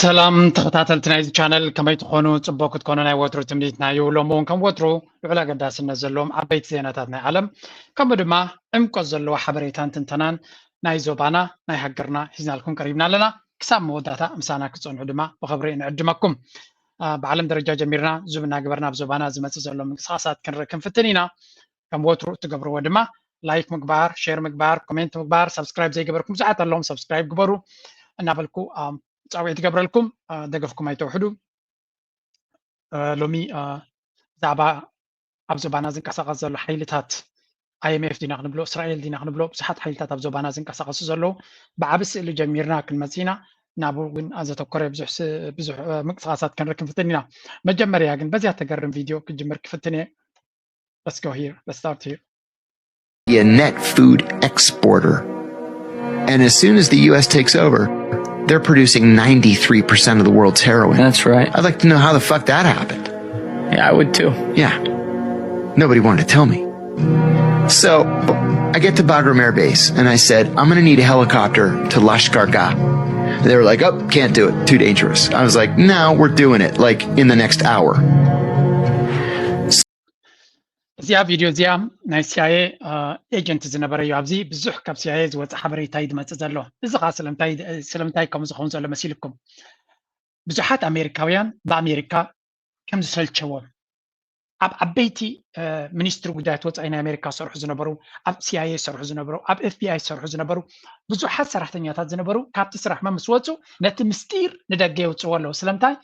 ሰላም ተኸታተልቲ ናይዚ ቻነል፣ ከመይ ትኾኑ? ጽቡቕ ክትኮኑ ናይ ወትሩ ትምኒትና እዩ። ሎሚ እውን ከም ወትሩ ልዑል ኣገዳስነት ዘለዎም ዓበይቲ ዜናታት ናይ ዓለም፣ ከምኡ ድማ ዕምቆት ዘለዎ ሓበሬታን ትንተናን ናይ ዞባና ናይ ሃገርና ሒዝናልኩም ቀሪብና ኣለና። ክሳብ መወዳእታ ምሳና ክትጸንሑ ድማ ብኽብሪ ንዕድመኩም። ብዓለም ደረጃ ጀሚርና ዙብ እናገበርና ኣብ ዞባና ዝመጽእ ዘሎ ምንቅስቃሳት ክንርኢ ክንፍትን ኢና። ከም ወትሩ እትገብርዎ ድማ ላይክ ምግባር፣ ሼር ምግባር፣ ኮሜንት ምግባር፣ ሳብስክራይብ ዘይገበርኩም ብዙሓት ኣለዎም፣ ሳብስክራይብ ግበሩ እናበልኩ ፃውዒት ይገብረልኩም። ደገፍኩም ኣይተውሕዱ። ሎሚ ብዛዕባ ኣብ ዞባና ዝንቀሳቀስ ዘሎ ሓይልታት፣ ኣይኤምኤፍ ዲና ክንብሎ፣ እስራኤል ዲና ክንብሎ፣ ብዙሓት ሓይልታት ኣብ ዞባና ዝንቀሳቀሱ ዘለዉ፣ ብዓቢ ስእሊ ጀሚርና ክንመጽእ ኢና። ናብኡ ግን ኣዘተኮረ ብዙሕ ምንቅስቃሳት ክንርኢ ክንፍትን ኢና። መጀመርያ ግን በዚያ ተገርም ቪድዮ ክጅምር ክፍትን እየ። Let's go here. Let's start here. Be a net food exporter. And as soon as the U S takes over, they're producing ninety-three percent of the world's heroin. That's right. I'd like to know how the fuck that happened. Yeah, I would too. Yeah. Nobody wanted to tell me. So I get to Bagram Air Base and I said, I'm going to need a helicopter to Lashkargah. They were like, oh, can't do it. Too dangerous. I was like, no, we're doing it, like, in the next hour. እዚኣ ቪድዮ እዚኣ ናይ ሲኣይኤ ኤጀንት ዝነበረ እዩ። ኣብዚ ብዙሕ ካብ ሲኣይኤ ዝወፀ ሓበሬታ እዩ ዝመፅእ ዘሎ። እዚ ከዓ ስለምንታይ ስለምንታይ ከምኡ ዝኸውን ዘሎ መሲልኩም? ብዙሓት ኣሜሪካውያን ብኣሜሪካ ከም ዝሰልቸዎም፣ ኣብ ዓበይቲ ሚኒስትሪ ጉዳያት ወፃኢ ናይ ኣሜሪካ ዝሰርሑ ዝነበሩ፣ ኣብ ሲኣይኤ ዝሰርሑ ዝነበሩ፣ ኣብ ኤፍቢኣይ ዝሰርሑ ዝነበሩ ብዙሓት ሰራሕተኛታት ዝነበሩ ካብቲ ስራሕ ምስ ወፁ ነቲ ምስጢር ንደገ የውፅዎ ኣለዉ። ስለምንታይ?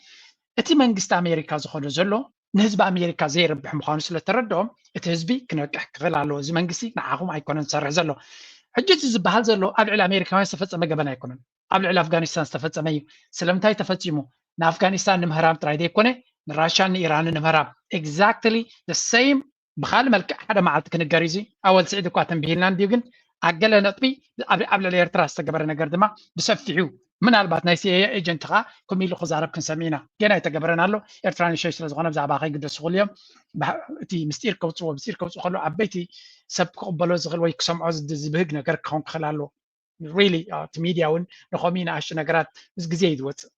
እቲ መንግስቲ ኣሜሪካ ዝኸዶ ዘሎ ንህዝቢ ኣሜሪካ ዘይረብሕ ምዃኑ ስለተረድኦም፣ እቲ ህዝቢ ክነቅሕ ክኽእል ኣለዎ። እዚ መንግስቲ ንዓኹም ኣይኮነን ዝሰርሕ ዘሎ። ሕጂ እቲ ዝበሃል ዘሎ ኣብ ልዕሊ ኣሜሪካውያን ዝተፈጸመ ገበን ኣይኮነን። ኣብ ልዕሊ ኣፍጋኒስታን ዝተፈጸመ እዩ። ስለምንታይ ተፈጺሙ? ንኣፍጋኒስታን ንምህራም ጥራይ ዘይኮነ ንራሻን ንኢራንን ንምህራም። Exactly the same ብኻልእ መልክዕ ሓደ መዓልቲ ክንገር እዩ። ኣወል ስዒድ እኳ ተንቢህልና እንድዩ፣ ግን ኣብ ገለ ነጥቢ ኣብ ልዕሊ ኤርትራ ዝተገበረ ነገር ድማ ብሰፊሑ ምናልባት ናይ ሲኤ ኤጀንት ኸዓ ከምኡ ኢሉ ክዛረብ ክንሰምዕ ኢና። ገና ኣይተገበረን ኣሎ። ኤርትራ ንሸይ ስለ ዝኾነ ብዛዕባ ከይግደሱ ክኽእሉ እዮም። እቲ ምስጢር ከውፅዎ ምስጢር ከውፅኡ ከሎ ዓበይቲ ሰብ ክቕበሎ ዝኽእል ወይ ክሰምዖ ዝብህግ ነገር ክኸውን ክኽእል ኣለዎ። ሪሊ እቲ ሚድያ እውን ንኸምኡ ንኣሽቱ ነገራት ምስ ግዜ እዩ ዝወፅእ።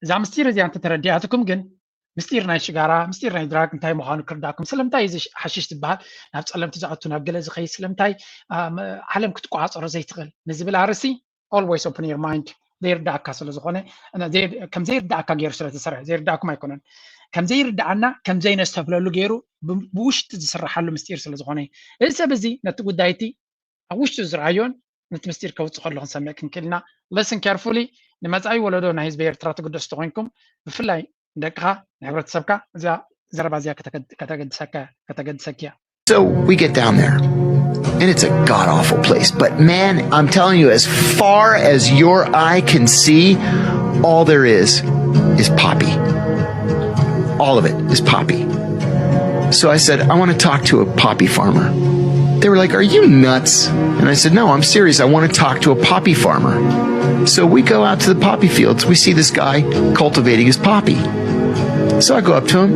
እዛ ምስጢር እዚኣ እንተተረዲኣትኩም ግን ምስጢር ናይ ሽጋራ ምስጢር ናይ ድራግ እንታይ ምዃኑ ክርዳእኩም። ስለምንታይ እዚ ሓሽሽ ዝበሃል ናብ ፀለምቲ ዝኣቱ ናብ ገለ ዝኸይድ ስለምንታይ ዓለም ክትቆፃፀሮ ዘይትኽእል ንዝብል ኣርእስቲ always open your mind ዘይርዳእካ ስለ ዝኾነ፣ ከም ዘይርዳእካ ገይሩ ስለ ተሰርሐ ዘይርዳእኩም ኣይኮነን። ከም ዘይርዳእና ከም ዘይነስተብህለሉ ገይሩ ብውሽጢ ዝስራሓሉ ምስጢር ስለ ዝኾነ እዩ። እዚ ሰብ እዚ ነቲ ጉዳይ እቲ ኣብ ውሽጡ ዝረኣዮን ነቲ ምስጢር ከውፅእ ከሎ ክንሰምዕ ክንክእል ኢና። Listen carefully። ንመፃኢ ወለዶ ናይ ህዝቢ ኤርትራ ትግደሱ ተኮይንኩም ብፍላይ ንደቅኻ ንሕብረተሰብካ እዛ ዘረባ እዚኣ ከተገድሰካ ከተገድሰኪያ። So we get down there, and it's a god awful place. But man, I'm telling you, as far as your eye can see, all there is is poppy. All of it is poppy. So I said, I want to talk to a poppy farmer. They were like, "Are you nuts?" And I said, "No, I'm serious. I want to talk to a poppy farmer." So we go out to the poppy fields. We see this guy cultivating his poppy. So I go up to him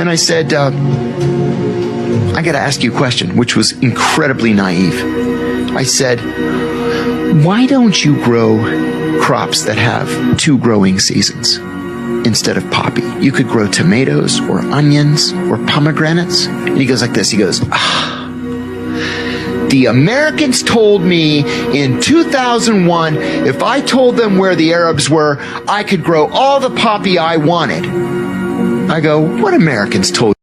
and I said, uh, "I got to ask you a question," which was incredibly naive. I said, "Why don't you grow crops that have two growing seasons instead of poppy? You could grow tomatoes or onions or pomegranates." And he goes like this. He goes, "Ah, the Americans told me in two thousand one, if I told them where the Arabs were, I could grow all the poppy I wanted." I go, "What Americans told you?"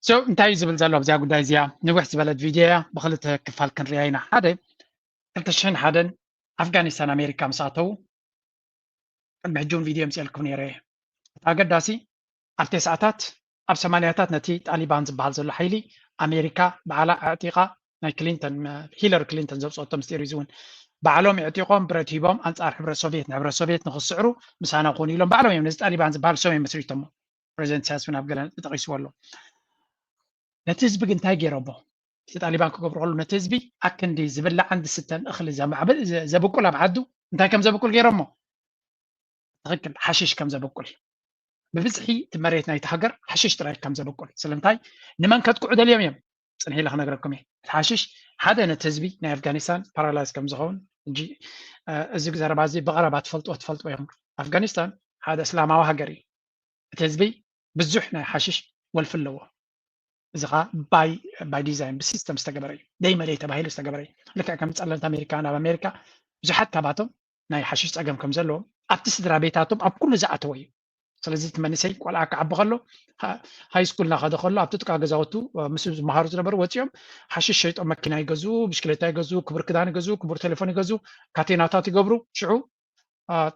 So እንታይ እዩ ዝብል ዘሎ ኣብዚኣ ጉዳይ እዚኣ? ንውሕ ዝበለት ቪድዮ እያ፣ ብክልተ ክፋል ክንሪኣ ኢና። ሓደ ክልተ ሽሕን ሓደን ኣፍጋኒስታን ኣሜሪካ ምስ ኣተዉ ቅድሚ ሕጂ እውን ቪድዮ ምፅኤልኩም ነይረ እየ። እቲ ኣገዳሲ ኣብ ቴስዓታት ኣብ ሰማንያታት ነቲ ጣሊባን ዝበሃል ዘሎ ሓይሊ ኣሜሪካ ባዕላ ኣዕጢቓ ናይ ክሊንተን ሂለሪ ክሊንተን ዘውፅኦቶ ምስጢር እዩ። እዚ እውን ባዕሎም የዕጢቖም ብረት ሂቦም ኣንፃር ሕብረት ሶቪየት ንሕብረት ሶቪየት ንክስዕሩ ምሳና ኮኑ ኢሎም ባዕሎም እዮም ነዚ ጣሊባን ዝበሃል ሰው እዮም መስሪቶሞ። ፕሬዚደንት ኢሳያስ እውን ኣብ ገለ ተጠቂስዎ ኣሎ። ነቲ ህዝቢ ግን እንታይ ገይሮሞ? እቲ ጣሊባን ክገብሩ ከሉ ነቲ ህዝቢ ኣክንዲ ዝብላዕን ዝስተን እኽሊ ዘማዕብል ዘብቁል ኣብ ዓዱ እንታይ ከም ዘብቁል ገይሮሞ? ትኽክል፣ ሓሽሽ ከም ዘብቁል። ብብዝሒ እቲ መሬት ናይቲ ሃገር ሓሽሽ ጥራይ ከም ዘብቁል። ስለምንታይ? ንመን ከጥቅዑ ደልዮም እዮም? ፅንሒ ኢለ ክነግረኩም እየ። እቲ ሓሽሽ ሓደ ነቲ ህዝቢ ናይ ኣፍጋኒስታን ፓራላይዝ ከም ዝኸውን ሕጂ እዚ ዘረባ እዚ ብቐረባ ትፈልጥዎ ትፈልጥዎ እዮም። ኣፍጋኒስታን ሓደ እስላማዊ ሃገር እዩ። እቲ ህዝቢ ብዙሕ ናይ ሓሽሽ ወልፊ ኣለዎ። እዚ ከዓ ባይ ዲዛይን ብሲስተም ዝተገበረ እዩ። ደይ መደይ ተባሂሉ ዝተገበረ እዩ። ልክዕ ከም ፀለምቲ ኣሜሪካ ናብ ኣሜሪካ ብዙሓት ካባቶም ናይ ሓሽሽ ፀገም ከም ዘለዎም ኣብቲ ስድራ ቤታቶም ኣብ ኩሉ ዝኣተወ እዩ። ስለዚ እቲ መንእሰይ ቆልዓ ክዓቢ ከሎ ሃይ ስኩል እናኸደ ከሎ ኣብቲ ጥቃ ገዛውቱ ምስ ዝመሃሩ ዝነበሩ ወፂኦም ሓሽሽ ሸይጦም መኪና ይገዝኡ፣ ብሽክሌታ ይገዝኡ፣ ክቡር ክዳን ይገዝኡ፣ ክቡር ቴሌፎን ይገዝኡ፣ ካቴናታት ይገብሩ። ሽዑ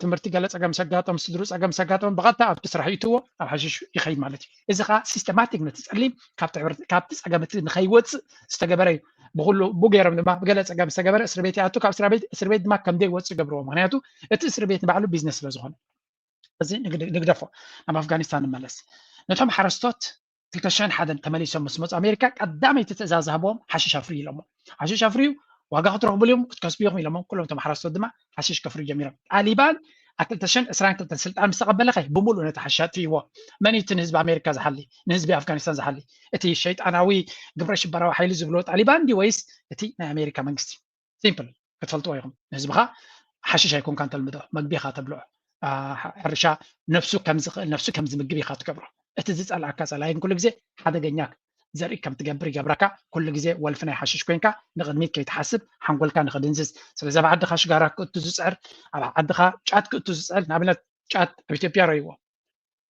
ትምህርቲ ገለ ፀገም ሰጋጠም ስድሩ ፀገም ሰጋጠም ብቐጥታ ኣብቲ ስራሕ ይእትዎ ኣብ ሓሽሽ ይኸይድ ማለት እዩ። እዚ ከዓ ሲስተማቲክ ነቲ ፀሊም ካብቲ ፀገም እቲ ንኸይወፅእ ዝተገበረ እዩ። ብኩሉ ብገይሮም ድማ ብገለ ፀገም ዝተገበረ እስር ቤት ይኣቱ ካብ እስር ቤት ድማ ከም ዘይወፅእ ይገብርዎ። ምክንያቱ እቲ እስር ቤት ንባዕሉ ቢዝነስ ስለ ዝኾነ እዚ ንግደፎ። ናብ ኣፍጋኒስታን ንመለስ። ነቶም ሓረስቶት ክልተ ሽሕን ሓደን ተመሊሶም ምስ መፁ ኣሜሪካ ቀዳመይቲ ትእዛዝ ዝሃብዎም ሓሽሽ ኣፍርዩ ኢሎሞ። ሓሽሽ ኣፍርዩ ዋጋ ክትረኽብሉ እዮም ክትከስቡ ኢኹም ኢሎሞም። ኩሎም እቶም ሓረስቶት ድማ ሓሽሽ ከፍርዩ ጀሚሮም። ጣሊባን ኣብ ክልተ ሽሕን ዕስራን ክልተን ስልጣን ምስ ተቐበለ ከ ብምሉእ ነቲ ሓሽሽ ኣጥፍእዎ። መን እዩ እቲ ንህዝቢ ኣሜሪካ ዝሓሊ ንህዝቢ ኣፍጋኒስታን ዝሓሊ? እቲ ሸይጣናዊ ግብረ ሽበራዊ ሓይሊ ዝብሎ ጣሊባን ድዩ ወይስ እቲ ናይ ኣሜሪካ መንግስቲ? ሲምፕል ክትፈልጥዎ ኢኹም። ንህዝብኻ ሓሽሽ ኣይኮንካን ተልምዶ፣ መግቢ ኢኻ ተብልዖ። ሕርሻ ነፍሱ ከም ዝኽእል ነፍሱ ከም ዝምግብ ኢኻ ትገብሮ። እቲ ዝፀልኣካ ፀላኢ ኩሉ ግዜ ሓደገኛ ዘርኢ ከም ትገብር ይገብረካ። ኩሉ ግዜ ወልፊ ናይ ሓሽሽ ኮይንካ ንቕድሚት ከይትሓስብ ሓንጎልካ ንክድንዝዝ። ስለዚ ኣብ ዓድኻ ሽጋራ ክእቱ ዝፅዕር ኣብ ዓድኻ ጫት ክእቱ ዝፅዕር ንኣብነት ጫት ኣብ ኢትዮጵያ ረይዎ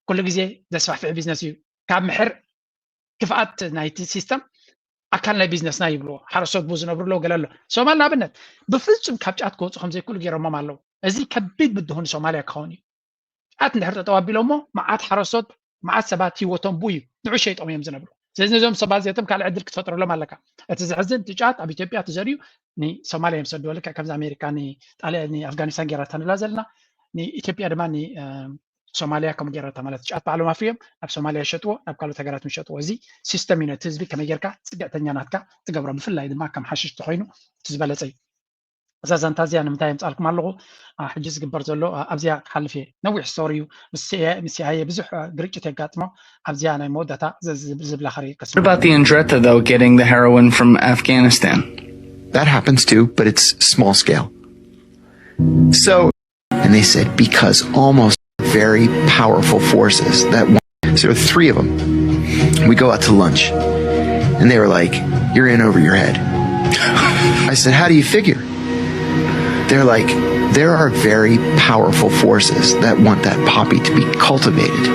ኩሉ ግዜ ዘስፋሕፍሕ ቢዝነስ እዩ። ካብ ምሕር ክፍኣት ናይቲ ሲስተም ኣካል ናይ ቢዝነስና ይብልዎ። ሓረስቶት ብኡ ዝነብሩ ኣለዉ ገለ ኣሎ። ሶማል ንኣብነት ብፍጹም ካብ ጫት ክወፁ ከም ዘይክእሉ ገይሮሞም ኣለዉ። እዚ ከቢድ ብድሆ ንሶማልያ ክኸውን እዩ። ጫት እንድሕር ጠጠው ኣቢሎሞ መዓት ሓረስቶት መዓት ሰባት ህይወቶም ብኡ እዩ። ንዑ ሸይጦም እዮም ዝነብሩ። ስለዚ ነዞም ሰባት እዚኣቶም ካልእ ዕድል ክትፈጥረሎም ኣለካ። እቲ ዘሕዝን እቲ ጫት ኣብ ኢትዮጵያ ተዘርዩ ንሶማልያ እዮም ዝሰድዎ። ልክዕ ከምዚ ኣሜሪካ ንጣልያን ንኣፍጋኒስታን ገይራታ ንብላ ዘለና ንኢትዮጵያ ድማ ሶማልያ ከምኡ ገይራታ ማለት ጫት ባዕሎም ኣፍርዮም ናብ ሶማልያ ይሸጥዎ ናብ ካልኦት ሃገራት ይሸጥዎ። እዚ ሲስተም እዩ ነቲ ህዝቢ ከመይ ጌርካ ፅግዕተኛ ናትካ ትገብሮ። ብፍላይ ድማ ከም ሓሽሽ ተኮይኑ እቲ ዝበለፀ እዩ። እዛ ዛንታ እዚኣ ንምንታይ የምፃልኩም ኣለኹ? ሕጂ ዝግበር ዘሎ ኣብዚኣ ክሓልፍ እየ። ነዊሕ ስቶሪ እዩ። ምስ ሲኣይኤ ብዙሕ ግርጭት የጋጥሞ። ኣብዚኣ ናይ መወዳእታ ዝብላ ከርኢ ከስ What about the Andretta though getting the heroin from Afghanistan? That happens too, but it's small scale. So, and they said, because almost very powerful forces that want, so there were three of them. We go out to lunch, and they were like, "You're in over your head." I said, "How do you figure?" They're like, "There are very powerful forces that want that poppy to be cultivated."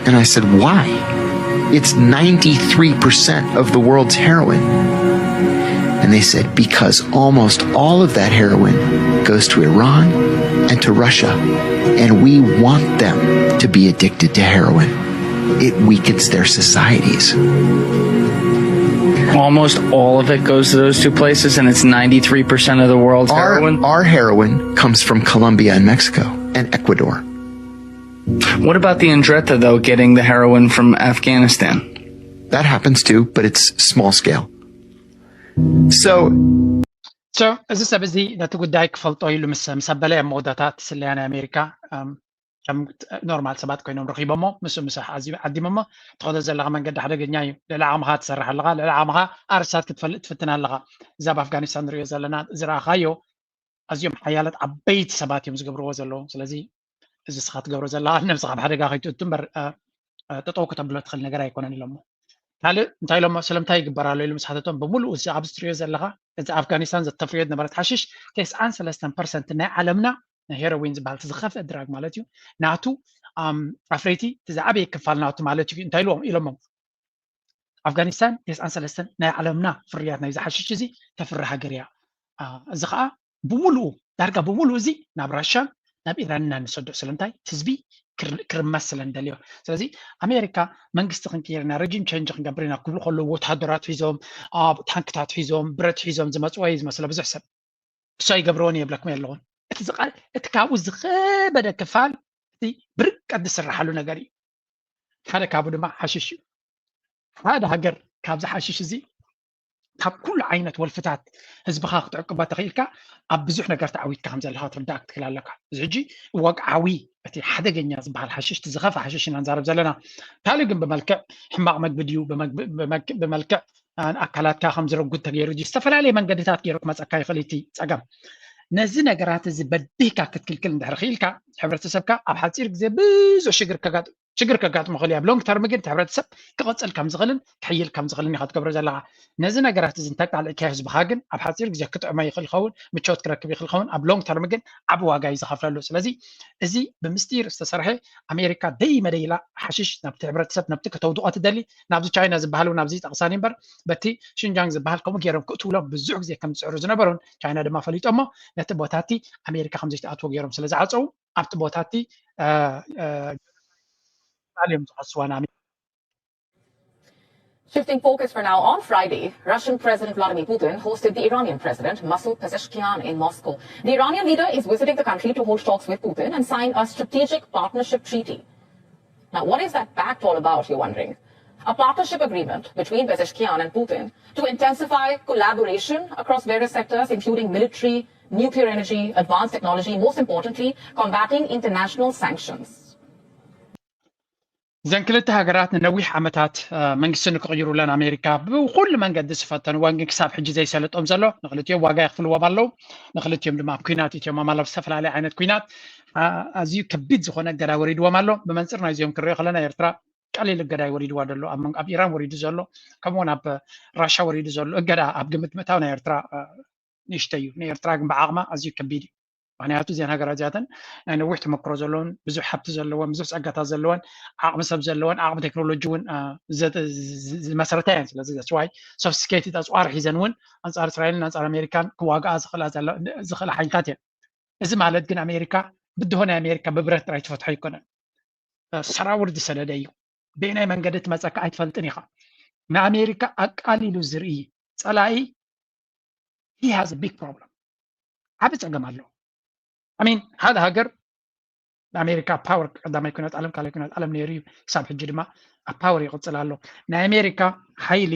And I said, "Why?" It's ninety-three percent of the world's heroin. And they said, "Because almost all of that heroin goes to Iran and to Russia. And we want them to be addicted to heroin. It weakens their societies." Almost all of it goes to those two places, and it's ninety-three percent of the world's Our, heroin. our heroin comes from Colombia and Mexico and Ecuador. What about the Andretta, though, getting the heroin from Afghanistan? That happens too, but it's small scale. So so እዚ ሰብ እዚ ነቲ ጉዳይ ክፈልጦ ኢሉ ምስ ምስ ኣበለ ኣብ መወዳእታ እቲ ስለያ ናይ ኣሜሪካ ከም ኖርማል ሰባት ኮይኖም ረኺቦሞ ምስ ምስ ዓዚም ዓዲሞሞ። ትኸዶ ዘለኻ መንገዲ ሓደገኛ እዩ። ልዕሊ ዓቕምኻ ትሰርሕ ኣለኻ። ልዕሊ ዓቕምኻ ኣርሳት ክትፈልጥ ትፍትን ኣለኻ። እዚ ኣብ ኣፍጋኒስታን ንሪኦ ዘለና ዝረኣኻዮ ኣዝዮም ሓያላት ዓበይቲ ሰባት እዮም ዝገብርዎ ዘለዉ። ስለዚ እዚ ስኻ ትገብሮ ዘለኻ ነብስኻ ኣብ ሓደጋ ከይትእቱ እምበር ጠጠው ከተብሎ ትኽእል ነገር ኣይኮነን ኢሎሞ። ካልእ እንታይ ኢሎሞ? ስለምንታይ ይግበር ኣሎ ኢሉ ምስ ሓተቶም ብምሉእ እዚ ኣብዚ ትሪኦ ዘለኻ እዚ ኣፍጋኒስታን ዘተፍርዮ ዝነበረት ሓሽሽ ተስዓን ሰለስተን ፐርሰንት ናይ ዓለምና ናይ ሄሮዊን ዝበሃል ዝኸፍአ ድራግ ማለት እዩ ናቱ ኣፍረይቲ እቲ ዝዓበየ ክፋል ናቱ ማለት እዩ እንታይ ኢሎም ኢሎሞም ኣፍጋኒስታን ተስዓን ሰለስተን ናይ ዓለምና ፍርያት ናይ ዝሓሽሽ እዚ ተፍሪ ሃገር እያ። እዚ ከዓ ብምሉኡ ዳርጋ ብምሉኡ እዚ ናብ ራሻን ናብ ኢራን ኢና ንሰዶ። ስለምንታይ ህዝቢ ክርመስ ስለ ንደልዮ። ስለዚ ኣሜሪካ መንግስቲ ክንቅይር ኢና ረጂም ቸንጅ ክንገብር ኢና ክብሉ ከለዉ ወታደራት ሒዞም ታንክታት ሒዞም ብረት ሒዞም ዝመፅዎ እዩ ዝመስሎ ብዙሕ ሰብ። እሱ ኣይገብርዎን እየ ይብለኩም ኣለኹን። እቲ ዝቃል እቲ ካብኡ ዝኸበደ ክፋል እቲ ብርቀት ዝስራሓሉ ነገር እዩ። ሓደ ካብኡ ድማ ሓሽሽ እዩ። ሓደ ሃገር ካብዚ ሓሽሽ እዚ ካብ ኩሉ ዓይነት ወልፍታት ህዝብኻ ክትዕቅቦ ተኽኢልካ ኣብ ብዙሕ ነገር ተዓዊትካ ከም ዘለኻ ክትርዳእ ክትክእል ኣለካ። እዚ ሕጂ ወግዓዊ እቲ ሓደገኛ ዝበሃል ሓሽሽ እቲ ዝኸፍአ ሓሽሽ ኢና ንዛረብ ዘለና። ካልእ ግን ብመልክዕ ሕማቕ መግቢ ድዩ ብመልክዕ ኣካላትካ ከም ዝረጉድ ተገይሩ ድዩ ዝተፈላለየ መንገድታት ገይሩ ክመፀካ ይኽእል እቲ ፀገም። ነዚ ነገራት እዚ በዲህካ ክትክልክል እንድሕር ክኢልካ ሕብረተሰብካ ኣብ ሓፂር ግዜ ብዙሕ ሽግር ከጋጥም ሽግር ከጋጥሞ ይኽእል እዩ ኣብ ሎንግ ተርም ግን እቲ ሕብረተሰብ ክቐፅል ከም ዝኽእልን ክሕይል ከም ዝኽእልን ኢኻ ትገብሮ ዘለኻ። ነዚ ነገራት እዚ እንተቃልዕካዮ ህዝብኻ ግን ኣብ ሓፂር ግዜ ክጥዕሞ ይኽእል ይኸውን ምቾት ክረክብ ይኽእል ይኸውን ኣብ ሎንግ ተርም ግን ዓቢ ዋጋ እዩ ዝኸፍለሉ። ስለዚ እዚ ብምስጢር ዝተሰርሐ ኣሜሪካ ደይ መደይላ ሓሽሽ ናብቲ ሕብረተሰብ ናብቲ ከተውድቆ ትደሊ ናብዚ ቻይና ዝበሃል እውን ኣብዚ ጠቕሳኒ እምበር በቲ ሽንጃንግ ዝበሃል ከምኡ ገይሮም ክእትውሎም ብዙሕ ግዜ ከም ዝፅዕሩ ዝነበሩን ቻይና ድማ ፈሊጦሞ ነቲ ቦታቲ ኣሜሪካ ከም ዘይትኣትዎ ገይሮም ስለ ዝዓፀው ኣብቲ ቦታቲ ቃል እዮም ዝኸስዋ ንኣሜሪካ። Shifting focus for now, on Friday, Russian President Vladimir Putin hosted the Iranian President Masoud Pezeshkian in Moscow. The Iranian leader is visiting the country to hold talks with Putin and sign a strategic partnership treaty. Now, what is that pact all about, you're wondering? A partnership agreement between Pezeshkian and Putin to intensify collaboration across various sectors, including military, nuclear energy, advanced technology, most importantly, combating international sanctions. እዘን ክልተ ሃገራት ንነዊሕ ዓመታት መንግስቲ ንክቕይሩለን ኣሜሪካ ብኩሉ መንገዲ ዝፈተንወን ግን ክሳብ ሕጂ ዘይሰለጦም ዘሎ ንክልቲኦም ዋጋ የኽፍልዎም ኣለዉ። ንክልቲኦም ድማ ኣብ ኩናት እትዮም ኣማል ኣብ ዝተፈላለየ ዓይነት ኩናት ኣዝዩ ከቢድ ዝኾነ እገዳ ወሪድዎም ኣሎ። ብመንፅር ናይዚኦም ክሪኦ ከለና ኤርትራ ቀሊል እገዳ እዩ ወሪድዋ ዘሎ ኣብ ኢራን ወሪዱ ዘሎ ከምኡውን ኣብ ራሻ ወሪዱ ዘሎ እገዳ ኣብ ግምት ምእታው ናይ ኤርትራ ንእሽተይ እዩ። ንኤርትራ ግን ብዓቕማ ኣዝዩ ከቢድ እዩ። ምክንያቱ እዚን ሃገራት እዚኣተን ናይ ነዊሕ ተመክሮ ዘለዎን ብዙሕ ሃብቲ ዘለዎን ብዙሕ ፀጋታት ዘለዎን ዓቕሚ ሰብ ዘለዎን ዓቕሚ ቴክኖሎጂ እውን ዝመሰረታ እየን። ስለዚ ዋይ ሶፍስቲኬትድ ኣፅዋር ሒዘን እውን ኣንፃር እስራኤልን ኣንፃር ኣሜሪካን ክዋግኣ ዝኽእላ ሓይልታት እየን። እዚ ማለት ግን ኣሜሪካ ብድሆ ናይ ኣሜሪካ ብብረት ጥራይ ትፈትሖ ኣይኮነን። ሰራውር ዝሰደደ እዩ። በየናይ መንገዲ ትመፀካ ኣይትፈልጥን ኢኻ። ንኣሜሪካ ኣቃሊሉ ዝርኢ ፀላኢ he has a big problem ዓብ ፀገም ኣሎ። ኣሚን ሓደ ሃገር ንኣሜሪካ ፓወር ቀዳማይ ኩናት ዓለም ካልኣይ ኩናት ዓለም ነይሩ እዩ። ክሳብ ሕጂ ድማ ኣብ ፓወር ይቕፅል ኣሎ። ናይ ኣሜሪካ ሓይሊ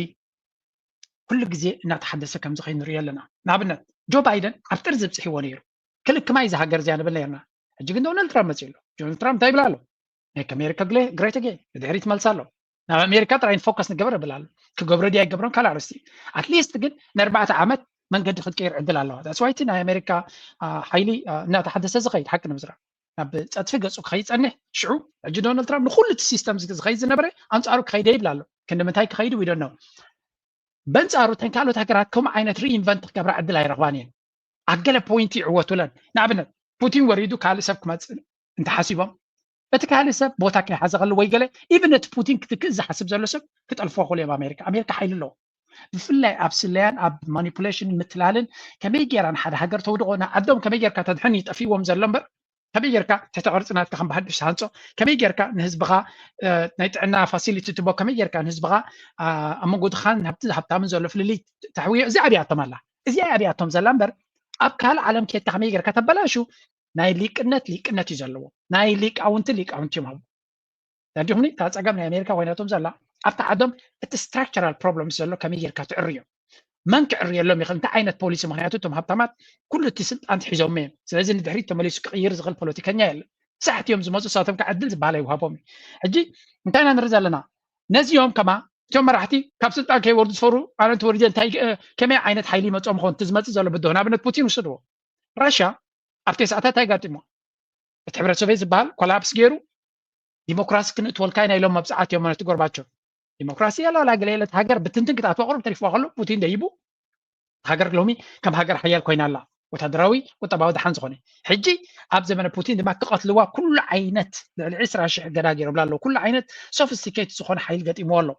ኩሉ ግዜ እናተሓደሰ ከም ዝኸይ ንሪኦ ኣለና። ንኣብነት ጆ ባይደን ኣብ ጥርዚ ብፅሒዎ ነይሩ። ክልክማይ እዚ ሃገር እዚኣ ንብል ነርና። ሕጂ ግን ዶናልድ ትራምፕ መፅኡ ኣሎ። ዶናልድ ትራምፕ እንታይ ይብል ኣሎ? make America great again ንድሕሪት መልሳ ኣሎ። ናብ ኣሜሪካ ጥራይ ንፎከስ ንገበር ይብል ኣሎ። ክገብሮ ድያ ይገብሮን ካልእ ኣርስቲ። ኣትሊስት ግን ንኣርባዕተ ዓመት መንገዲ ክትቀይር ዕድል ኣለዋ። that's why እቲ ናይ ኣሜሪካ ሓይሊ እናተሓደሰ ዝኸይድ ሓቂ ንምዝራብ ናብ ፀጥፊ ገፁ ክኸይድ ፀንሕ ሽዑ ሕጂ ዶናልድ ትራምፕ ንኩሉ እቲ ሲስተም ዝኸይድ ዝነበረ ኣንፃሩ ክኸይደ ይብል ኣሎ። ክንዲ ምንታይ ክኸይድ we don't know። በንፃሩ እተን ካልኦት ሃገራት ከምኡ ዓይነት reinvent ክገብራ ዕድል ኣይረኽባን እየን። ኣብ ገለ ፖይንቲ ይዕወቱለን። ንኣብነት ፑቲን ወሪዱ ካልእ ሰብ ክመፅእ እንተሓሲቦም እቲ ካልእ ሰብ ቦታ ከይሓዘ ከሎ ወይ ገለ even እቲ ፑቲን ክትክእ ዝሓስብ ዘሎ ሰብ ክጠልፍዎ ክእሉ እዮም ኣሜሪካ። ኣሜሪካ ሓይሊ ኣለዎ። ብፍላይ ኣብ ስለያን ኣብ ማኒፑሌሽን ምትላልን ከመይ ጌራ ንሓደ ሃገር ተውድቆ ንዓዶም ከመይ ጌርካ ተድሕን ይጠፊዎም ዘሎ እምበር ከመይ ጌርካ ትሕተ ቅርፂ ናትካ ከም ብሓድሽ ትሃንፆ ከመይ ጌርካ ንህዝብኻ ናይ ጥዕና ፋሲሊቲ ትቦ ከመይ ጌርካ ንህዝብኻ ኣብ መንጎ ድኻን ሃብታምን ዘሎ ፍልልይ ተሕውዮ እዚ ኣብያቶም ኣላ። እዚ ኣብያቶም ዘላ እምበር ኣብ ካልእ ዓለም ኬድካ ከመይ ጌርካ ተበላሹ ናይ ሊቅነት ሊቅነት እዩ ዘለዎ። ናይ ሊቃውንቲ ሊቃውንቲ እዮም። ኣብኡ ተረዲኹምኒ? እታ ፀገም ናይ ኣሜሪካ ኮይናቶም ዘላ ኣብቲ ዓዶም እቲ structural problems ዘሎ ከመይ ጌርካ ትዕርዮ። መን ክዕርየሎም ይኽእል? እንታይ ዓይነት ፖሊሲ? ምክንያቱ እቶም ሃብታማት ኩሉ እቲ ስልጣን ሒዞም እዮም። ስለዚ ንድሕሪት ተመሊሱ ክቕይር ዝኽእል ፖለቲከኛ የለን። ሳሕቲ እዮም ዝመፁ፣ እሳቶም ከዓ ዕድል ዝበሃል ኣይውሃቦም እዩ። ሕጂ እንታይ ኢና ንርኢ ዘለና? ነዚኦም ከማ እቶም መራሕቲ ካብ ስልጣን ከይወርዱ ዝፈሩ፣ ኣነ እንተወሪደ እንታይ ከመይ ዓይነት ሓይሊ ይመፅኦም ይኸውን? እቲ ዝመፅእ ዘሎ ብድሆ ንኣብነት ፑቲን ውሰድዎ። ራሽያ ኣብ ተስዓታት እንታይ ጋጢሞ? እቲ ሕብረት ሶቪየት ዝበሃል ኮላፕስ ገይሩ ዲሞክራሲ ክንእትወልካ ኢና ኢሎም መብፅዓት እዮም ነቲ ጎርባቸው። ዲሞክራሲ የላላ ገለ የለት ሃገር ብትንትን ክትኣትዋ ቅሩብ ተሪፍዋ ከሎ ፑቲን ደይቡ ሃገር ሎሚ ከም ሃገር ሓያል ኮይና ኣላ። ወታደራዊ ቁጠባዊ ደሓን ዝኾነ ሕጂ ኣብ ዘመነ ፑቲን ድማ ክቐትልዋ ኩሉ ዓይነት ልዕሊ ዕስራ ሽሕ ገዳ ገይሮምላ ኣለዉ። ኩሉ ዓይነት ሶፊስቲኬት ዝኾነ ሓይል ገጢምዎ ኣሎ።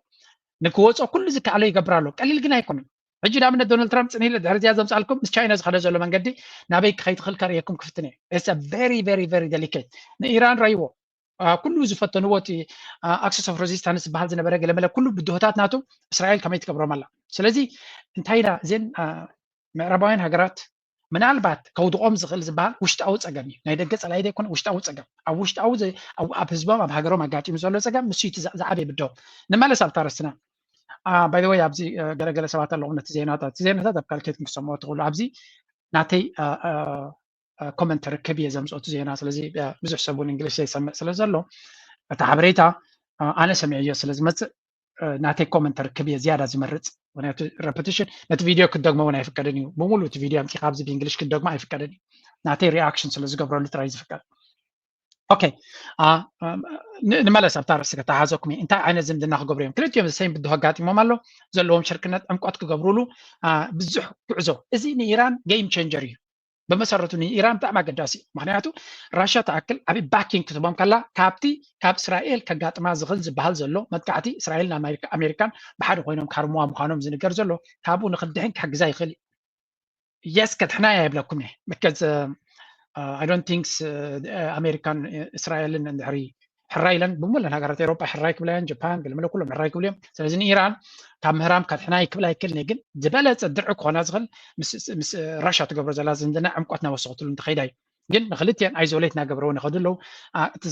ንክወፅኦ ኩሉ ዝከኣሎ ይገብር ኣሎ። ቀሊል ግን ኣይኮነን። ሕጂ ንኣብነት ዶናልድ ትራምፕ ፅንሂለ ድሕሪ እዚኣ ዘምፃልኩም ምስ ቻይና ዝኸደ ዘሎ መንገዲ ናበይ ክኸይድ ክኽእል ከርእየኩም ክፍትን እየ። It's a very very very delicate ንኢራን ረይዎ ኩሉ ዝፈተንዎ እቲ ኣክሰስ ኦፍ ሬዚስታንስ ዝበሃል ዝነበረ ገለመለ ኩሉ ብድሆታት ናቱ እስራኤል ከመይ ትገብሮም ኣላ። ስለዚ እንታይ ኢና እዘን ምዕራባውያን ሃገራት ምናልባት ከውድቖም ዝኽእል ዝበሃል ውሽጣዊ ፀገም እዩ። ናይ ደገ ፀላኢ ዘይኮነ ውሽጣዊ ፀገም ኣብ ውሽጣዊ ኣብ ህዝቦም ኣብ ሃገሮም ኣጋጢሙ ዘሎ ፀገም ንሱ እዩ ዝዓበየ ብድሆ። ንመለስ ኣብታ ርስትና ባይ ወይ ኣብዚ ገለገለ ሰባት ኣለኹም ነቲ ዜናታት እቲ ዜናታት ኣብ ካልኬት ክሰምዖ ትኽእሉ ኣብዚ ናተይ ኮመንት ርክብ እየ ዘምፅኦ እቲ ዜና። ስለዚ ብዙሕ ሰብ እውን እንግሊሽ ዘይሰምዕ ስለ ዘሎ እቲ ሓበሬታ ኣነ ሰሚዐዮ ስለ ዝመፅእ ናተይ ኮመንት ርክብ እየ ዝያዳ ዝመርፅ። ምክንያቱ ረፕቲሽን ነቲ ቪድዮ ክትደግሞ እውን ኣይፍቀድን እዩ። ብሙሉ እቲ ቪድዮ ኣምፂካ ኣብዚ ብእንግሊሽ ክትደግሞ ኣይፍቀድን እዩ። ናተይ ሪኣክሽን ስለ ዝገብረሉ ጥራይ ዝፍቀድ። ኦኬ ንመለስ ኣብታ ርእሲ ከተሓዘኩም እንታይ ዓይነት ዝምድና ክገብሩ እዮም? ክልቲኦም ዘሰይም ብድሆ ኣጋጢሞም ኣሎ ዘለዎም ሽርክነት ዕምቆት ክገብሩሉ ብዙሕ ጉዕዞ። እዚ ንኢራን ጌም ቸንጀር እዩ። ብመሰረቱ ንኢራን ብጣዕሚ ኣገዳሲ እዩ። ምክንያቱ ራሽያ ትኣክል ዓብዪ ባኪንግ ክትቦም ከላ ካብቲ ካብ እስራኤል ከጋጥማ ዝኽእል ዝበሃል ዘሎ መጥቃዕቲ እስራኤልን ኣሜሪካን ብሓደ ኮይኖም ካርምዋ ምዃኖም ዝንገር ዘሎ ካብኡ ንክድሕን ክሕግዛ ይኽእል እዩ። የስ ከድሕናያ ይብለኩም እየ። because I don't think ኣሜሪካን እስራኤልን እንድሕሪ ሕራይ ኢለን ብሙለን ሃገራት ኤሮጳ ሕራይ ክብላ እየን። ጃፓን ገለመለ ኩሎም ሕራይ ክብሉ እዮም። ስለዚ ንኢራን ካብ ምህራም ከድሕና ይክብል ኣይክልን እየ። ግን ዝበለፀ ድርዒ ክኾና ዝኽእል ምስ ራሻ ትገብሮ ዘላ ዝምድና ዕምቆት እናወሰኽትሉ እንተኸይዳ እዩ። ግን ንክልቲአን ኣይዞሌት እናገበረውን ይኸዱ ኣለዉ። እቲ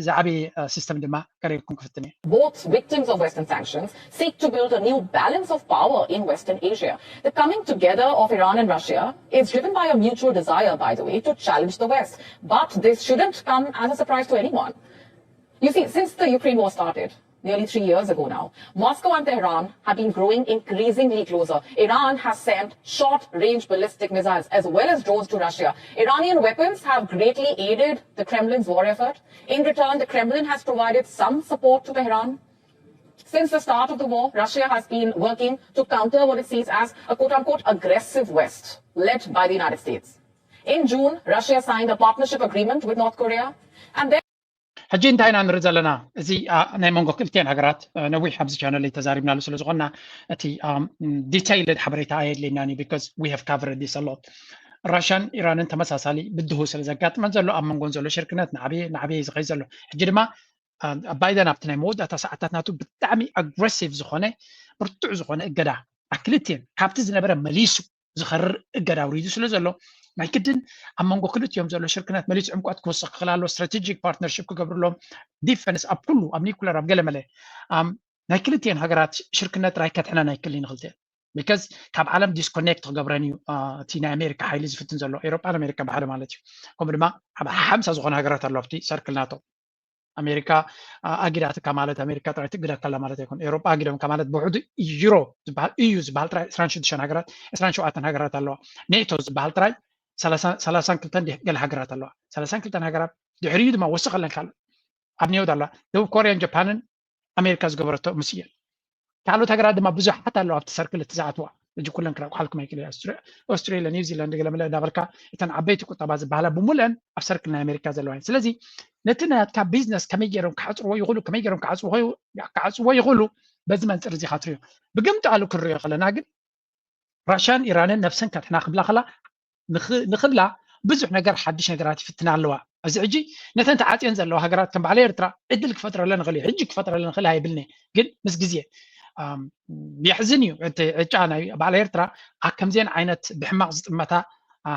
ዝዓበየ ሲስተም ድማ ቀሪብኩም ክፍትን እየ። Both victims of Western sanctions seek to build a new balance of power in Western Asia. The coming together of Iran and Russia is driven by a mutual desire, by the way, to challenge the West. But this shouldn't come as a surprise to anyone. You see, since the Ukraine war started, nearly three years ago now, Moscow and Tehran have been growing increasingly closer. Iran has sent short range ballistic missiles as well as drones to Russia. Iranian weapons have greatly aided the Kremlin's war effort. In return, the Kremlin has provided some support to Tehran. Since the start of the war, Russia has been working to counter what it sees as a quote unquote aggressive West, led by the United States. In June, Russia signed a partnership agreement with North Korea. And then ሕጂ እንታይ ኢና ንርኢ ዘለና? እዚ ናይ መንጎ ክልቲኤን ሃገራት ነዊሕ ኣብዚ ቻነለይ ተዛሪብናሉ ስለ ዝኾንና እቲ ዲተይልድ ሓበሬታ ኣየድልየናን እዩ። because we have covered this a lot። ራሽያን ኢራንን ተመሳሳሊ ብድሆ ስለ ዘጋጥመን ዘሎ ኣብ መንጎን ዘሎ ሽርክነት ናዕበየ ናዕበየ ዝኸይ ዘሎ ሕጂ ድማ ባይደን ኣብቲ ናይ መወዳእታ ሰዓታት ናቱ ብጣዕሚ ኣግረሲቭ ዝኾነ ብርቱዕ ዝኾነ እገዳ ኣብ ክልቲኤን ካብቲ ዝነበረ መሊሱ ዝኸርር እገዳ ኣውሪዱ ስለ ዘሎ ናይ ግድን ኣብ መንጎ ክልቲኦም ዘሎ ሽርክነት መሊሱ ዕምቆት ክወስኽ ክኽእል ኣለዎ። ስትራቴጂክ ፓርትነርሽፕ ክገብርሎም ዲፈንስ ኣብ ኩሉ ኣብ ኒኩለር ኣብ ገለመለ ናይ ክልቲኤን ሃገራት ሽርክነት ጥራይ ከድሕነን ኣይክልን ይኽልቲኤን because ካብ ዓለም ዲስኮኔክት ክገብረን እዩ እቲ ናይ ኣሜሪካ ሓይሊ ዝፍትን ዘሎ ኤሮጳን ኣሜሪካ ብሓደ ማለት እዩ። ከምኡ ድማ ኣብ ሓምሳ ዝኾነ ሃገራት ኣሎ ኣብቲ ሰርክል ናቶ ኣሜሪካ ኣጊዳትካ ማለት ኣሜሪካ ጥራይ ትግደካ ኣላ ማለት ኣይኮን። ኤሮጳ ኣጊዶምካ ማለት ብውሕዱ ዩሮ ዝበሃል እዩ ዝበሃል ጥራይ ዕስራን ሽዱሽተን ሃገራት ዕስራን ሸውዓተን ሃገራት ኣለዋ። ኔቶ ዝበሃል ጥራይ ሰላሳን ክልተን ገለ ሃገራት ኣለዋ። ሰላሳን ክልተን ሃገራት ድሕሪኡ ድማ ወስኸለን ካልእ ኣብ ኔውድ ኣለዋ። ደቡብ ኮርያን ጃፓንን ኣሜሪካ ዝገበረቶ ምስ እየን ካልኦት ሃገራት ድማ ብዙሓት ኣለዋ ኣብቲ ሰርክል እቲ ዝኣትዋ ሕጂ ኩለን ክረቁሓልኩም ኣይክእል። ኦስትሬልያ ኒውዚላንድ ገለመለ እንዳበልካ እተን ዓበይቲ ቁጠባ ዝበሃላ ብሙለን ኣብ ሰርክል ናይ ኣሜሪካ ዘለዋ እየን። ስለዚ ነቲ ናትካ ቢዝነስ ከመይ ገይሮም ክዓፅርዎ ይኽእሉ ከመይ ገይሮም ክዓፅርዎ ይኽእሉ በዚ መንፅር እዚ ካትሪዮ ብግምጣሉ ክንሪኦ ከለና ግን ራሽያን ኢራንን ነብሰን ከድሕና ክብላ ከላ ንክብላ ብዙሕ ነገር ሓድሽ ነገራት ይፍትና ኣለዋ። እዚ ሕጂ ነተን ተዓፅየን ዘለዋ ሃገራት ከም በዓል ኤርትራ ዕድል ክፈጥረለን ንኽእል እዩ። ሕጂ ክፈጥረለን ንኽእል ኣይብልኒ ግን ምስ ግዜ የሕዝን እዩ። እቲ ዕጫ ናይ በዓል ኤርትራ ኣብ ከምዚአን ዓይነት ብሕማቕ ዝጥመታ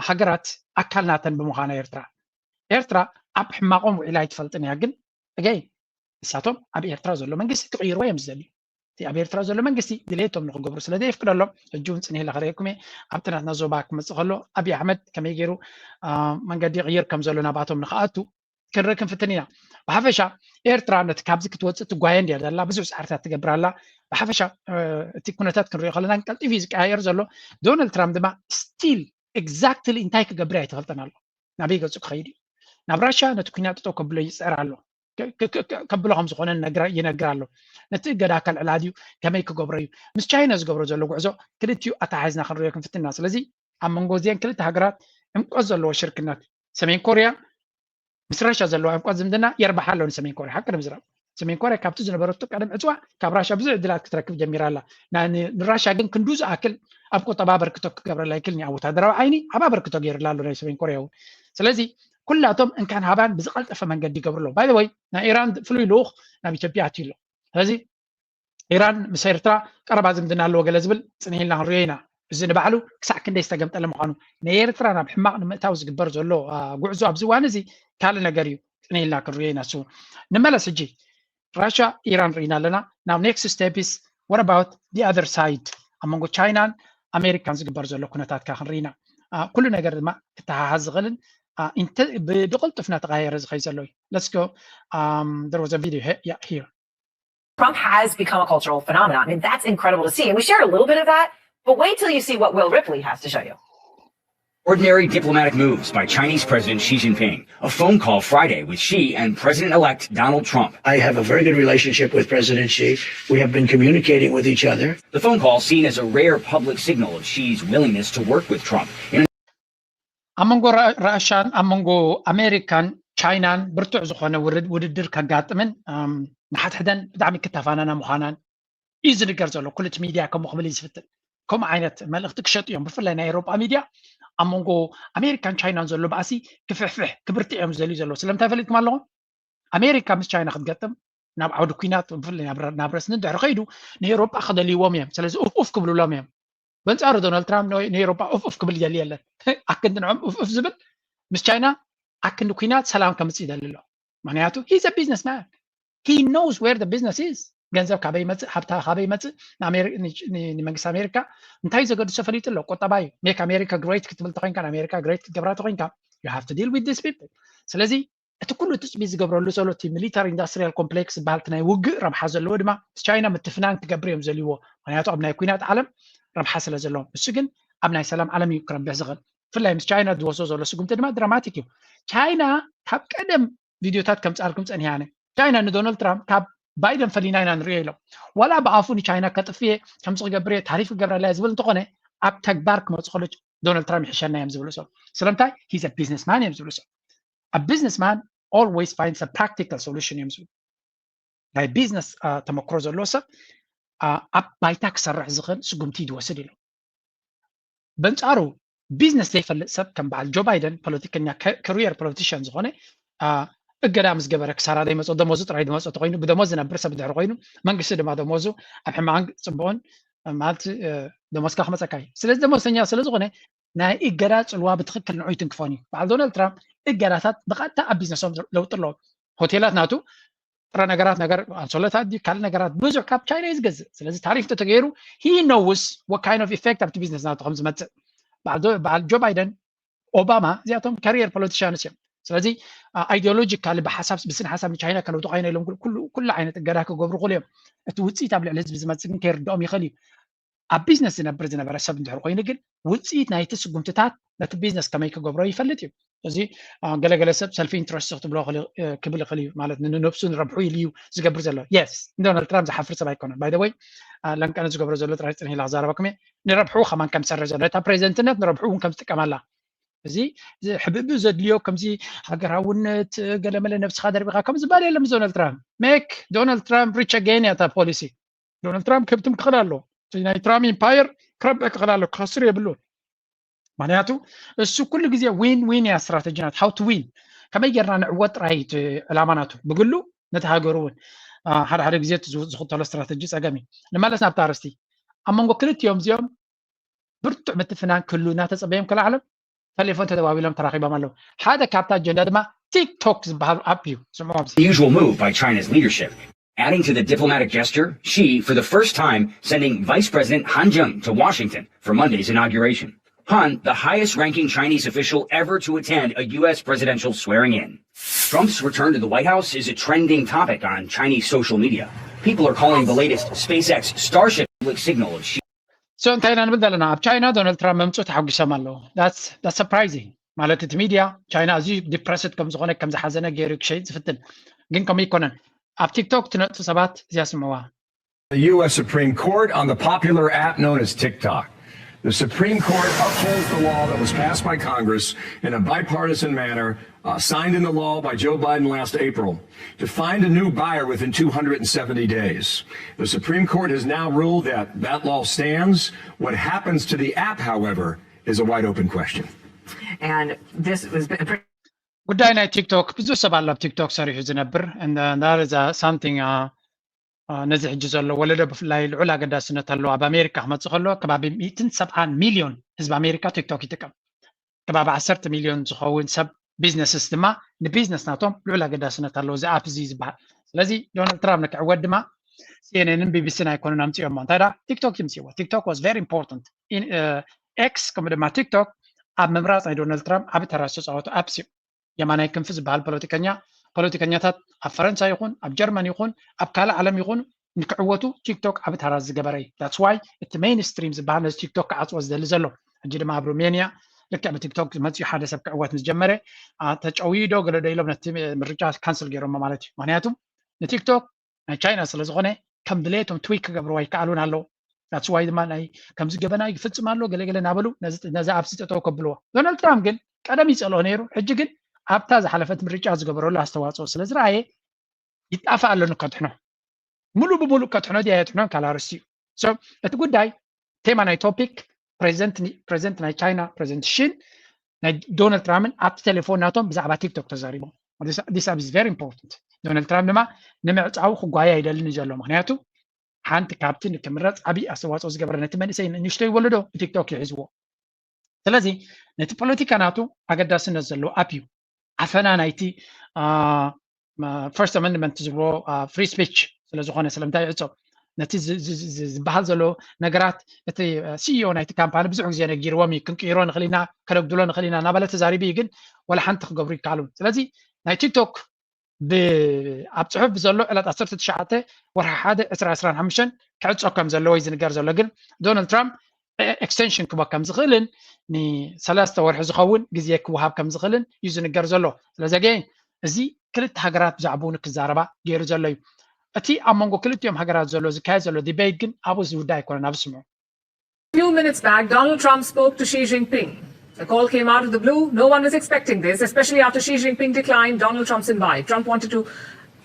ሃገራት ኣካል ናተን ብምዃና ኤርትራ ኤርትራ ኣብ ሕማቖም ውዒላ ኣይትፈልጥን እያ። ግን እገይ ንሳቶም ኣብ ኤርትራ ዘሎ መንግስቲ ክቕይርዎ እዮም ዝደልዩ። እቲ ኣብ ኤርትራ ዘሎ መንግስቲ ድሌቶም ንክገብሩ ስለ ዘየፍቅደሎም፣ ሕጂ እውን ጽኒሕ ኢለ ክርእየኩም እየ። ኣብቲ ናትና ዞባ ክመጽእ ከሎ ኣብይ ኣሕመድ ከመይ ገይሩ መንገዲ ይቕይር ከም ዘሎ ናብኣቶም ንክኣቱ ክንርኢ ክንፍትን ኢና። ብሓፈሻ ኤርትራ ነቲ ካብዚ ክትወፅእ ትጓየ እንድያ ዘላ፣ ብዙሕ ፃዕርታት ትገብር ኣላ። ብሓፈሻ እቲ ኩነታት ክንሪኦ ከለና ቀልጢፉ እዩ ዝቀያየር ዘሎ። ዶናልድ ትራምፕ ድማ ስቲል ኤግዛክትሊ እንታይ ክገብር ኣይተፈልጠን ኣሎ። ናበይ ገፁ ክኸይድ እዩ? ናብ ራሻ ነቲ ኩናት ጠጠው ከብሎ ይፅዕር ኣሎ። ከብሎ ከም ዝኾነ ይነግር ኣሎ። ነቲ እገዳ ከልዕላ ድዩ? ከመይ ክገብሮ እዩ? ምስ ቻይና ዝገብሮ ዘሎ ጉዕዞ ክልቲኡ ኣተሓሒዝና ክንሪኦ ክንፍትና። ስለዚ ኣብ መንጎ እዚአን ክልተ ሃገራት ዕምቆት ዘለዎ ሽርክነት ሰሜን ኮርያ ምስ ራሻ ዘለዋ ዕምቆት ዝምድና የርብሓ ኣሎ ንሰሜን ኮርያ። ሓቂ ንምዝራብ ሰሜን ኮርያ ካብቲ ዝነበረቶ ቀደም ዕፅዋ ካብ ራሻ ብዙሕ ዕድላት ክትረክብ ጀሚራ ኣላ። ንራሻ ግን ክንዱ ዝኣክል ኣብ ቁጠባ ኣበርክቶ ክገብረላ ይክእል። ኣብ ወታደራዊ ዓይኒ ዓብ ኣበርክቶ ገይርላ ኣሎ ናይ ሰሜን ኮርያ እውን። ስለዚ ኩላቶም እንካን ሃባን ብዝቐልጠፈ መንገዲ ይገብሩ ኣለዉ። ባይ ወይ ናይ ኢራን ፍሉይ ልኡኽ ናብ ኢትዮጵያ ኣትዩ ኣሎ። ስለዚ ኢራን ምስ ኤርትራ ቀረባ ዝምድና ኣለዎ ገለ ዝብል ጽንሕ ኢልና ክንሪኦ ኢና። እዚ ንባዕሉ ክሳዕ ክንደይ ዝተገምጠለ ምዃኑ ንኤርትራ ናብ ሕማቕ ንምእታው ዝግበር ዘሎ ጉዕዞ ኣብዚ እዋን እዚ ካልእ ነገር እዩ። ጽንሕ ኢልና ክንሪኦ ኢና። እሱ ንመለስ ሕጂ ራሻ ኢራን ርኢና ኣለና። ናብ ኔክስት ስቴፕስ what about the other side? ኣብ መንጎ ቻይናን ኣሜሪካን ዝግበር ዘሎ ኩነታት ካ ክንርኢና ኩሉ ነገር ድማ ክተሓሓዝ ዝኽእልን ብቕልጡፍ እናተቐያየረ ዝኸይ ዘሎ እዩ። Let's go. There was a video here. Trump has become a cultural phenomenon. I mean, that's incredible to see. And we shared a little bit of that, but wait till you see what Will Ripley has to show you. Ordinary diplomatic moves by Chinese President Xi Jinping. A phone call Friday with Xi and President elect Donald Trump. I have a very good relationship with President Xi. We have been communicating with each other. The phone call seen as a rare public signal of Xi's willingness to work with Trump. In ኣብ መንጎ ራሻን ኣብ መንጎ ኣሜሪካን ቻይናን ብርቱዕ ዝኾነ ውድድር ከጋጥምን ንሓድሕደን ብጣዕሚ ክተፋናና ምዃናን እዩ ዝንገር ዘሎ። ኩሉ እቲ ሚድያ ከምኡ ክብል እዩ ዝፍትን። ከምኡ ዓይነት መልእኽቲ ክሸጡ እዮም። ብፍላይ ናይ ኤሮጳ ሚድያ ኣብ መንጎ ኣሜሪካን ቻይናን ዘሎ ባእሲ ክፍሕፍሕ ክብርትዕ እዮም ዝደልዩ ዘለዉ። ስለምንታይ ፈሊጥኩም ኣለኹም? ኣሜሪካ ምስ ቻይና ክትገጥም ናብ ዓውዲ ኩናት ብፍላይ ናብ ረስኒ እንድሕር ከይዱ ንኤሮጳ ክደልይዎም እዮም። ስለዚ ኡፍ ኡፍ ክብልሎም እዮም። በንጻሩ ዶናልድ ትራምፕ ንኤሮጳ ኡፍ ኡፍ ክብል ይደሊ የለን። ኣክንዲ ንዖም ኡፍ ኡፍ ዝብል ምስ ቻይና ኣክንዲ ኩናት ሰላም ከምጽእ ይደሊ ኣሎ። ምክንያቱ he's a business man. He knows where the business is. ገንዘብ ካበይ ይመፅእ፣ ሃብታ ካበይ ይመፅእ፣ ንመንግስቲ ኣሜሪካ እንታይ ዘገድሶ ፈሊጡ ኣሎ። ቁጠባ እዩ። Make America great ክትብል ተኮይንካ፣ ንኣሜሪካ ግሬት ክትገብራ ተኮይንካ you have to deal with these people። ስለዚ እቲ ኩሉ ትፅቢት ዝገብረሉ ዘሎ እቲ ሚሊታሪ ኢንዳስትሪያል ኮምፕሌክስ ዝበሃል ናይ ውግእ ረብሓ ዘለዎ ድማ ምስ ቻይና ምትፍናን ክገብር እዮም ዘልዎ። ምክንያቱ ኣብ ናይ ኩናት ዓለም ረብሓ ስለ ዘለዎም፣ እሱ ግን ኣብ ናይ ሰላም ዓለም እዩ ክረብሕ ዝኽእል። ብፍላይ ምስ ቻይና ዝወስዶ ዘሎ ስጉምቲ ድማ ድራማቲክ እዩ። ቻይና ካብ ቀደም ቪድዮታት ከምፅኣልኩም ፀኒሓ። ቻይና ንዶናልድ ትራምፕ ካብ ባይደን ፈሊና ኢና ንሪኦ ኢሎም። ዋላ ብኣፉ ንቻይና ከጥፍየ ከምዚ ክገብር እየ፣ ታሪፍ ክገብረላ እየ ዝብል እንተኾነ ኣብ ተግባር ክመፁ ከሎ ዶናልድ ትራምፕ ይሕሸና እዮም ዝብሉ ሰብ። ስለምንታይ? He's a businessman እዮም ዝብሉ ሰብ። A businessman always finds a practical solution እዮም ዝብሉ። ናይ ቢዝነስ ተመክሮ ዘለዎ ሰብ ኣብ ባይታ ክሰርሕ ዝኽእል ስጉምቲ እዩ ዝወስድ ኢሎም። በንጻሩ ቢዝነስ ዘይፈልጥ ሰብ ከም በዓል ጆ ባይደን ፖለቲከኛ፣ ካሪየር ፖለቲሽያን ዝኾነ እገዳ ምስ ገበረ ክሳራ ዘይመጾ፣ ደሞዙ ጥራይ ዝመጾ ተኮይኑ፣ ብደሞዝ ዝነብር ሰብ እንድሕር ኮይኑ፣ መንግስቲ ድማ ደሞዙ ኣብ ሕማቕን ጽቡቕን ማለት ደሞዝካ ክመጸካ እዩ። ስለዚ ደሞዝተኛ ስለ ዝኾነ ናይ እገዳ ጽልዋ ብትኽክል ንዑ ይትንክፎን እዩ። በዓል ዶናልድ ትራምፕ እገዳታት ብቐጥታ ኣብ ቢዝነሶም ለውጢ ኣለዎም። ሆቴላት ናቱ ጥረ ነገራት ነገር ኣንሶለታት ድዩ ካልእ ነገራት ብዙሕ ካብ ቻይና እዩ ዝገዝእ። ስለዚ ታሪፍ እንተተገይሩ he knows what kind of effect ኣብቲ ቢዝነስ ናቱ ከም ዝመጽእ። በዓል ዶ- በዓል ጆ ባይደን፣ ኦባማ እዚኣቶም ካሪየር ፖለቲሽያንስ እዮም። ስለዚ ኣይዲዮሎጂካሊ ብሓሳብ ብስነ ሓሳብ ንቻይና ከነውድቆ ኢና ኢሎም ኩሉ ኩሉ ዓይነት እገዳ ክገብሩ ክእሉ እዮም። እቲ ውፅኢት ኣብ ልዕሊ ህዝቢ ዝመፅእ ግን ከይርድኦም ይኽእል እዩ። ኣብ ቢዝነስ ዝነብር ዝነበረ ሰብ እንድሕር ኮይኑ ግን ውፅኢት ናይቲ ስጉምትታት ነቲ ቢዝነስ ከመይ ክገብሮ ይፈልጥ እዩ። እዚ ገለገለ ሰብ ሰልፊ ኢንትረስት ክትብሎ ክብል ይኽእል እዩ። ማለት ንነብሱ ንረብሑ ኢሉ እዩ ዝገብር ዘሎ። የስ ንዶናልድ ትራምፕ ዝሓፍር ሰብ ኣይኮነን። ባይ ወይ ለንቀነ ዝገብሮ ዘሎ ጥራይ ፅንሕ ኢላ ክዛረበኩም እየ። ንረብሑ ከማን ከም ዝሰርሕ ዘሎ ነታ ፕሬዚደንትነት ንረብሑ እውን ከም ዝጥቀመላ እዚ ሕብእብእ ዘድልዮ ከምዚ ሃገራውነት ገለመለ ነብስኻ ደርቢኻ ከም ዝበሃል የለን ምስ ዶናልድ ትራምፕ። ሜክ ዶናልድ ትራምፕ ሪች ኣገይን እያ እታ ፖሊሲ። ዶናልድ ትራምፕ ክህብትም ክኽእል ኣለዎ። እቲ ናይ ትራምፕ ኢምፓየር ክረብዕ ክኽእል ኣለዎ። ክኸስር የብሉን። ምክንያቱ እሱ ኩሉ ግዜ ዊን ዊን እያ ስትራተጂ ናት። How to win፣ ከመይ ጌርና ንዕወት ጥራይ እቲ ዕላማ ናቱ። ብግሉ ነቲ ሃገሩ እውን ሓደ ሓደ ግዜ ዝኽተሎ ስትራተጂ ፀገም እዩ። ንመለስ ናብቲ ኣርእስቲ። ኣብ መንጎ ክልቲኦም እዚኦም ብርቱዕ ምትፍናን ክህሉ እናተፀበዮም ክልዓሎም ተሌፎን ተደዋዊሎም ተራኺቦም ኣለዉ። ሓደ ካብቲ ኣጀንዳ ድማ ቲክቶክ ዝበሃል ኣፕ እዩ። ስምዖም The usual move by China's leadership. Adding to the diplomatic gesture, Xi, for the first time, sending Vice President Han Zheng to Washington for Monday's inauguration. Han, the highest ranking Chinese official ever to attend a U S presidential swearing in. Trump's return to the White House is a trending topic on Chinese social media. People are calling the latest SpaceX Starship public signal of Xi So እንታይ ኢና ንብል ዘለና? ኣብ ቻይና ዶናልድ ትራምፕ መምፅኡ ተሓጒሶም ኣለዉ። That's surprising። ማለት እቲ ሚድያ ቻይና ኣዝዩ ዲፕረስድ ከም ዝኾነ ከም ዝሓዘነ ገይሩ ክሸይጥ ዝፍትን፣ ግን ከምኡ ኣይኮነን። ኣብ ቲክቶክ ትነጥፉ ሰባት እዚኣ ስምዕዋ። The U S Supreme Court on the popular app known as TikTok. The Supreme Court upholds the law that was passed by Congress in a bipartisan manner, uh, signed into law by Joe Biden last April, to find a new buyer within two hundred seventy days. The Supreme Court has now ruled that that law stands. What happens to the app, however, is a wide open question. And this was ጉዳይ ናይ ቲክቶክ ብዙሕ ሰብ ኣሎ ኣብ ቲክቶክ ሰሪሑ ዝነብር። And, uh, that is, uh, something, uh, ነዚ ሕጂ ዘሎ ወለዶ ብፍላይ ልዑል ኣገዳስነት ኣለዎ። ኣብ ኣሜሪካ ክመፅእ ከሎ ከባቢ ሚእትን ሰብዓን ሚልዮን ህዝቢ ኣሜሪካ ቲክቶክ ይጥቀም። ከባቢ ዓሰርተ ሚልዮን ዝኸውን ሰብ ቢዝነስስ ድማ ንቢዝነስ ናቶም ልዑል ኣገዳስነት ኣለዎ እዚ ኣፕ እዚ ዝበሃል። ስለዚ ዶናልድ ትራምፕ ንክዕወት ድማ ሲኤንኤንን ቢቢሲን ኣይኮኑን ኣምፅኦሞ። እንታይ ዳ ቲክቶክ ይምፅእዎ። TikTok was very important. ኤክስ ከምኡ ድማ ቲክቶክ ኣብ ምምራፅ ናይ ዶናልድ ትራምፕ ዓቢ ተራ ዝተፃወቱ ኣፕስ እዮም። የማናይ ክንፊ ዝበሃል ፖለቲከኛ ፖለቲከኛታት ኣብ ፈረንሳ ይኹን ኣብ ጀርመን ይኹን ኣብ ካልእ ዓለም ይኹን ንክዕወቱ ቲክቶክ ዓቢ ተራ ዝገበረ እዩ። That's why እቲ ሜይንስትሪም ዝበሃል ነዚ ቲክቶክ ክዓፅዎ ዝደሊ ዘሎ። ሕጂ ድማ ኣብ ሩሜንያ ልክዕ ብቲክቶክ መፅኡ ሓደ ሰብ ክዕወት ምስ ጀመረ፣ አ፣ ተጨውዩ ዶ ገለ ዶ ኢሎም ነቲ ምርጫ ካንስል ገይሮሞ ማለት እዩ። ምክንያቱ ንቲክቶክ ናይ ቻይና ስለ ዝኾነ ከም ድሌቶም ትዊክ ክገብርዎ ኣይከኣሉን ኣለዉ። That's why ድማ ናይ ከምዚ ገበና ይፍፅም ኣሎ ገለገለ እናበሉ ነዚ ኣፕስ ጠጠው ከብልዎ። ዶናልድ ትራምፕ ግን ቀደም ይፀልኦ ነይሩ። ሕጂ ግን ኣብታ ዝሓለፈት ምርጫ ዝገበረሉ ኣስተዋፅኦ ስለ ዝረኣየ ይጣፋእ ኣሎ ንከድሕኖ። ሙሉእ ብሙሉእ ከድሕኖ ድያ የድሕኖ ካልእ ኣርእስቲ እዩ። So እቲ ጉዳይ ቴማ ናይ ቶፒክ ፕሬዚደንት ናይ ቻይና ፕሬዚደንት ሺን ናይ ዶናልድ ትራምፕን ኣብቲ ቴሌፎን ናቶም ብዛዕባ ቲክቶክ ተዛሪቦም። This is very important። ዶናልድ ትራምፕ ድማ ንምዕፃው ክጓየ ኣይደልን እዩ ዘሎ። ምክንያቱ ሓንቲ ካብቲ ንክምረፅ ዓብዪ ኣስተዋፅኦ ዝገበረ ነቲ መንእሰይ ንእሽተይ ወለዶ ብቲክቶክ እዩ ሒዝዎ። ስለዚ ነቲ ፖለቲካ ናቱ ኣገዳስነት ዘለዎ ኣፕ እዩ። ዓፈና ናይቲ ፈርስት ኣመንድመንት ዝብሎ ፍሪ ስፒች ስለዝኾነ ስለምንታይ ይዕፆ? ነቲ ዝበሃል ዘሎ ነገራት እቲ ሲኢኦ ናይቲ ካምፓኒ ብዙሕ ግዜ ነጊርዎም እዩ። ክንቅይሮ ንኽእል ኢና፣ ከነጉድሎ ንኽእል ኢና እናበለ ተዛሪቡ እዩ። ግን ዋላ ሓንቲ ክገብሩ ይከኣሉ። ስለዚ ናይ ቲክቶክ ኣብ ፅሑፍ ብዘሎ ዕለት ዓሰርተ ትሽዓተ ወርሒ ሓደ ዕስራ ዕስራን ሓሙሽተን ክዕፆ ከም ዘለዎ እዩ ዝንገር ዘሎ። ግን ዶናልድ ትራምፕ ኤክስቴንሽን ክቦ ከም ዝኽእልን ንሰለስተ ወርሒ ዝኸውን ግዜ ክወሃብ ከም ዝኽእልን እዩ ዝንገር ዘሎ። ስለዚ ኣገይን እዚ ክልተ ሃገራት ብዛዕባኡ ንክዛረባ ገይሩ ዘሎ እዩ። እቲ ኣብ መንጎ ክልቲኦም ሃገራት ዘሎ ዝካየድ ዘሎ ዲቤት ግን ኣብኡ ዝውዳእ ኣይኮነን። ኣብ ስምዑ። Few minutes back, Donald Trump spoke to Xi Jinping. The call came out of the blue. No one was expecting this, especially after Xi Jinping declined Donald Trump's invite. Trump wanted to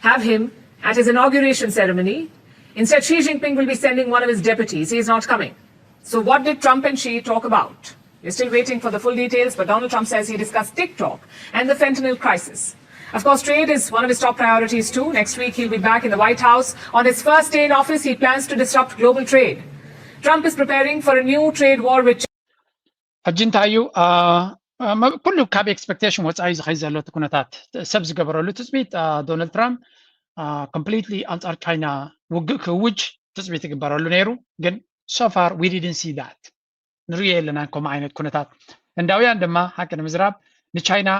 have him at his inauguration ceremony. Instead, Xi Jinping will be sending one of his deputies. He is not coming. So, what did Trump and Xi talk about? We're still waiting for the full details, but Donald Trump says he discussed TikTok and the fentanyl crisis. Of course, trade is one of his top priorities too. Next week, he'll be back in the White House. On his first day in office, he plans to disrupt global trade. Trump is preparing for a new trade war with ሕጂ እንታይ እዩ ኩሉ ካብ ኤክስፔክቴሽን ወፃኢ ዝኸይ ዘሎ እቲ ኩነታት ሰብ ዝገበረሉ ትፅቢት ዶናልድ ትራምፕ ኮምፕሊትሊ ኣንፃር ቻይና ውግእ ክውጅ ትፅቢት ይግበረሉ ነይሩ። ግን so far we didn't see that። ንሪኦ የለናን ከምኡ ዓይነት ኩነታት። ህንዳውያን ድማ ሓቂ ንምዝራብ ንቻይና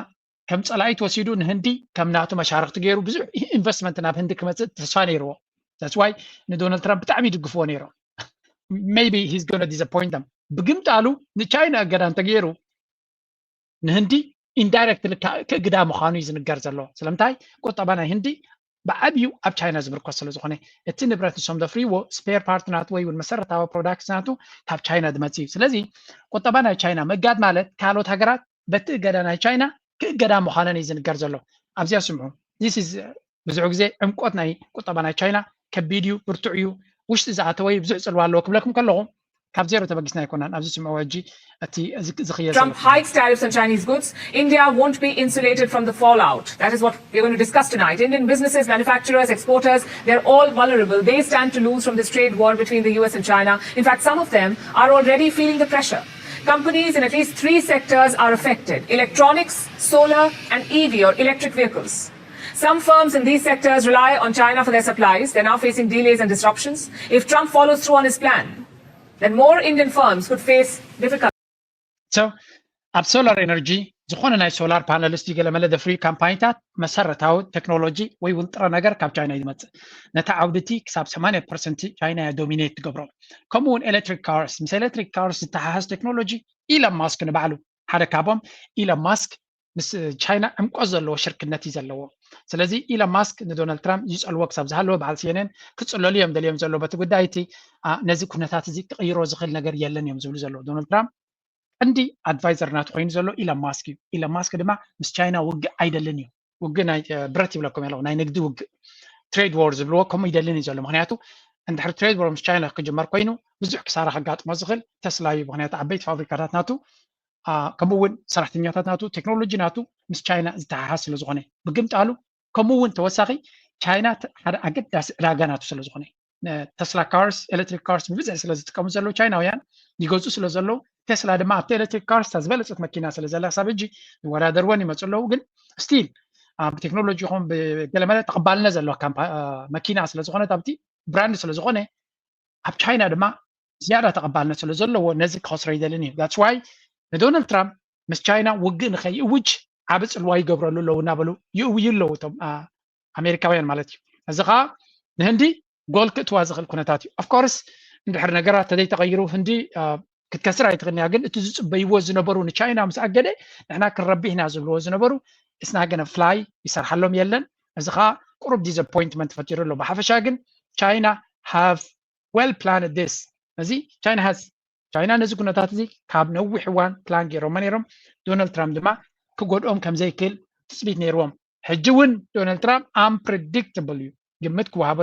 ከም ፀላኢት ወሲዱ ንህንዲ ከም ናቱ መሻርክቲ ገይሩ ብዙሕ ኢንቨስትመንት ናብ ህንዲ ክመፅእ ተስፋ ነይርዎ። That's why ንዶናልድ ትራምፕ ብጣዕሚ ይድግፍዎ ነይሮም። Maybe he's gonna disappoint them። ብግምጣሉ ንቻይና እገዳ እንተገይሩ ንህንዲ ኢንዳይረክትሊ ክእግዳ ምዃኑ እዩ ዝንገር ዘሎ። ስለምንታይ? ቁጠባ ናይ ህንዲ ብዓብዩ ኣብ ቻይና ዝምርኮስ ስለ ዝኾነ እቲ ንብረት ንሶም ዘፍርይዎ ስፔር ፓርት ናቱ ወይ እውን መሰረታዊ ፕሮዳክት ናቱ ካብ ቻይና ዝመፅእ እዩ። ስለዚ ቁጠባ ናይ ቻይና ምእጋድ ማለት ካልኦት ሃገራት በቲ እገዳ ናይ ቻይና ክእገዳ ምዃነን እዩ ዝንገር ዘሎ። ኣብዚኣ ስምዑ። This is ብዙሕ ግዜ ዕምቆት ናይ ቁጠባ ናይ ቻይና ከቢድ እዩ፣ ብርቱዕ እዩ፣ ውሽጢ ዝኣተወ እዩ፣ ብዙሕ ፅልዋ ኣለዎ ክብለኩም ከለኹ ካብ ዜሮ ተበጊስና ኣይኮናን። ኣብዚ ስምዑ ሕጂ እቲ ዝኽየድ Trump hikes tariffs on Chinese goods, India won't be insulated from the fallout. That is what we're going to discuss tonight. Indian businesses, manufacturers, exporters, they're all vulnerable. They stand to lose from this trade war between the U S and China. In fact, some of them are already feeling the pressure. Companies in at least three sectors are affected: electronics, solar, and E V or electric vehicles. Some firms in these sectors rely on China for their supplies. They're now facing delays and disruptions. If Trump follows through on his plan, then more Indian firms could face difficulties. So ኣብ solar energy ዝኾነ ናይ solar panelist ገለመለ ዘፍርዩ ካምፓኒታት መሰረታዊ ቴክኖሎጂ ወይ እውን ጥረ ነገር ካብ ቻይና እዩ ዝመፅእ። ነቲ ዓውዲ እቲ ክሳብ ሰማንያ ፐርሰንት ቻይና እያ dominate ትገብሮ። ከምኡ እውን electric cars፣ ምስ electric cars ዝተሓሓዝ ቴክኖሎጂ ኢለን ማስክ ንባዕሉ ሓደ ካብኦም ኢለን ማስክ ምስ ቻይና ዕምቆት ዘለዎ ሽርክነት እዩ ዘለዎ። ስለዚ ኢለን ማስክ ንዶናልድ ትራምፕ ዝፀልዎ ክሳብ ዝሃለወ በዓል CNN ክፅለሉ እዮም ደልዮም ዘሎ በቲ ጉዳይ እቲ ነዚ ኩነታት እዚ ክቕይሮ ዝኽእል ነገር የለን እዮም ዝብሉ ዘለዉ። ዶናልድ ትራምፕ ቀንዲ advisor ናቱ ኮይኑ ዘሎ ኢለን ማስክ እዩ። ኢለን ማስክ ድማ ምስ ቻይና ውግእ ኣይደልን እዩ። ውግእ ናይ ብረት ይብለኩም ኣለኹ፣ ናይ ንግዲ ውግእ፣ trade war ዝብልዎ ከምኡ ይደልን እዩ ዘሎ። ምክንያቱ እንድሕር trade war ምስ ቻይና ክጅመር ኮይኑ ብዙሕ ክሳራ ከጋጥሞ ዝኽእል ተስላ እዩ። ምክንያቱ ዓበይቲ ፋብሪካታት ናቱ ከምኡ እውን ሰራሕተኛታት ናቱ ቴክኖሎጂ ናቱ ምስ ቻይና ዝተሓሓዝ ስለ ዝኾነ ብግምጣሉ ከምኡ እውን ተወሳኺ ቻይና ሓደ ኣገዳሲ ዕዳጋ ናቱ ስለ ዝኾነ ተስላ cars፣ electric cars ብብዝሒ ስለ ዝጥቀሙ ዘለዉ ቻይናውያን ይገዝኡ ስለ ዘለዉ ቴስላ ድማ ኣብቲ electric cars እታ ዝበለፀት መኪና ስለ ዘላ ክሳብ ሕጂ ይወዳደርወን ይመፁ ኣለዉ። ግን still ብቴክኖሎጂ ይኹን ብገለመለ ተቐባልነት ዘለዋ መኪና ስለ ዝኾነት ኣብቲ brand ስለ ዝኾነ ኣብ ቻይና ድማ ዝያዳ ተቐባልነት ስለ ዘለዎ ነዚ ክኸስሮ ይደልን እዩ። That's why ንዶናልድ ትራምፕ ምስ ቻይና ውግእ ንኸይእውጅ ዓቢ ፅልዋ ይገብረሉ ኣለዉ እናበሉ ይእውዩ ኣለዉ እቶም ኣሜሪካውያን ማለት እዩ። እዚ ከዓ ንህንዲ ጎል ክእትዋ ዝኽእል ኩነታት እዩ። Of course እንድሕር ነገራት ተዘይተቐይሩ ህንዲ ክትከስር ኣይትኽእልን እያ። ግን እቲ ዝፅበይዎ ዝነበሩ ንቻይና ምስ ኣገደ ንሕና ክንረብሕ ኢና ዝብልዎ ዝነበሩ it's not gonna fly ይሰርሓሎም የለን። እዚ ከዓ ቁሩብ disappointment ፈጢሩ ኣሎ። ብሓፈሻ ግን ቻይና have well planned this። እዚ ቻይና has ቻይና ነዚ ኩነታት እዚ ካብ ነዊሕ እዋን ፕላን ገይሮሞ ነይሮም። ዶናልድ ትራምፕ ድማ ክጎድኦም ከም ዘይክእል ትፅቢት ነይርዎም። ሕጂ እውን ዶናልድ ትራምፕ unpredictable እዩ። ግምት ክወሃቦ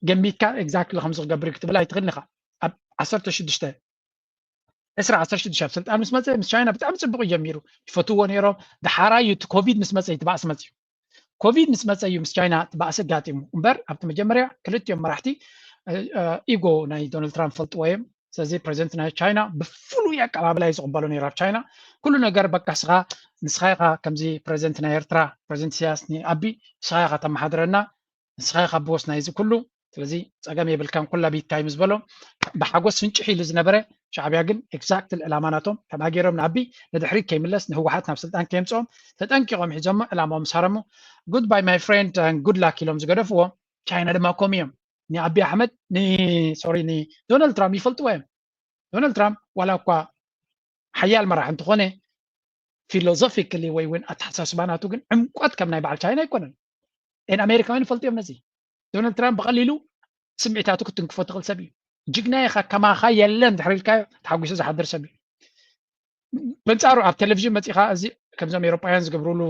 ገሚትካ exactly ከምዚ ክገብር ክትብል ኣይትኽእልን ኢኻ። ኣብ ዓሰርተ ሽዱሽተ ዕስራ ዓሰርተ ሽዱሽተ ኣብ ስልጣን ምስ መፀ ምስ ቻይና ብጣዕሚ ፅቡቕ እዩ ጀሚሩ። ይፈትዎ ነይሮም። ደሓራይ እዩ እቲ ኮቪድ ምስ መፀ እቲ ባእሲ መፅዩ። ኮቪድ ምስ መፀ እዩ ምስ ቻይና እቲ ባእሲ ኣጋጢሙ እምበር ኣብቲ መጀመርያ ክልቲኦም መራሕቲ ego ናይ ዶናልድ ትራምፕ ፈልጥዎ እዮም። ስለዚ ፕሬዚደንት ናይ ቻይና ብፍሉይ ኣቀባብላ እዩ ዝቕበሎ ነይሩ ኣብ ቻይና። ኩሉ ነገር በቃ ስኻ ንስኻ ኢኻ ከምዚ ፕሬዚደንት ናይ ኤርትራ ፕሬዚደንት ኢሳያስ ንኣቢ ንስኻ ኢኻ ተመሓድረና ንስኻ ኢኻ ቦስ ናይዚ ኩሉ ስለዚ ፀገም የብልካን ኩላ ቤትካ እዩ ምስ በሎ ብሓጎስ ፍንጭሕ ኢሉ ዝነበረ ሻዕብያ ግን exactly ዕላማ ናቶም ከማይ ገይሮም ንኣቢ ንድሕሪት ከይምለስ ንህወሓት ናብ ስልጣን ከየምፅኦም ተጠንቂቖም ሒዞሞ ዕላማኦም ምስ ሃረሙ good bye my friend and good luck ኢሎም ዝገደፍዎ ቻይና ድማ ከምኡ እዮም ንኣቢ ኣሕመድ ን sorry ንዶናልድ ትራምፕ ይፈልጥዎ እዮም። ዶናልድ ትራምፕ ዋላ እኳ ሓያል መራሒ እንተኾነ philosophically ወይ እውን ኣተሓሳስባ ናቱ ግን ዕምቆት ከም ናይ በዓል ቻይና ኣይኮነን። ኤን ኣሜሪካውያን ይፈልጡ እዮም ነዚ። ዶናልድ ትራምፕ ብቐሊሉ ስምዒታቱ ክትንክፎ ትኽእል ሰብ እዩ። ጅግና ኢኻ ከማኻ የለን ድሕሪ ኢልካዮ ተሓጒሱ ዝሓድር ሰብ እዩ። በንጻሩ ኣብ ቴሌቪዥን መጺኻ እዚ ከምዞም ኤሮጳውያን ዝገብርሉ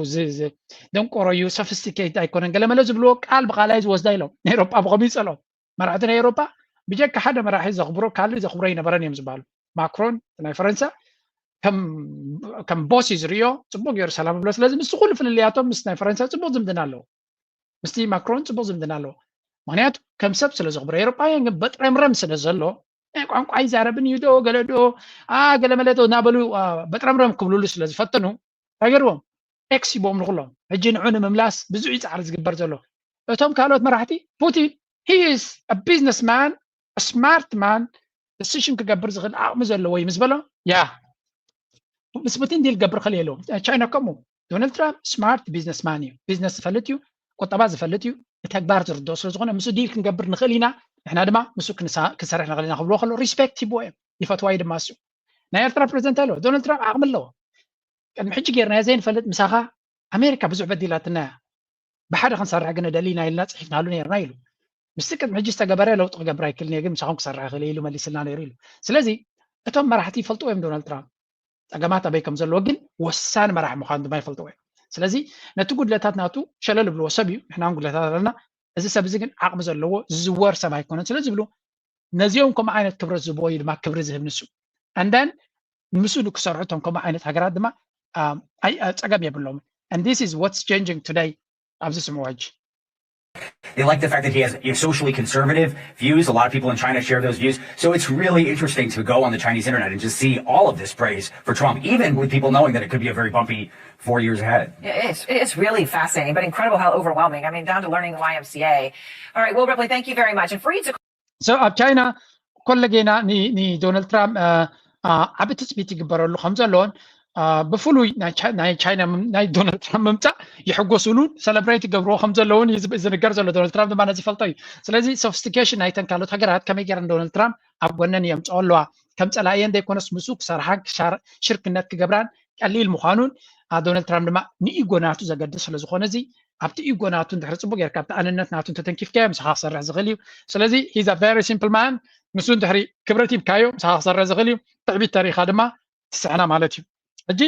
ደንቆሮ እዩ፣ sophisticated ኣይኮነን ገለመለ ዝብልዎ ቃል ብቓላይ ዝወስዳ ኢሎም ንኤሮጳ ብኸምኡ ይጸልኦም። መራሕቲ ናይ ኤሮጳ ብጀካ ሓደ መራሒ ዘኽብሮ ካልእ ዘኽብሮ ኣይነበረን እዮም ዝበሃሉ። ማክሮን ናይ ፈረንሳ ከም ቦስ እዩ ዝርእዮ፣ ጽቡቕ ገይሩ ሰላም ይብሎ። ስለዚ ምስ ኩሉ ፍልልያቶም ምስ ናይ ፈረንሳ ጽቡቕ ዝምድና ኣለዎ። ምስቲ ማክሮን ጽቡቕ ዝምድና ኣለዎ። ምኽንያቱ ከም ሰብ ስለ ዘኽብሮ። ኤሮጳውያን ግን በጥረምረም ስለ ዘሎ ቋንቋ ኣይዛረብን እዩ ዶ ገለ ዶ ገለመለ ዶ እናበሉ በጥረምረም ክብልሉ ስለ ዝፈተኑ ኣይገርዎም ኤክስ ይቦም ንኩሎም ሕጂ ንዑ ንምምላስ ብዙሕ ፃዕሪ ዝግበር ዘሎ እቶም ካልኦት መራሕቲ ፑቲን he is a businessman smart man decision ክገብር ዝኽእል ዓቕሚ ዘለዎ እዩ ምስ በሎ ያ ምስ ፑቲን ዲል ገብር ክእል የለዎም ቻይና ከምኡ ዶናልድ ትራምፕ smart businessman እዩ ቢዝነስ ዝፈልጥ እዩ ቁጠባ ዝፈልጥ እዩ ብተግባር ዝርድኦ ስለ ዝኾነ ምስ ዲል ክንገብር ንኽእል ኢና ንሕና ድማ ምስ ክንሰርሕ ንኽእል ኢና ክብልዎ ከሎ ሪስፔክት ሂብዎ እዮም ይፈትዋይ ድማ እሱ ናይ ኤርትራ ፕሬዚደንት ኣሎ ዶናልድ ትራምፕ ዓቕሚ ኣለዎ ቅድሚ ሕጂ ጌርናዮ ዘይንፈልጥ ምሳኻ ኣሜሪካ ብዙሕ በዲላትና እያ ብሓደ ክንሰርሕ ግን ደሊና ኢልና ፅሒፍናሉ ነርና ኢሉ ምስቲ ቅድሚ ሕጂ ዝተገበረ ለውጢ ክገብር ኣይክእልን እየ ግን ምሳኹም ክሰርሕ ይኽእል ኢሉ መሊስልና ነይሩ ኢሉ ስለዚ እቶም መራሕቲ ይፈልጥዎ እዮም ዶናልድ ትራምፕ ፀገማት ኣበይ ከም ዘለዎ ግን ወሳኒ መራሒ ምዃኑ ድማ ይፈልጥዎ እዮም ስለዚ ነቲ ጉድለታት ናቱ ሸለል ብልዎ ሰብ እዩ ንሕና እውን ጉድለታት ኣለና እዚ ሰብ እዚ ግን ዓቕሚ ዘለዎ ዝዝወር ሰብ ኣይኮነን ስለ ዝብሉ ነዚኦም ከምኡ ዓይነት ክብረት ዝህብዎ እዩ ድማ ክብሪ ዝህብ ንሱ and then ምስኡ ንክሰርሑ እቶም ከምኡ ዓይነት ሃገራት ድማ ፀገም የብሎም and this is what's changing today ኣብዚ ስምዑ ሕጂ They like the fact that he has, you know, socially conservative views. A lot of people in China share those views. So it's really interesting to go on the Chinese internet and just see all of this praise for Trump, even with people knowing that it could be a very bumpy four years ahead. It's, it's really fascinating, but incredible how overwhelming. I mean, down to learning the Y M C A. All right, Will Ripley, thank you very much. And for you to So ኣብ ቻይና ኮለጌና ንዶናልድ ትራምፕ ዓቢ ትፅቢት ይግበረሉ ከም ዘለዎን ብፍሉይ ናይ ቻይና ናይ ዶናልድ ትራምፕ ምምፃእ ይሕጎስሉን ሰለብሬት ይገብርዎ ከም ዘለውን ዝንገር ዘሎ። ዶናልድ ትራምፕ ድማ ነዚ ይፈልጦ እዩ። ስለዚ ሶፊስቲኬሽን ናይተን ካልኦት ሃገራት ከመይ ገይረን ዶናልድ ትራምፕ ኣብ ጎነን የምፅኦ ኣለዋ ከም ፀላእየን ዘይኮነስ ምስኡ ክሰርሓን ሽርክነት ክገብራን ቀሊል ምዃኑን ዶናልድ ትራምፕ ድማ ንኢጎ ናቱ ዘገድስ ስለዝኾነ እዚ ኣብቲ ኢጎ ናቱ እንድሕሪ ፅቡቅ ጌርካ ኣብቲ ኣንነት ናቱ እንተተንኪፍካዮ ምሳኻ ክሰርሕ ዝኽእል እዩ። ስለዚ he's a very simple man። ንሱ እንድሕሪ ክብረት ሂብካዮ ምሳኻ ክሰርሕ ዝኽእል እዩ። ትዕቢት ተሪኻ ድማ ትስዕና ማለት እዩ። ሕጂ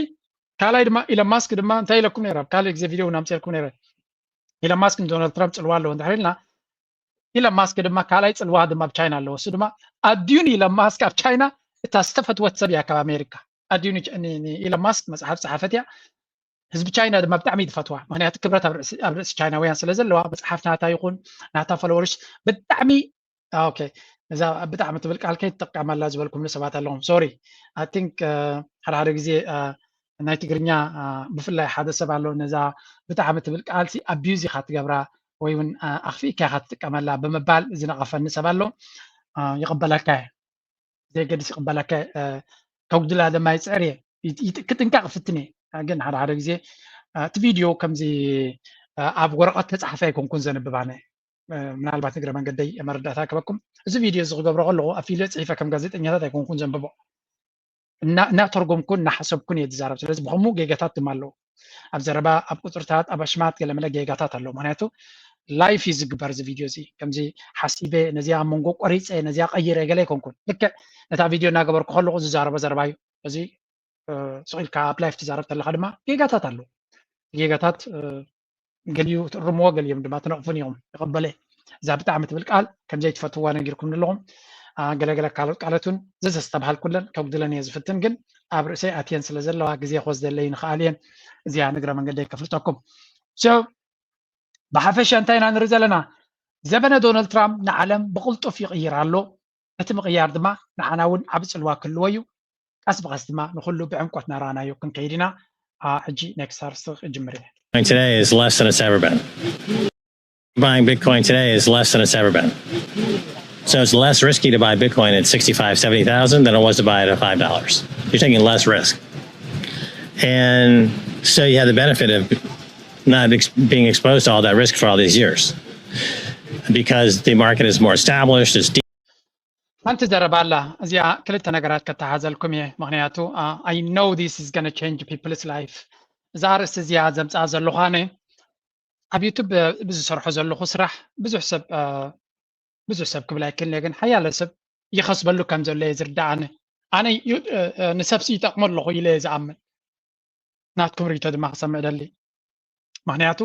ካልኣይ ድማ ኢሎን ማስክ ድማ እንታይ ኢለኩም ነይረ? ኣብ ካልእ ግዜ ቪድዮ እውን ኣምፅኤልኩም ነይረ። ኢሎን ማስክ ንዶናልድ ትራምፕ ፅልዋ ኣለዎ እንድሕር ኢልና ኢሎን ማስክ ድማ ካልኣይ ፅልዋ ድማ ኣብ ቻይና ኣለዎ። እሱ ድማ ኣድዩ ንኢሎን ማስክ ኣብ ቻይና እታ ዝተፈትወት ሰብ እያ ካብ ኣሜሪካ። ኣድዩ ንኢሎን ማስክ መፅሓፍ ፀሓፈት እያ። ህዝቢ ቻይና ድማ ብጣዕሚ እዩ ዝፈትዋ። ምክንያቱ ክብረት ኣብ ርእሲ ቻይናውያን ስለ ዘለዋ መፅሓፍ ናታ ይኹን ናታ ፎሎወርስ ብጣዕሚ ኦኬ እዛ ብጣዕሚ ትብል ቃል ከይትጠቀመላ ዝበልኩምኒ ሰባት ኣለኹም። ሶሪ I think ሓደ ሓደ ግዜ ናይ ትግርኛ ብፍላይ ሓደ ሰብ ኣሎ ነዛ ብጣዕሚ ትብል ቃልሲ ኣቢዩዝ ኢኻ ትገብራ ወይ እውን ኣኽፊእካ ኢኻ ትጥቀመላ ብምባል ዝነቐፈኒ ሰብ ኣሎ። ይቕበለካ እየ፣ ዘየገድስ ይቕበለካ እየ። ከጉድላ ድማ ይፅዕር እየ፣ ክጥንቀቕ ይፍትን እየ። ግን ሓደ ሓደ ግዜ እቲ ቪድዮ ከምዚ ኣብ ወረቐት ተፃሕፈ ኣይኮንኩን ዘንብብ ኣነ። ምናልባት እግረ መንገደይ መረዳእታ ክበኩም እዚ ቪድዮ እዚ ክገብሮ ከለኹ ኣፊለ ፅሒፈ ከም ጋዜጠኛታት ኣይኮንኩን ዘንብቦ። እናተርጎምኩን እናሓሰብኩን እየ ዝዛረብ። ስለዚ ብከምኡ ጌጋታት ድማ ኣለዉ። ኣብ ዘረባ፣ ኣብ ቁፅርታት፣ ኣብ ኣሽማት ገለመለ ጌጋታት ኣለዉ። ምክንያቱ ላይፍ እዩ ዝግበር እዚ ቪድዮ እዚ። ከምዚ ሓሲበ ነዚኣ ኣብ መንጎ ቆሪፀ ነዚኣ ቀይረ ገለ ኣይኮንኩን። ልክዕ ነታ ቪድዮ እናገበርኩ ከለኹ ዝዛረቦ ዘረባ እዩ። እዚ ስቕ ኢልካ ኣብ ላይፍ ትዛረብ ተለካ ድማ ጌጋታት ኣለዉ። ጌጋታት ገሊኡ ትእርምዎ ገሊኦም ድማ ትነቕፉን ኢኹም። ይቐበለ እዛ ብጣዕሚ ትብል ቃል ከም ዘይትፈትውዋ ነጊርኩምኒ ኣለኹም። ገለገለ ካልኦት ቃለት እውን ዘዘስተብሃልኩለን ከጉድለን እየ ዝፍትን፣ ግን ኣብ ርእሰይ ኣትየን ስለ ዘለዋ ግዜ ክወስደለይ ንኽኣል እየን። እዚኣ ንግረ መንገደይ ከፍልጠኩም። ብሓፈሻ እንታይ ኢና ንርኢ ዘለና? ዘበነ ዶናልድ ትራምፕ ንዓለም ብቕልጡፍ ይቕይር ኣሎ። እቲ ምቕያር ድማ ንዓና እውን ዓቢ ጽልዋ ክህልዎ እዩ። ቀስ ብቐስ ድማ ንኹሉ ብዕምቆት እናረኣናዮ ክንከይድ ኢና። ሕጂ ኔክስት ኣርስቲ ክጅምር እየ። Today is less than it's ever been. Buying Bitcoin today is less than it's ever been. So it's less risky to buy Bitcoin at sixty-five, seventy thousand than it was to buy it at five dollars. You're taking less risk. And so you have the benefit of not ex- being exposed to all that risk for all these years because the market is more established, it's deep. ሓንቲ ዘረባ ኣላ እዚኣ ክልተ ነገራት ከተሓዘልኩም እየ። ምክንያቱ I know this is gonna change people's life። እዛ ኣርእስቲ እዚኣ ዘምፅኣ ዘለኹ ኣነ ኣብ ዩቱብ ብዝሰርሖ ዘለኹ ስራሕ ብዙሕ ሰብ ብዙሕ ሰብ ክብል ኣይክእልን እየ፣ ግን ሓያለ ሰብ ይኸስበሉ ከም ዘሎ እየ ዝርዳእ። ኣነ ኣነ ንሰብሲ ይጠቕሞ ኣለኹ ኢለ እየ ዝኣምን። ናትኩም ርእይቶ ድማ ክሰምዕ ደሊ። ምክንያቱ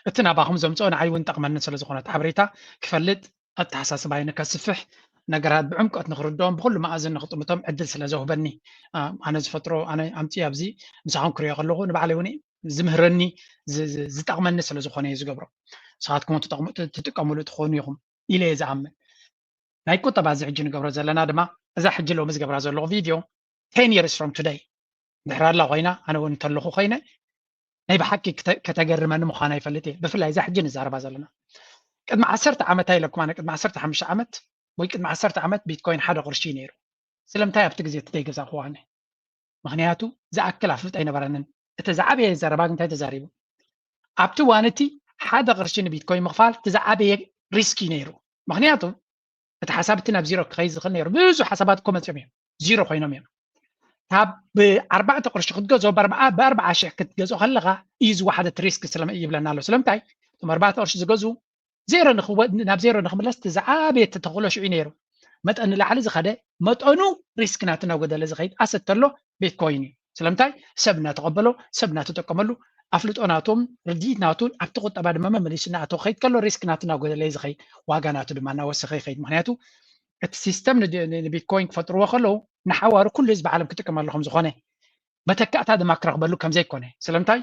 እቲ ናባኹም ዘምፅኦ ንዓይ እውን ጠቕመኒ ስለ ዝኾነ እቲ ሓበሬታ ክፈልጥ ኣተሓሳስባይ ንከስፍሕ ነገራት ብዕምቀት ንክርድኦም ብኩሉ መኣዝን ንክጥምቶም ዕድል ስለ ዘውህበኒ ኣነ ዝፈጥሮ ኣነ ኣምፅእ ኣብዚ ምሳኹም ክሪኦ ከለኹ ንባዕለይ እውን ዝምህረኒ ዝጠቕመኒ ስለ ዝኾነ እዩ ዝገብሮ። ንስኻትኩም ትጥቀምሉ ትኾኑ ኢኹም ኢለ እየ ዝኣምን። ናይ ቁጠባ እዚ ሕጂ ንገብሮ ዘለና ድማ እዛ ሕጂ ሎሚ ዝገብራ ዘለኹ ቪድዮ ten years from today ድሕሪ ኣላ ኮይና ኣነ እውን እንተለኹ ኮይነ ናይ ብሓቂ ከተገርመኒ ምዃና ይፈልጥ እየ። ብፍላይ እዛ ሕጂ ንዛረባ ዘለና ቅድሚ ዓሰርተ ዓመት ኣይለኩም ኣነ ቅድሚ ዓሰርተ ሓሙሽተ ዓመት ወይ ቅድሚ ዓሰርተ ዓመት ቢትኮይን ሓደ ቅርሺ እዩ ነይሩ። ስለምንታይ ኣብቲ ግዜ እቲ ዘይገዛእክዎ ኣነ? ምክንያቱ ዝኣክል ኣፍልጦ ኣይነበረንን። እቲ ዝዓበየ ዘረባ እንታይ ተዛሪቡ? ኣብቲ እዋን እቲ ሓደ ቅርሺ ንቢትኮይን ምኽፋል እቲ ዝዓበየ ሪስክ እዩ ነይሩ። ምክንያቱ እቲ ሓሳብ እቲ ናብ ዚሮ ክኸይድ ዝኽእል ነይሩ። ብዙሕ ሓሳባት እኮ መፅኦም እዮም፣ ዚሮ ኮይኖም እዮም። ካብ ብኣርባዕተ ቅርሺ ክትገዝኦ ብኣርባዓ ሽሕ ክትገዝኦ ከለኻ እዩ ዝወሓደት ሪስክ ስለ ይብለና ኣሎ። ስለምንታይ እቶም ኣርባዕተ ቅርሺ ዝገዝኡ ዜሮ ናብ ዜሮ ንክምለስ እቲ ዝዓበየ ተተኽእሎ ሽዑ ነይሩ። መጠን ንላዕሊ ዝኸደ መጠኑ ሪስክ ናቱ እናጎደለ ዝኸይድ ኣሰት ተሎ ቤትኮይን እዩ። ስለምንታይ ሰብ እናተቐበሎ ሰብ እናተጠቀመሉ ኣፍልጦ ናቶም ርድኢት ናቱን ኣብቲ ቁጠባ ድማ መመሊሱ እናኣተወ ክኸይድ ከሎ ሪስክ ናቱ እናጎደለ ዝኸይድ ዋጋ ናቱ ድማ እናወሰኸ ይኸይድ። ምክንያቱ እቲ ሲስተም ንቢትኮይን ክፈጥርዎ ከለዉ ንሓዋሩ ኩሉ ህዝቢ ዓለም ክጥቀመሉ ከም ዝኾነ መተካእታ ድማ ክረኽበሉ ከም ዘይኮነ ስለምንታይ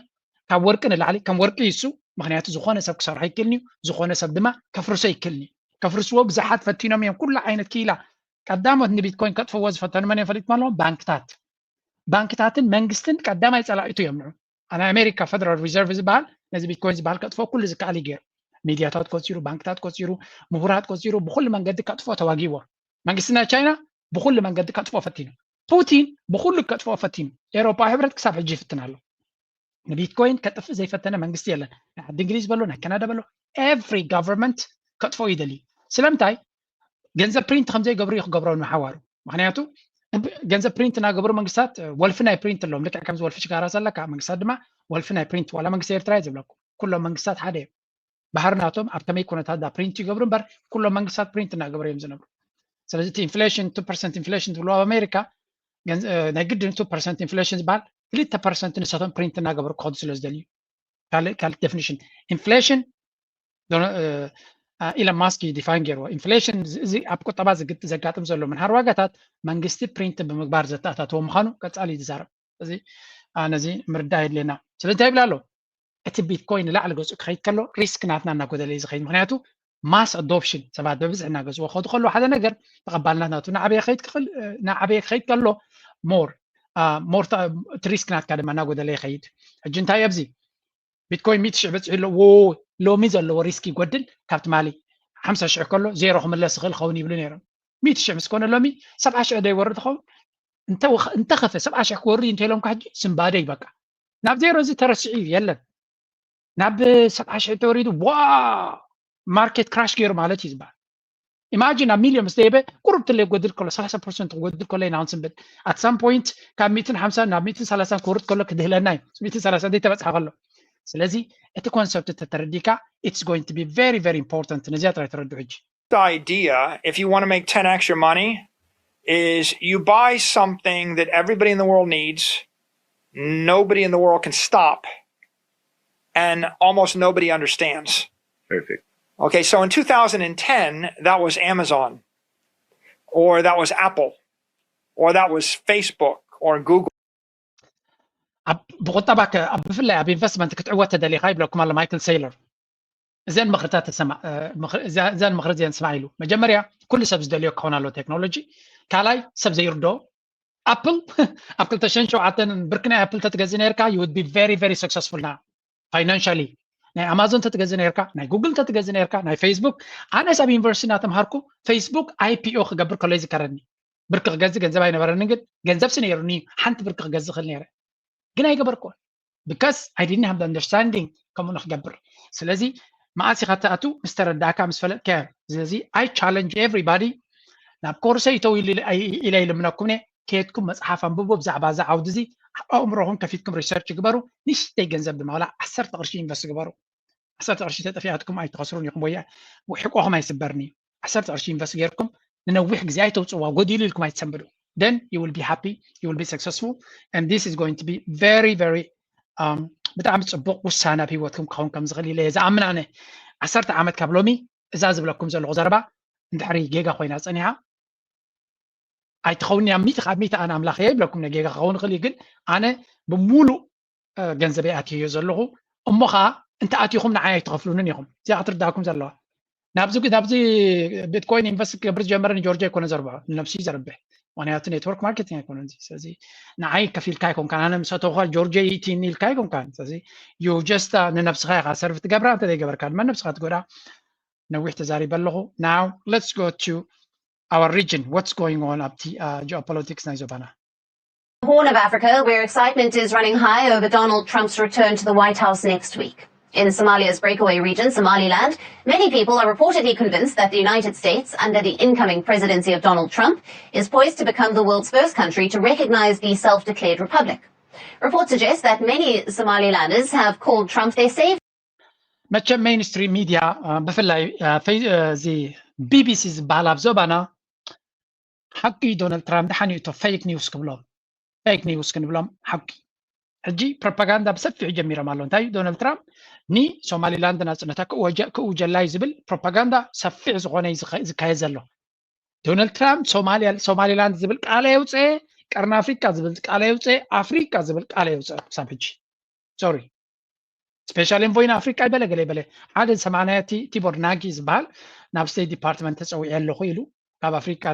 ካብ ወርቂ ንላዕሊ ከም ወርቂ ይሱ። ምክንያቱ ዝኾነ ሰብ ክሰርሖ ይክእልኒ እዩ፣ ዝኾነ ሰብ ድማ ከፍርሶ ይክእልኒ እዩ። ከፍርስዎ ብዙሓት ፈቲኖም እዮም። ኩሉ ዓይነት ክኢላ ቀዳሞት ንቢትኮይን ከጥፍዎ ዝፈተኑ መን እዮም ፈሊጥኩም ኣለዎም? ባንክታት። ባንክታትን መንግስትን ቀዳማይ ጸላኢቱ እዮም። ንዑ ናይ ኣሜሪካ ፌደራል ሪዘርቭ ዝበሃል ነዚ ቢትኮይን ዝበሃል ከጥፍኦ ኩሉ ዝከኣል እዩ ገይሩ። ሚድያታት ቆፂሩ፣ ባንክታት ቆፂሩ፣ ምሁራት ቆፂሩ፣ ብኩሉ መንገዲ ከጥፍኦ ተዋጊዎ። መንግስቲ ናይ ቻይና ብኩሉ መንገዲ ከጥፍኦ ፈቲኑ። ፑቲን ብኩሉ ከጥፍኦ ፈቲኑ። ኤሮፓዊ ሕብረት ክሳብ ሕጂ ይፍትን ኣሎ። ንቢትኮይን ከጥፍእ ዘይፈተነ መንግስቲ የለን። ናይ ዓዲ እንግሊዝ በሎ፣ ናይ ካናዳ በሎ፣ ኤቭሪ ጋቨርንመንት ከጥፍኦ ይደሊ። ስለምንታይ? ገንዘብ ፕሪንት ከምዘይገብሩ እዩ ክገብሮ ንሓዋሩ። ምክንያቱ ገንዘብ ፕሪንት እናገበሩ መንግስታት ወልፊ ናይ ፕሪንት ኣለዎም። ልክዕ ከምዚ ወልፊ ሽጋራ ዘለካ መንግስታት ድማ ወልፊ ናይ ፕሪንት፣ ዋላ መንግስቲ ኤርትራ እዩ ዝብለኩም። ኩሎም መንግስታት ሓደ እዮም። ባህሪ ናቶም ኣብ ከመይ ኩነታት ዳ ፕሪንት ይገብሩ እምበር ኩሎም መንግስታት ፕሪንት እናገበሩ እዮም ዝነብሩ። ስለዚ እቲ ኢንፍሌሽን ቱ ፐርሰንት ኢንፍሌሽን ትብልዎ ኣብ ኣሜሪካ ገንዘ- እ፣ ናይ ግድን ቱ ፐርሰንት ኢንፍሌሽን ዝበሃል ክልተ ፐርሰንት ንሳቶም ፕሪንት እናገበሩ ክኸዱ ስለ ዝደልዩ። ካልእ ካልእ ዴፊኒሽን ኢንፍሌሽን ኢለን ማስክ ዲፋይን ገይርዎ። ኢንፍሌሽን እዚ ኣብ ቁጠባ ዘጋጥም ዘሎ ምንሃር ዋጋታት መንግስቲ ፕሪንት ብምግባር ዘተኣታተዎ ምዃኑ ቀፃሊ እዩ ዝዛረብ። እዚ ነዚ ምርዳእ የድልየና። ስለዚ እንታይ ይብል ኣሎ? እቲ ቢትኮይን ንላዕሊ ገፁ ክኸይድ ከሎ ሪስክ ናትና እናጎደለ እዩ ዝኸይድ። ምክንያቱ ማስ ኣዶፕሽን ሰባት በብዝሒ እናገዝዎ ክኸዱ ከለዉ ሓደ ነገር ተቐባልነት ናቱ እናዓበየ ክኸይድ ክኽእል እናዓበየ ክኸይድ ከሎ ሞር ሞር እቲ ሪስክ ናትካ ድማ እናጎደለ ይኸይድ። ሕጂ እንታይ ኣብዚ ቢትኮይን ሚእቲ ሽሕ በፂሑ ኣሎ። ዎ ሎሚ ዘለዎ ሪስክ ይጎድል ካብ ትማሊ ሓምሳ ሽሕ ከሎ ዜሮ ክምለስ ይኽእል ኸውን ይብሉ ነይሮም። ሚእቲ ሽሕ ምስ ኮነ ሎሚ ሰብዓ ሽሕ ዶ ይወርድ ይኸውን? እንተኸፈ ሰብዓ ሽሕ ክወርድ እዩ እንተኢሎምካ ሕጂ ስምባደ እዩ በቃ። ናብ ዜሮ እዚ ተረሲዑ እዩ የለን። ናብ ሰብዓ ሽሕ ተወሪዱ ዋ ማርኬት ክራሽ ገይሩ ማለት እዩ ዝበሃል። ኢማጂን ኣብ ሚልዮን ምስ ደየበ ቁሩብ ትለ ይጎድል ከሎ ሰላሳ ፐርሰንት ክጎድል ከሎ ኢና ክንስንብድ። ኣት ሳም ፖይንት ካብ ሚእትን ሓምሳን ናብ ሚእትን ሰላሳን ክወርድ ከሎ ክድህለና እዩ። ሚእትን ሰላሳን ዘይተበፅሐ ከሎ ስለዚ እቲ ኮንሰፕት ተተረዲካ it's going to be very very important። ነዚያ ጥራይ ተረዱ ሕጂ። The idea, if you want to make ten x your money, is you buy something that everybody in the world needs, nobody in the world can stop, and almost nobody understands. Perfect. Okay, so in two thousand ten, that was Amazon, or that was Apple, or that was Facebook, or Google. ኣብ ብቁጠባ ከ- ኣብ ብፍላይ ኣብ ኢንቨስትመንት ክትዕወት ተደሊኻ ይብለኩም ኣሎ ማይክል ሴይለር። እዘን ምኽርታት ተሰማ- እ፣ ምኽሪ- እዛ- እዘን ምኽሪ እዚአን ስማዕ ኢሉ። መጀመርያ ኩሉ ሰብ ዝደልዮ ክኸውን ኣሎ ቴክኖሎጂ። ካልኣይ ሰብ ዘይርድኦ ኣፕል ኣብ ክልተ ሽሕን ሸውዓተን ብርኪ ናይ ኣፕል ተትገዝእ ነርካ you would be very very successful now financially። ናይ ኣማዞን ተትገዝእ ነርካ፣ ናይ ጉግል ተትገዝእ ነርካ፣ ናይ ፌስቡክ። ኣነስ ኣብ ዩኒቨርሲቲ እናተምሃርኩ ፌስቡክ ኣይፒኦ ክገብር ከሎ ይዝከረኒ። ብርኪ ክገዝእ ገንዘብ ኣይነበረንን፣ ግን ገንዘብ ሲ ነይሩኒ ሓንቲ ብርኪ ክገዝእ ክእል ነይረ፣ ግን ኣይገበርኩን because I didn't have the understanding ከምኡ ንክገብር። ስለዚ መዓስ ኢኻ ትኣቱ? ምስ ተረዳእካ ምስ ፈለጥካዮ። ስለዚ I challenge everybody ናብ ኮርሰይ እተው ኢለ ይልምነኩም እየ። ከየድኩም መፅሓፍ ኣንብቡ ብዛዕባ እዚ ዓውዲ እዚ። ኣእምሮኹም ከፊትኩም ሪሰርች ግበሩ። ንእሽተይ ገንዘብ ድማ ዋላ ዓሰርተ ቅርሺ ኢንቨስት ግበሩ። ዓሰርተ ቅርሺ ተጠፊኣትኩም ኣይትኸስሩን ኢኹም ወይ ሕቆኹም ኣይስበርን እዩ። ዓሰርተ ቅርሺ ኢንቨስት ጌርኩም ንነዊሕ ግዜ ኣይተውፅዋ ጎዲሉ ኢልኩም ኣይትሰንብዱ። Then you will be happy, you will be successful, and this is going to be very very ብጣዕሚ ፅቡቕ ውሳነ ኣብ ሂወትኩም ክኸውን ከም ዝኽእል ኢለ እየ ዝኣምን። ኣነ ዓሰርተ ዓመት ካብ ሎሚ እዛ ዝብለኩም ዘለኹ ዘረባ እንድሕሪ ጌጋ ኮይና ፀኒሓ ኣይትኸውን እያ ሚእቲ ካብ ሚእቲ ኣነ ኣምላኽ እየ ይብለኩም። ጌጋ ክኸውን ይኽእል እዩ፣ ግን ኣነ ብሙሉእ ገንዘበይ ኣትየዮ ዘለኹ እሞ ከዓ እንተ ኣቲኹም ንዓይ ኣይትኸፍሉንን ኢኹም። እዚኣ ክትርዳእኩም ዘለዋ። ናብዚ ናብዚ ቢትኮይን ኢንቨስት ክገብር ዝጀመረ ንጆርጆ ኣይኮነ ዘርብሖ ንነብሱ እዩ ዘርብሕ። ምክንያቱ ኔትወርክ ማርኬቲንግ ኣይኮነን እዚ። ስለዚ ንዓይ ከፊልካ ኣይኮንካን፣ ኣነ ምስ ኣተውካ ጆርጆ ይእቲኒ ኢልካ ኣይኮንካን። ስለዚ you just ንነብስኻ ኢኻ ሰርቭ ትገብራ፣ እንተ ዘይገበርካ ድማ ነብስኻ ትጎዳ። ነዊሕ ተዛሪበ ኣለኹ። Now let's go to our region, what's going on ኣብቲ ጂኦፖለቲክስ ናይ ዞባና። Horn of Africa, where excitement is running high over Donald Trump's return to the White House next week. In Somalia's breakaway region, Somaliland, many people are reportedly convinced that the United States, under the incoming presidency of Donald Trump, is poised to become the world's first country to recognize the self declared republic. Reports suggest that many Somalilanders have called Trump their savior. መቸም ሜይንስትሪም ሚድያ ብፍላይ እዚ ቢቢሲ ዝበሃል ኣብ ዞባና ሓቂ ዶናልድ ትራምፕ ደሓን እዩ እቶ ፌክ ኒውስ ክብሎም ፌክ ኒውስ ክንብሎም ሓቂ ሕጂ ፕሮፓጋንዳ ብሰፊሑ ጀሚሮም ኣለዉ። እንታይ እዩ ዶናልድ ትራምፕ ንሶማሊላንድ ናፅነታ ክእውጀላ እዩ ዝብል ፕሮፓጋንዳ ሰፊሕ ዝኾነ እዩ ዝካየድ ዘሎ። ዶናልድ ትራምፕ ሶማሊላንድ ዝብል ቃል የውፅአ፣ ቀርኒ ኣፍሪቃ ዝብል ቃል የውፅአ፣ ኣፍሪቃ ዝብል ቃል የውፅአ ክሳብ ሕጂ ሶሪ special envoy ንኣፍሪቃ ይበለ ገለ ይበለ ሓደ ሰማንያ ቲ- ቲቦር ናጊ ዝበሃል ናብ state department ተፀዊዐ ኣለኹ ኢሉ ካብ ኣፍሪቃ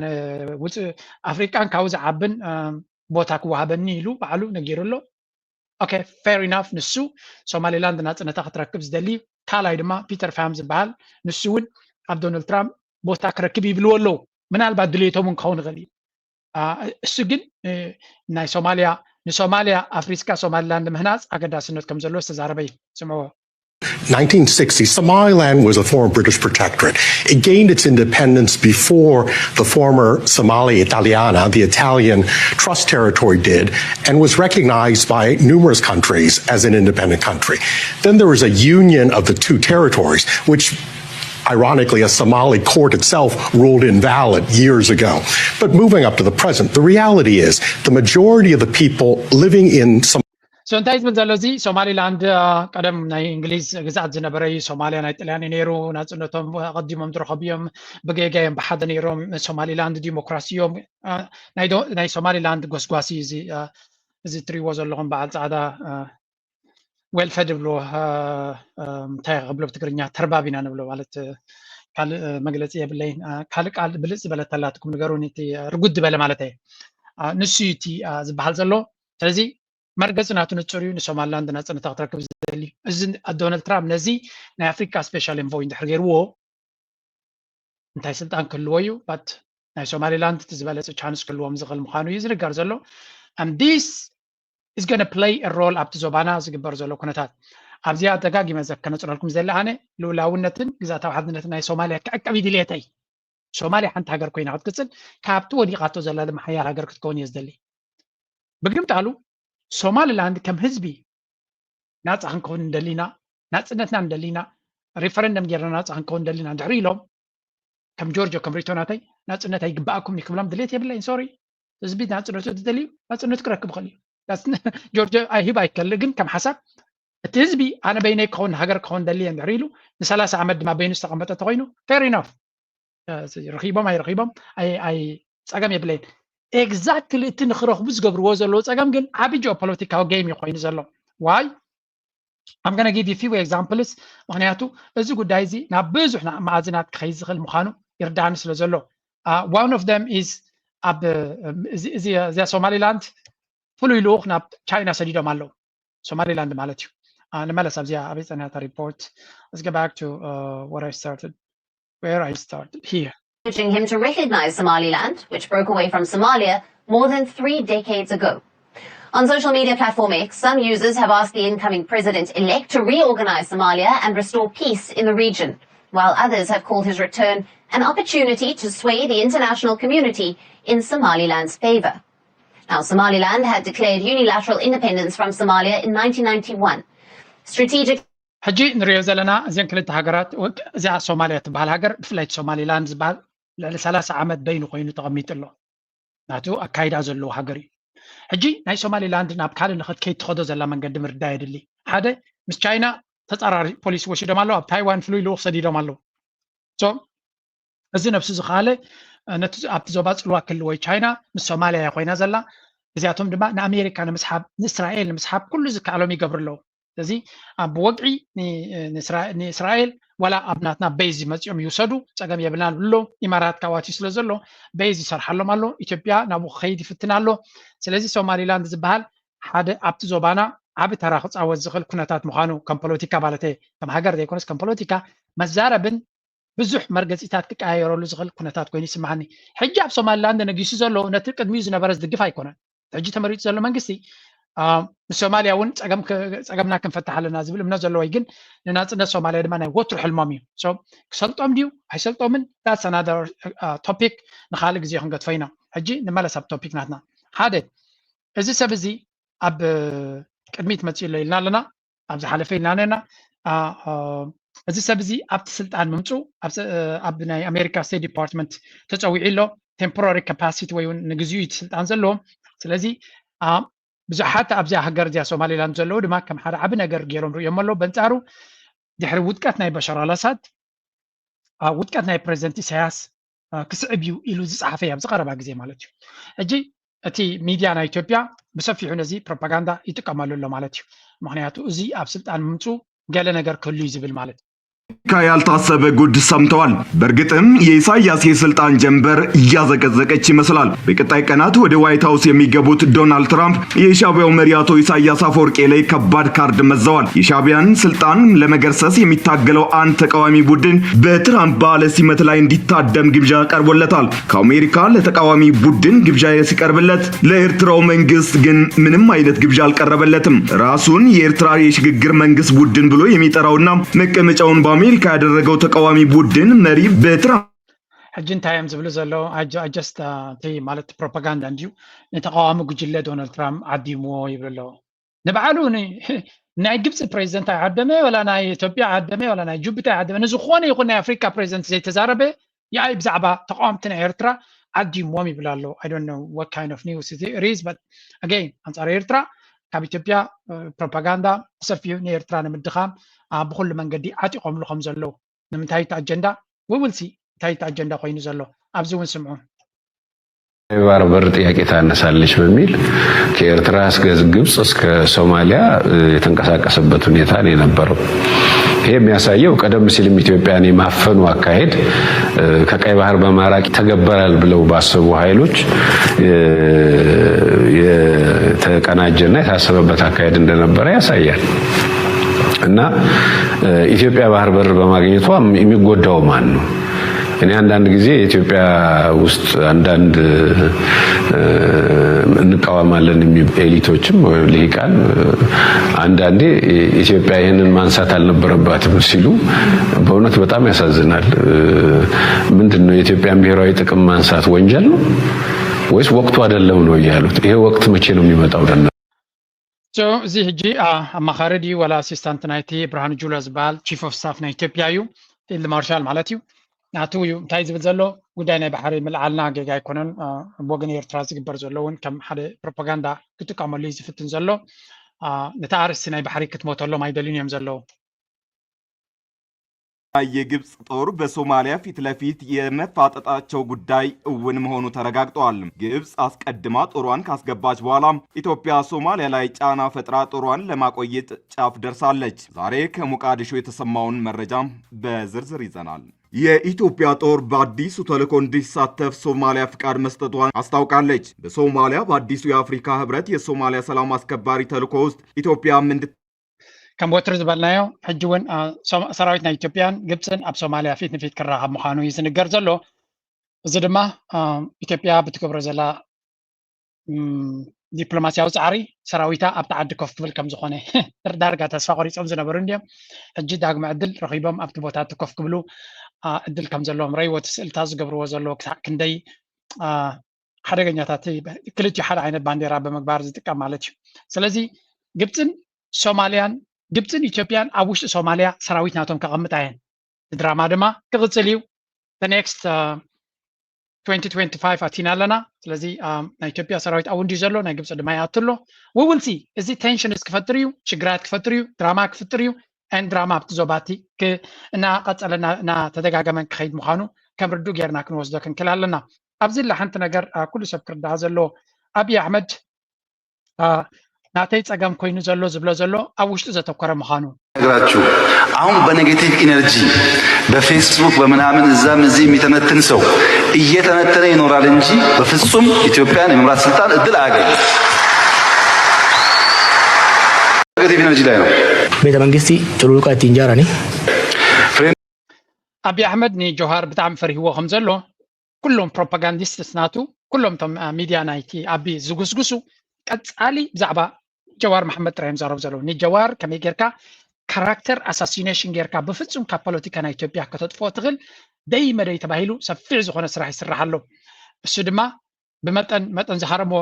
ውፅእ ኣፍሪቃን ካብኡ ዝዓብን ቦታ ክወሃበኒ ኢሉ ባዕሉ ነጊሩ ኣሎ። okay fair enough ንሱ ሶማሊላንድ ናፅነታ ክትረክብ ዝደሊ ካልኣይ ድማ ፒተር ፋም ዝበሃል ንሱ እውን ኣብ ዶናልድ ትራምፕ ቦታ ክረክብ ይብልዎ ኣለዉ። ምናልባት ድሌቶም እውን ክኸውን ይኽእል እዩ። እሱ ግን ናይ ሶማሊያ ንሶማሊያ ኣፍሪስካ ሶማሊላንድ ምህናፅ ኣገዳስነት ከም ዘለዎ ዝተዛረበ እዩ። ስምዕዎ። nineteen sixty, Somaliland was a former British protectorate. It gained its independence before the former Somali Italiana, the Italian Trust Territory, did, and was recognized by numerous countries as an independent country. Then there was a union of the two territories, which ironically, a Somali court itself ruled invalid years ago. But moving up to the present, the reality is the majority of the people living in Somalia. So እንታይ ዝብል ዘሎ እዚ ሶማሊላንድ ቀደም ናይ እንግሊዝ ግዝኣት ዝነበረ እዩ። ሶማሊያ ናይ ጥልያን ነይሩ። ናፅነቶም ኣቐዲሞም ዝረኸቡ እዮም። ብጌጋ እዮም ብሓደ ነይሮም። ሶማሊላንድ ዲሞክራሲ እዮም። ናይ ሶማሊላንድ ጎስጓሲ እዚ እዚ እትሪእዎ ዘለኹም በዓል ፃዕዳ well fed ይብልዎ እንታይ ክብሎ ብትግርኛ ተርባብ ኢና ንብሎ ማለት ካልእ መግለፂ የብለይን ካልእ ቃል ብልፅ ዝበለት ኣላትኩም ንገሩኒ እቲ ርጉድ ዝበለ ማለት እየ ንሱ እዩ እቲ ዝበሃል ዘሎ ስለዚ መርገፂ ናቱ ንፁር እዩ ንሶማሊላንድ ናፅነታ ክትረክብ ዝደሊ እዚ ዶናልድ ትራምፕ ነዚ ናይ ኣፍሪካ special envoy እንድሕር ገይርዎ እንታይ ስልጣን ክህልዎ እዩ but ናይ ሶማሊላንድ እቲ ዝበለፀ ቻንስ ክህልዎም ዝኽእል ምዃኑ እዩ ዝንገር ዘሎ and this is gonna play a role ኣብቲ ዞባና ዝግበር ዘሎ ኩነታት ኣብዚኣ ደጋጊመ ዘከነፅረልኩም ዘለ ኣነ ልኡላውነትን ግዛታዊ ሓድነትን ናይ ሶማሊያ ክዕቀብ ድልየተይ ሶማሊያ ሓንቲ ሃገር ኮይና ክትቅፅል ካብቲ ወዲቓቶ ዘላ ድማ ሓያል ሃገር ክትከውን እየ ዝደሊ ብግምጣሉ ሶማሊላንድ ከም ህዝቢ ናፃ ክንከውን እንደሊና ናፅነትና እንደሊና referendum ጌርና ናፃ ክንከውን እንደሊና እንድሕሪ ኢሎም ከም ጆርጆ ከም ሪቶ ናተይ ናፅነት ኣይግባኣኩም ክብሎም ድሌት የብለይን sorry ህዝቢ ናፅነቱ ዝደልዩ ናፅነቱ ክረክብ ይኽእል እዩ ጆርጆ ኣይሂብ ኣይከልእ ግን ከም ሓሳብ እቲ ህዝቢ ኣነ በይነይ ክኸውን ሃገር ክኸውን ደሊ እንድሕሪ ኢሉ ንሰላሳ ዓመት ድማ በይኑ ዝተቐመጠ ተኮይኑ fair enough ረኺቦም ኣይረኺቦም ኣይ ፀገም የብለይን exactly እቲ ንክረኽቡ ዝገብርዎ ዘለዉ ፀገም ግን ዓቢ geopolitical game እዩ ኮይኑ ዘሎ why I'm gonna give you few examples ምክንያቱ እዚ ጉዳይ እዚ ናብ ብዙሕ መኣዝናት ክኸይድ ዝኽእል ምዃኑ ይርዳኒ ስለ ዘሎ one of them is ኣብ እዚኣ ሶማሊላንድ ፍሉይ ልኡኽ ናብ ቻይና ሰዲዶም ኣለዉ ሶማሊላንድ ማለት እዩ ንመለስ ኣብዚኣ ኣበይ ፀኒሓታ report let's go back to uh, what I started where I started here urging him to recognize Somaliland, which broke away from Somalia more than three decades ago. On social media platform X, some users have asked the incoming president-elect to reorganize Somalia and restore peace in the region, while others have called his return an opportunity to sway the international community in Somaliland's favor. Now, Somaliland had declared unilateral independence from Somalia in nineteen ninety-one. Strategic ሕጂ ንሪኦ ዘለና እዚን ክልተ ሃገራት እዚኣ ሶማሊያ ትበሃል ሃገር ብፍላይ ሶማሊላንድ ዝበሃል ልዕሊ ሰላሳ ዓመት በይኑ ኮይኑ ተቐሚጡ ኣሎ ናቱ ኣካይዳ ዘለዎ ሃገር እዩ ሕጂ ናይ ሶማሊላንድ ናብ ካልእ ንኸድ ከይትኸዶ ዘላ መንገዲ ምርዳእ የድሊ ሓደ ምስ ቻይና ተፃራሪ ፖሊሲ ወሲዶም ኣለዉ ኣብ ታይዋን ፍሉይ ልኡኽ ሰዲዶም ኣለዉ እዚ ነብሱ ዝኸኣለ ነቲ ኣብቲ ዞባ ፅልዋ ክህልዎ ቻይና ምስ ሶማልያ እያ ኮይና ዘላ እዚኣቶም ድማ ንኣሜሪካ ንምስሓብ ንእስራኤል ንምስሓብ ኩሉ ዝከኣሎም ይገብሩ ኣለዉ ስለዚ ኣብ ወግዒ ንእስራኤል ዋላ ኣብ ናትና ቤዝ መፂኦም ይውሰዱ ፀገም የብልና ኣሎ ኢማራት ካዋቲ ስለ ዘሎ ቤዝ ይሰርሓሎም ኣሎ ኢትዮጵያ ናብኡ ክኸይድ ይፍትን ኣሎ ስለዚ ሶማሊላንድ ዝበሃል ሓደ ኣብቲ ዞባና ዓቢ ተራ ክፃወት ዝኽእል ኩነታት ምዃኑ ከም ፖለቲካ ማለት ከም ሃገር ዘይኮነስ ከም ፖለቲካ መዛረብን ብዙሕ መርገፂታት ክቀያየረሉ ዝኽእል ኩነታት ኮይኑ ይስማዓኒ። ሕጂ ኣብ ሶማሊላንድ ነጊሱ ዘሎ ነቲ ቅድሚኡ ዝነበረ ዝድግፍ ኣይኮነን። ሕጂ ተመሪፁ ዘሎ መንግስቲ ንሶማልያ እውን ፀገምና ክንፈትሕ ኣለና ዝብል እምነት ዘለዎ እዩ። ግን ንናፅነት ሶማልያ ድማ ናይ ወትሩ ሕልሞም እዩ። ክሰልጦም ድዩ ኣይሰልጦምን that's another topic ንካልእ ግዜ ክንገድፎ ኢና። ሕጂ ንመለስ ኣብ ቶፒክ ናትና ሓደ እዚ ሰብ እዚ ኣብ ቅድሚት መፂኡ ኣሎ ኢልና ኣለና። ኣብ ዝሓለፈ ኢልና ነና እዚ ሰብ እዚ ኣብቲ ስልጣን ምምፁ ኣብ ናይ ኣሜሪካ ስቴት ዲፓርትመንት ተፀዊዑ ኣሎ። ቴምፖራሪ ካፓሲቲ ወይ እውን ንግዚኡ እቲ ስልጣን ዘለዎ። ስለዚ ብዙሓት ኣብዚኣ ሃገር እዚኣ ሶማሊላንድ ዘለዉ ድማ ከም ሓደ ዓቢ ነገር ገይሮም ርእዮም ኣለዉ። በንፃሩ ድሕሪ ውድቀት ናይ በሻር ኣልኣሳድ ውድቀት ናይ ፕሬዚደንት ኢሳያስ ክስዕብ እዩ ኢሉ ዝፀሓፈ ኣብዚ ቀረባ ግዜ ማለት እዩ። ሕጂ እቲ ሚድያ ናይ ኢትዮጵያ ብሰፊሑ ነዚ ፕሮፓጋንዳ ይጥቀመሉ ኣሎ ማለት እዩ። ምክንያቱ እዚ ኣብ ስልጣን ምምፁ ገለ ነገር ክህሉ እዩ ዝብል ማለት እዩ። ያልታሰበ ጉድ ሰምተዋል። በእርግጥም የኢሳያስ የስልጣን ጀንበር እያዘቀዘቀች ይመስላል። በቀጣይ ቀናት ወደ ዋይት ሀውስ የሚገቡት ዶናልድ ትራምፕ የሻቢያው መሪ አቶ ኢሳያስ አፈወርቄ ላይ ከባድ ካርድ መዘዋል። የሻቢያን ስልጣን ለመገርሰስ የሚታገለው አንድ ተቃዋሚ ቡድን በትራምፕ በዓለ ሲመት ላይ እንዲታደም ግብዣ ቀርቦለታል። ከአሜሪካ ለተቃዋሚ ቡድን ግብዣ ሲቀርብለት ለኤርትራው መንግስት ግን ምንም አይነት ግብዣ አልቀረበለትም። ራሱን የኤርትራ የሽግግር መንግስት ቡድን ብሎ የሚጠራውና መቀመጫውን በአሜሪካ ያደረገው ተቃዋሚ ቡድን መሪ በትራምፕ ሕጂ እንታይ እዮም ዝብሉ ዘለዉ? ጀስት እቲ ማለት ፕሮፓጋንዳ እንድዩ። ንተቃዋሚ ጉጅለ ዶናልድ ትራምፕ ዓዲምዎ ይብሉ ኣለዉ። ንባዕሉ ናይ ግብፂ ፕሬዚደንት ኣይዓደመ፣ ወላ ናይ ኢትዮጵያ ዓደመ፣ ወላ ናይ ጅቡቲ ኣይዓደመ፣ ንዝኾነ ይኹን ናይ ኣፍሪካ ፕሬዚደንት ዘይተዛረበ ያይ ብዛዕባ ተቃወምቲ ናይ ኤርትራ ዓዲምዎም ይብል ኣሎ። I don't know what kind of news it is, but again፣ ኣንፃር ኤርትራ ካብ ኢትዮጵያ ፕሮፓጋንዳ ብሰፊሑ ንኤርትራ ንምድኻም ብኩሉ መንገዲ ዓጢቆምሉ ከም ዘለዉ። ንምንታይ እቲ ኣጀንዳ? We will see እንታይ እቲ ኣጀንዳ ኮይኑ ዘሎ ኣብዚ እውን ስምዑ። የባህር በር ጥያቄ ታነሳለች በሚል ከኤርትራ እስከ ግብጽ እስከ ሶማሊያ የተንቀሳቀሰበት ሁኔታ ነው የነበረው። ይሄ የሚያሳየው ቀደም ሲልም ኢትዮጵያን የማፈኑ አካሄድ ከቀይ ባህር በማራቅ ይተገበራል ብለው ባሰቡ ኃይሎች የተቀናጀና የታሰበበት አካሄድ እንደነበረ ያሳያል። እና ኢትዮጵያ ባህር በር በማግኘቷ የሚጎዳው ማን ነው? እኔ አንዳንድ ጊዜ ኢትዮጵያ ውስጥ አንዳንድ እንቃወማለን የሚሉ ኤሊቶችም ወይም ልሂቃን አንዳንዴ ኢትዮጵያ ይህንን ማንሳት አልነበረባትም ሲሉ በእውነት በጣም ያሳዝናል። ምንድን ነው የኢትዮጵያን ብሔራዊ ጥቅም ማንሳት ወንጀል ነው ወይስ ወቅቱ አይደለም ነው እያሉት? ይሄ ወቅት መቼ ነው የሚመጣው? ለእነሱ እዚ ሕጂ ኣማኻሪ ድዩ ዋላ ኣሲስታንት ናይቲ ብርሃኑ ጁላ ዝበሃል ቺፍ ኦፍ ስታፍ ናይ ኢትዮጵያ እዩ፣ ፊልድ ማርሻል ማለት እዩ። ናቱ እዩ እንታይ ዝብል ዘሎ? ጉዳይ ናይ ባሕሪ ምልዓልና ጌጋ ኣይኮነን። ኣብ ወገን ኤርትራ ዝግበር ዘሎ እውን ከም ሓደ ፕሮፓጋንዳ ክጥቀመሉ እዩ ዝፍትን ዘሎ። ነቲ ኣርእስቲ ናይ ባሕሪ ክትሞተሎም ኣይደልዩን እዮም ዘለዉ። የግብጽ ጦር በሶማሊያ ፊት ለፊት የመፋጠጣቸው ጉዳይ እውን መሆኑ ተረጋግጧል። ግብጽ አስቀድማ ጦሯን ካስገባች በኋላ ኢትዮጵያ ሶማሊያ ላይ ጫና ፈጥራ ጦሯን ለማቆየት ጫፍ ደርሳለች። ዛሬ ከሞቃዲሾ የተሰማውን መረጃ በዝርዝር ይዘናል። የኢትዮጵያ ጦር በአዲሱ ተልዕኮ እንዲሳተፍ ሶማሊያ ፍቃድ መስጠቷን አስታውቃለች። በሶማሊያ በአዲሱ የአፍሪካ ህብረት የሶማሊያ ሰላም አስከባሪ ተልዕኮ ውስጥ ኢትዮጵያ እንድት ከም ወትሩ ዝበልናዮ ሕጂ እውን ሰራዊት ናይ ኢትዮጵያን ግብፅን ኣብ ሶማሊያ ፊት ንፊት ክራኸብ ምዃኑ እዩ ዝንገር ዘሎ። እዚ ድማ ኢትዮጵያ ብትገብሮ ዘላ ዲፕሎማሲያዊ ፃዕሪ ሰራዊታ ኣብቲ ዓዲ ኮፍ ክብል ከም ዝኾነ ዳርጋ ተስፋ ቆሪፆም ዝነበሩ እንዲዮም። ሕጂ ዳግመ ዕድል ረኺቦም ኣብቲ ቦታ እቲ ኮፍ ክብሉ እድል ከም ዘለዎም ረይዎ እቲ ስእልታት ዝገብርዎ ዘለዉ ክሳዕ ክንደይ ሓደገኛታት ክልቲኡ ሓደ ዓይነት ባንዴራ ብምግባር ዝጥቀም ማለት እዩ። ስለዚ ግብፅን ሶማልያን ግብፅን ኢትዮጵያን ኣብ ውሽጢ ሶማልያ ሰራዊት ናቶም ከቐምጣ እየን። እቲ ድራማ ድማ ክቕፅል እዩ። ኔክስት ትዌንቲ ትዌንቲ ፋይቭ ኣቲና ኣለና። ስለዚ ናይ ኢትዮጵያ ሰራዊት ኣብኡ እንድዩ ዘሎ፣ ናይ ግብፂ ድማ ይኣቱ ኣሎ። ውውልሲ እዚ ቴንሽንስ ክፈጥር እዩ፣ ሽግራት ክፈጥር እዩ፣ ድራማ ክፍጥር እዩ፣ ን ድራማ ኣብቲ ዞባቲ እናቐፀለ እናተደጋገመን ክኸይድ ምዃኑ ከም ርዱእ ጌርና ክንወስዶ ክንክል ኣለና። ኣብዚ ላ ሓንቲ ነገር ኩሉ ሰብ ክርዳኣ ዘለዎ ኣብይ ኣሕመድ ናተይ ጸገም ኮይኑ ዘሎ ዝብሎ ዘሎ ኣብ ውሽጡ ዘተኮረ ምዃኑ ነግራችሁ አሁን በኔጌቲቭ ኢነርጂ በፌስቡክ በምናምን እዛም እዚህ የሚተነትን ሰው እየተነተነ ይኖራል እንጂ በፍጹም ኢትዮጵያን የመምራት ስልጣን እድል አያገኝም። ኔጌቲቭ ኢነርጂ ላይ ነው። ቤተ መንግስቲ ጭሉሉቃ ittiin ijaarani. ኣብይ ኣሕመድ ንጆሃር ብጣዕሚ ፈሪህዎ ከም ዘሎ ኩሎም ፕሮፓጋንዲስትስ ናቱ ኩሎም ቶም ሚድያ ናይቲ ኣቢ ዝጉስጉሱ ቀፃሊ ብዛዕባ ጀዋር መሓመድ ጥራይ እዮም ዛረቡ ዘለዉ። ንጀዋር ከመይ ጌርካ ካራክተር ኣሳሲኔሽን ጌርካ ብፍፁም ካብ ፖለቲካ ናይ ኢትዮጵያ ከተጥፍኦ ትኽእል ደይ መደይ ተባሂሉ ሰፊሕ ዝኾነ ስራሕ ይስራሕ ኣሎ። እሱ ድማ ብመጠን መጠን ዝሃረሞ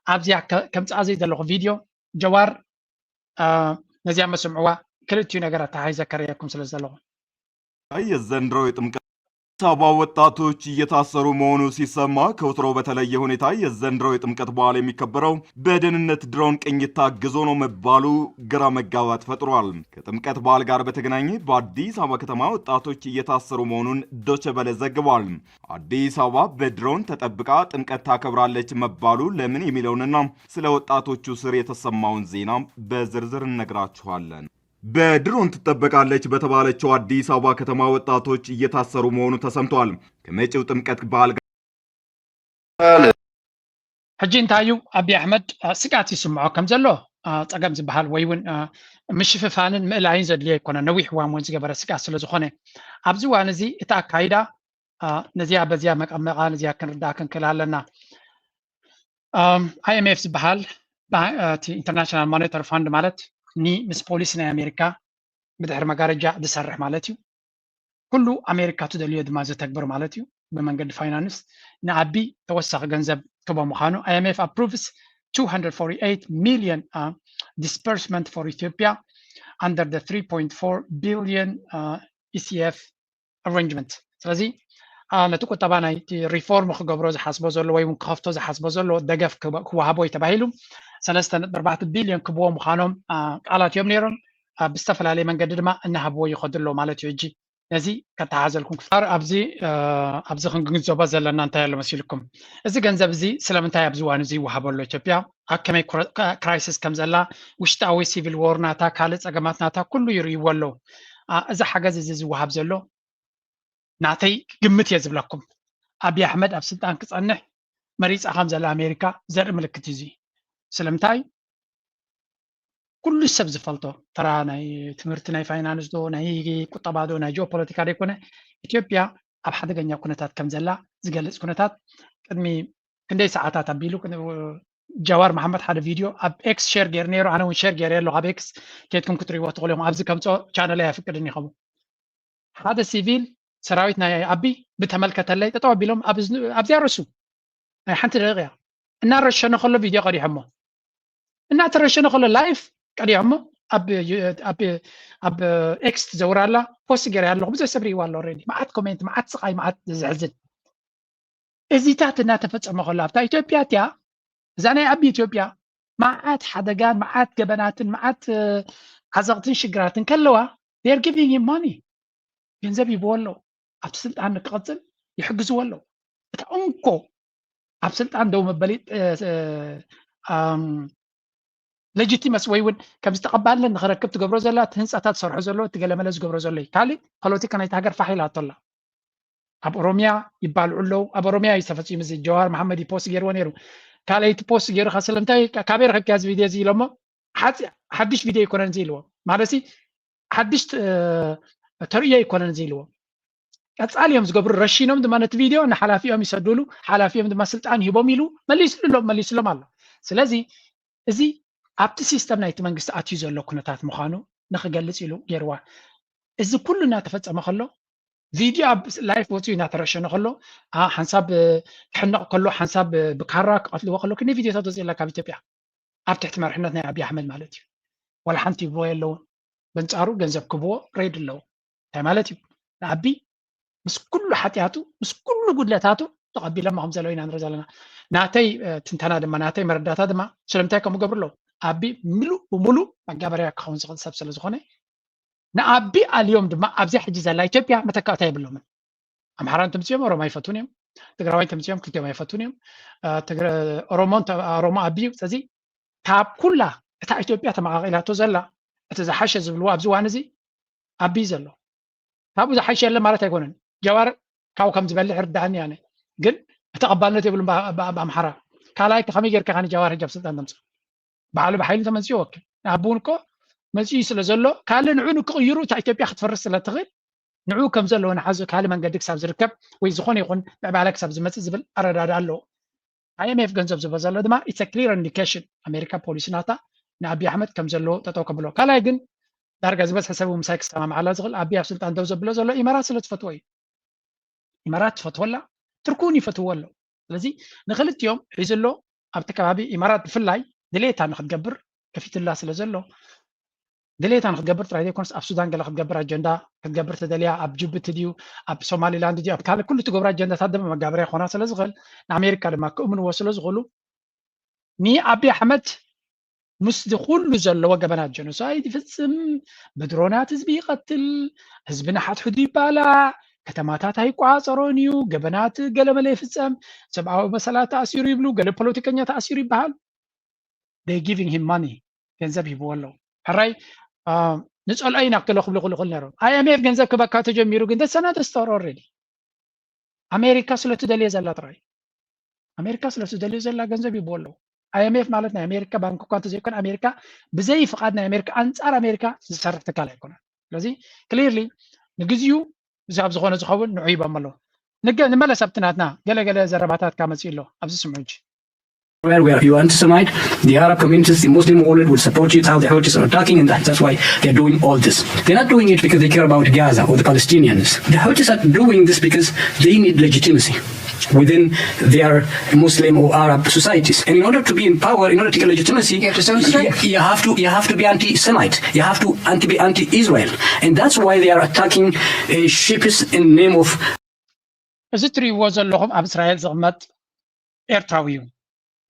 ኣብዚኣ ከምፅኣ ዘይ ዘለኹ ቪድዮ ጀዋር ነዚኣ መስምዕዋ ክልቲኡ ነገር ኣተሓሒዘ ከርእየኩም ስለ ዘለኹ። የዘንድሮ የጥምቀት አዲስ አበባ ወጣቶች እየታሰሩ መሆኑ ሲሰማ ከወትሮ በተለየ ሁኔታ የዘንድሮ የጥምቀት በዓል የሚከበረው በደህንነት ድሮን ቅኝት ታግዞ ነው መባሉ ግራ መጋባት ፈጥሯል። ከጥምቀት በዓል ጋር በተገናኘ በአዲስ አበባ ከተማ ወጣቶች እየታሰሩ መሆኑን ዶቸበለ ዘግቧል። አዲስ አበባ በድሮን ተጠብቃ ጥምቀት ታከብራለች መባሉ ለምን የሚለውንና ስለ ወጣቶቹ ስር የተሰማውን ዜና በዝርዝር እነግራችኋለን። በድሮን ትጠበቃለች በተባለችው አዲስ አበባ ከተማ ወጣቶች እየታሰሩ መሆኑ ተሰምቷል። ከመጪው ጥምቀት በዓል ጋር ሕጂ እንታይ እዩ? ኣብይ ኣሕመድ ስግኣት ይስምዖ ከም ዘሎ ጸገም ዝበሃል ወይ እውን ምሽፍፋንን ምእላይን ዘድልዮ ኣይኮነ። ነዊሕ እዋን እውን ዝገበረ ስግኣት ስለ ዝኾነ ኣብዚ እዋን እዚ እቲ ኣካይዳ ነዚኣ በዚኣ መቀመቃ ነዚኣ ክንርዳእ ክንክእል ኣለና። ኣይኤምኤፍ ዝበሃል እቲ ኢንተርናሽናል ሞኔታሪ ፋንድ ማለት ኒ ምስ ፖሊሲ ናይ ኣሜሪካ ብድሕሪ መጋረጃ ዝሰርሕ ማለት እዩ። ኩሉ ኣሜሪካ ትደልዮ ድማ ዘተግብር ማለት እዩ። ብመንገዲ ፋይናንስ ንኣቢ ተወሳኺ ገንዘብ ክቦ ምዃኑ IMF approves two hundred forty-eight million disbursement for Ethiopia under the three point four billion ECF arrangement። ስለዚ ነቲ ቁጠባ ናይ ሪፎርም ክገብሮ ዝሓስቦ ዘሎ ወይ እውን ክኸፍቶ ዝሓስቦ ዘሎ ደገፍ ክወሃቦ እዩ ተባሂሉ ሰለስተ ነጥቢ ኣርባዕተ ቢልዮን ክብዎ ምዃኖም ቃላት እዮም ነይሮም። ብዝተፈላለየ መንገዲ ድማ እናሃብዎ ይኸዱ ኣለዉ ማለት እዩ። ሕጂ ነዚ ከተሓዘልኩም ክፍታር ኣብዚ ኣብዚ ክንግንዘቦ ዘለና እንታይ ኣሎ መሲልኩም? እዚ ገንዘብ እዚ ስለምንታይ ኣብዚ እዋን እዚ ይወሃቦ ኣሎ? ኢትዮጵያ ኣብ ከመይ ክራይሲስ ከም ዘላ ውሽጣዊ ሲቪል ዎር ናታ ካልእ ጸገማት ናታ ኩሉ ይርእይዎ ኣለዉ። እዚ ሓገዝ እዚ ዝወሃብ ዘሎ ናተይ ግምት እየ ዝብለኩም። ኣብይ ኣሕመድ ኣብ ስልጣን ክጸንሕ መሪጻ ከም ዘላ ኣሜሪካ ዘርኢ ምልክት እዩ። ስለምንታይ ኩሉ ሰብ ዝፈልጦ ተራ ናይ ትምህርቲ ናይ ፋይናንስ ዶ ናይ ቁጠባ ዶ ናይ ጂኦፖለቲካ ዶ ይኮነ ኢትዮጵያ ኣብ ሓደገኛ ኩነታት ከም ዘላ ዝገልጽ ኩነታት ቅድሚ ክንደይ ሰዓታት ኣቢሉ ጃዋር መሓመድ ሓደ ቪድዮ ኣብ ኤክስ ሼር ገይሩ ነይሩ። ኣነ እውን ሼር ገይረ ኣለኹ ኣብ ኤክስ ከይድኩም ክትርእይዎ ትኽእሉ ኢኹም። ኣብዚ ከምፅኦ ቻነል ኣይፍቅድን ይኸውን። ሓደ ሲቪል ሰራዊት ናይ ኣቢ ብተመልከተለይ ጠጠው ኣቢሎም ኣብዚኣ ረሱ ናይ ሓንቲ ደቂቃ እናረሸነ ከሎ ቪድዮ ቀዲሖሞ እናተረሸነ ከሎ ላይፍ ቀዲሖሞ ኣብ ኤክስ ትዘውር ኣላ ፖስት ገይረ ኣለኹ ብዙሕ ሰብ ርእይዋ ኣሎ። ኦልሬዲ መዓት ኮሜንት መዓት ስቃይ መዓት ዘሕዝን እዚታት እናተፈፀመ ከሎ ኣብታ ኢትዮጵያ እቲያ እዛ ናይ ኣቢ ኢትዮጵያ መዓት ሓደጋን መዓት ገበናትን መዓት ዓዘቕትን ሽግራትን ከለዋ they're giving him money ገንዘብ ይብዎ ኣለዉ ኣብቲ ስልጣን ንክቐፅል ይሕግዝዎ ኣለዉ። እታ እንኮ ኣብ ስልጣን ደው መበሊ legitimacy ወይ እውን ከምዚ ተቐባልነት ንክረክብ ትገብሮ ዘላ እቲ ህንፃታት ዝሰርሖ ዘሎ እቲ ገለመለ ዝገብሮ ዘሎ እዩ። ካልእ ፖለቲካ ናይቲ ሃገር ፋሕ ኢላቶ ኣላ። ኣብ ኦሮሚያ ይባልዑ ኣለዉ። ኣብ ኦሮሚያ እዩ ተፈፂሙ እዚ ጀዋር መሓመድ እዩ ፖስት ገይርዎ ነይሩ። ካልኣይቲ ፖስት ገይሩ ከ ስለምንታይ ካበይ ረከብክያ እዚ ቪድዮ እዚ ኢሎሞ ሓፂ ሓድሽ ቪድዮ ኣይኮነን እዚ ኢልዎ ማለት ሓድሽ ተርእዮ ኣይኮነን እዚ ኢልዎ። ቀፃሊ እዮም ዝገብሩ ረሺኖም ድማ ነቲ ቪድዮ ንሓላፊኦም ይሰዱሉ ሓላፊኦም ድማ ስልጣን ይህቦም ኢሉ መሊስሉ መሊስሎም ኣሎ። ስለዚ እዚ ኣብቲ ሲስተም ናይቲ መንግስቲ ኣትዩ ዘሎ ኩነታት ምዃኑ ንክገልፅ ኢሉ ገይርዋ። እዚ ኩሉ እናተፈፀመ ከሎ ቪድዮ ኣብ ላይፍ ወፂኡ እናተረሸነ ከሎ ሓንሳብ ክሕነቕ ከሎ ሓንሳብ ብካራ ክቐትልዎ ከሎ ክንደይ ቪድዮታት ወፂኡ ካብ ኢትዮጵያ ኣብ ትሕቲ መርሕነት ናይ ኣብይ ኣሕመድ ማለት እዩ። ዋላ ሓንቲ ይብልዎ የለውን። በንፃሩ ገንዘብ ክብዎ ሬድ ኣለዎ። እንታይ ማለት እዩ? ንኣቢ ምስ ኩሉ ሓጢኣቱ ምስ ኩሉ ጉድለታቱ ተቐቢሎሞ ከም ዘለዉ ኢና ንርኢ ዘለና። ናተይ ትንተና ድማ ናተይ መረዳእታ ድማ ስለምንታይ ከምኡ ገብሩ ኣለዉ? ኣቢ ምሉእ ብምሉእ መጋበርያ ክኸውን ዝኽእል ሰብ ስለ ዝኾነ ንኣቢ ኣልዮም ድማ ኣብዚኣ ሕጂ ዘላ ኢትዮጵያ መተካእታ የብሎምን። ኣምሓራ እንተምፅኦም ኦሮሞ ኣይፈቱን እዮም። ትግራዋይ እንተምፅኦም ክልቲኦም ኣይፈቱን እዮም። ኦሮሞ ኦሮሞ ኣቢ እዩ። ስለዚ ካብ ኩላ እታ ኢትዮጵያ ተመቓቒላቶ ዘላ እቲ ዝሓሸ ዝብልዎ ኣብዚ እዋን እዚ ኣቢ ዘሎ ካብኡ ዝሓሸ የለ ማለት ኣይኮነን። ጀዋር ካብኡ ከም ዝበልሕ ርዳእኒ ኣነ ግን ተቐባልነት የብሉን ብኣምሓራ። ካልኣይ ከመይ ጌርካ ከኒ ጀዋር ሕጂ ኣብ ስልጣን ተምፅኦ? ባዕሉ ብሓይሊ ተመፅኡ ወኪል ንኣቢ እውን እኮ መፅኡ ስለ ዘሎ ካልእ ንዑ ንክቕይሩ እታ ኢትዮጵያ ክትፈርስ ስለ ትኽእል ንዑ ከም ዘለዎ ንሓዙ ካልእ መንገዲ ክሳብ ዝርከብ ወይ ዝኾነ ይኹን ምዕባለ ክሳብ ዝመፅእ ዝብል ኣረዳድኣ ኣለዎ። ኣይኤምኤፍ ገንዘብ ዝቦ ዘሎ ድማ it's a clear indication ኣሜሪካ ፖሊሲ ናታ ንኣቢ ኣሕመድ ከም ዘለዎ ጠጠው ከብሎ። ካልኣይ ግን ዳርጋ ዝበዝሐ ሰብ ምሳይ ክሰማምዓላ ዝኽእል ኣቢ ኣብ ስልጣን ደው ዘብሎ ዘሎ ኢማራት ስለ ትፈትዎ እዩ። ኢማራት ትፈትወላ ትርኩን ይፈትዎ ኣሎ። ስለዚ ንክልቲኦም ሒዝሎ ኣብቲ ከባቢ ኢማራት ብፍላይ ድሌታ ንክትገብር ከፊትላ ስለ ዘሎ ድሌታ ንክትገብር ጥራይ ዘይኮነስ ኣብ ሱዳን ገለ ክትገብር ኣጀንዳ ክትገብር ተደልያ ኣብ ጅቡቲ ድዩ ኣብ ሶማሊላንድ ድዩ ኣብ ካልእ ኩሉ ትገብሮ ኣጀንዳታት ድማ መጋበርያ ክኾና ስለ ዝኽእል ንኣሜሪካ ድማ ክእምንዎ ስለ ዝኽእሉ ንኣብይ ኣሕመድ ምስዚ ኩሉ ዘለዎ ገበናት ጀኖሳይድ ይፍፅም፣ ብድሮናት ህዝቢ ይቐትል፣ ህዝቢ ንሓድሕዱ ይባላዕ፣ ከተማታት ኣይቋፀሮን እዩ፣ ገበናት ገለመለ ይፍፀም፣ ሰብኣዊ መሰላት ተኣሲሩ ይብሉ፣ ገለ ፖለቲከኛ ተኣሲሩ ይበሃል። They giving him money ገንዘብ ሂብዎ ኣለዉ። ሕራይ ንፀልኦ ኢና ክለ ክብሉ ክልኹል ነይሮም። ኣይኤምኤፍ ገንዘብ ክበካ ተጀሚሩ ግን that's another story already። ኣሜሪካ ስለ ትደልዮ ዘላ ጥራይ ኣሜሪካ ስለ ትደልዮ ዘላ ገንዘብ ይቦ ኣለዉ። ኣይኤምኤፍ ማለት ናይ ኣሜሪካ ባንክ እኳ እንተዘይኮነ ኣሜሪካ ብዘይ ፍቓድ ናይ ኣሜሪካ ኣንፃር ኣሜሪካ ዝሰርሕ ትካል ኣይኮነን። ስለዚ clearly ንግዚኡ እዚ ኣብ ዝኾነ ዝኸውን ንዑ ይቦም ኣለዉ። ንመለስ ኣብቲ ናትና ገለገለ ዘረባታት ካመፅእ ኣሎ ኣብዚ ስምዑ። Where, where you anti-Semite, the Arab communities, the Muslim world will support you. It's how the Houthis are attacking, and that's why they're doing all this. They're not doing it because they care about Gaza or the Palestinians. The Houthis are doing this because they need legitimacy within their Muslim or Arab societies. And in order to be in power, in order to get legitimacy, you have to, you have to be anti-Semite. You have to anti, be anti-Israel. And that's why they are attacking uh, Shipis in name of እዚ ትሪእዎ ዘለኹም ኣብ እስራኤል ዝቕመጥ ኤርትራዊ እዩ።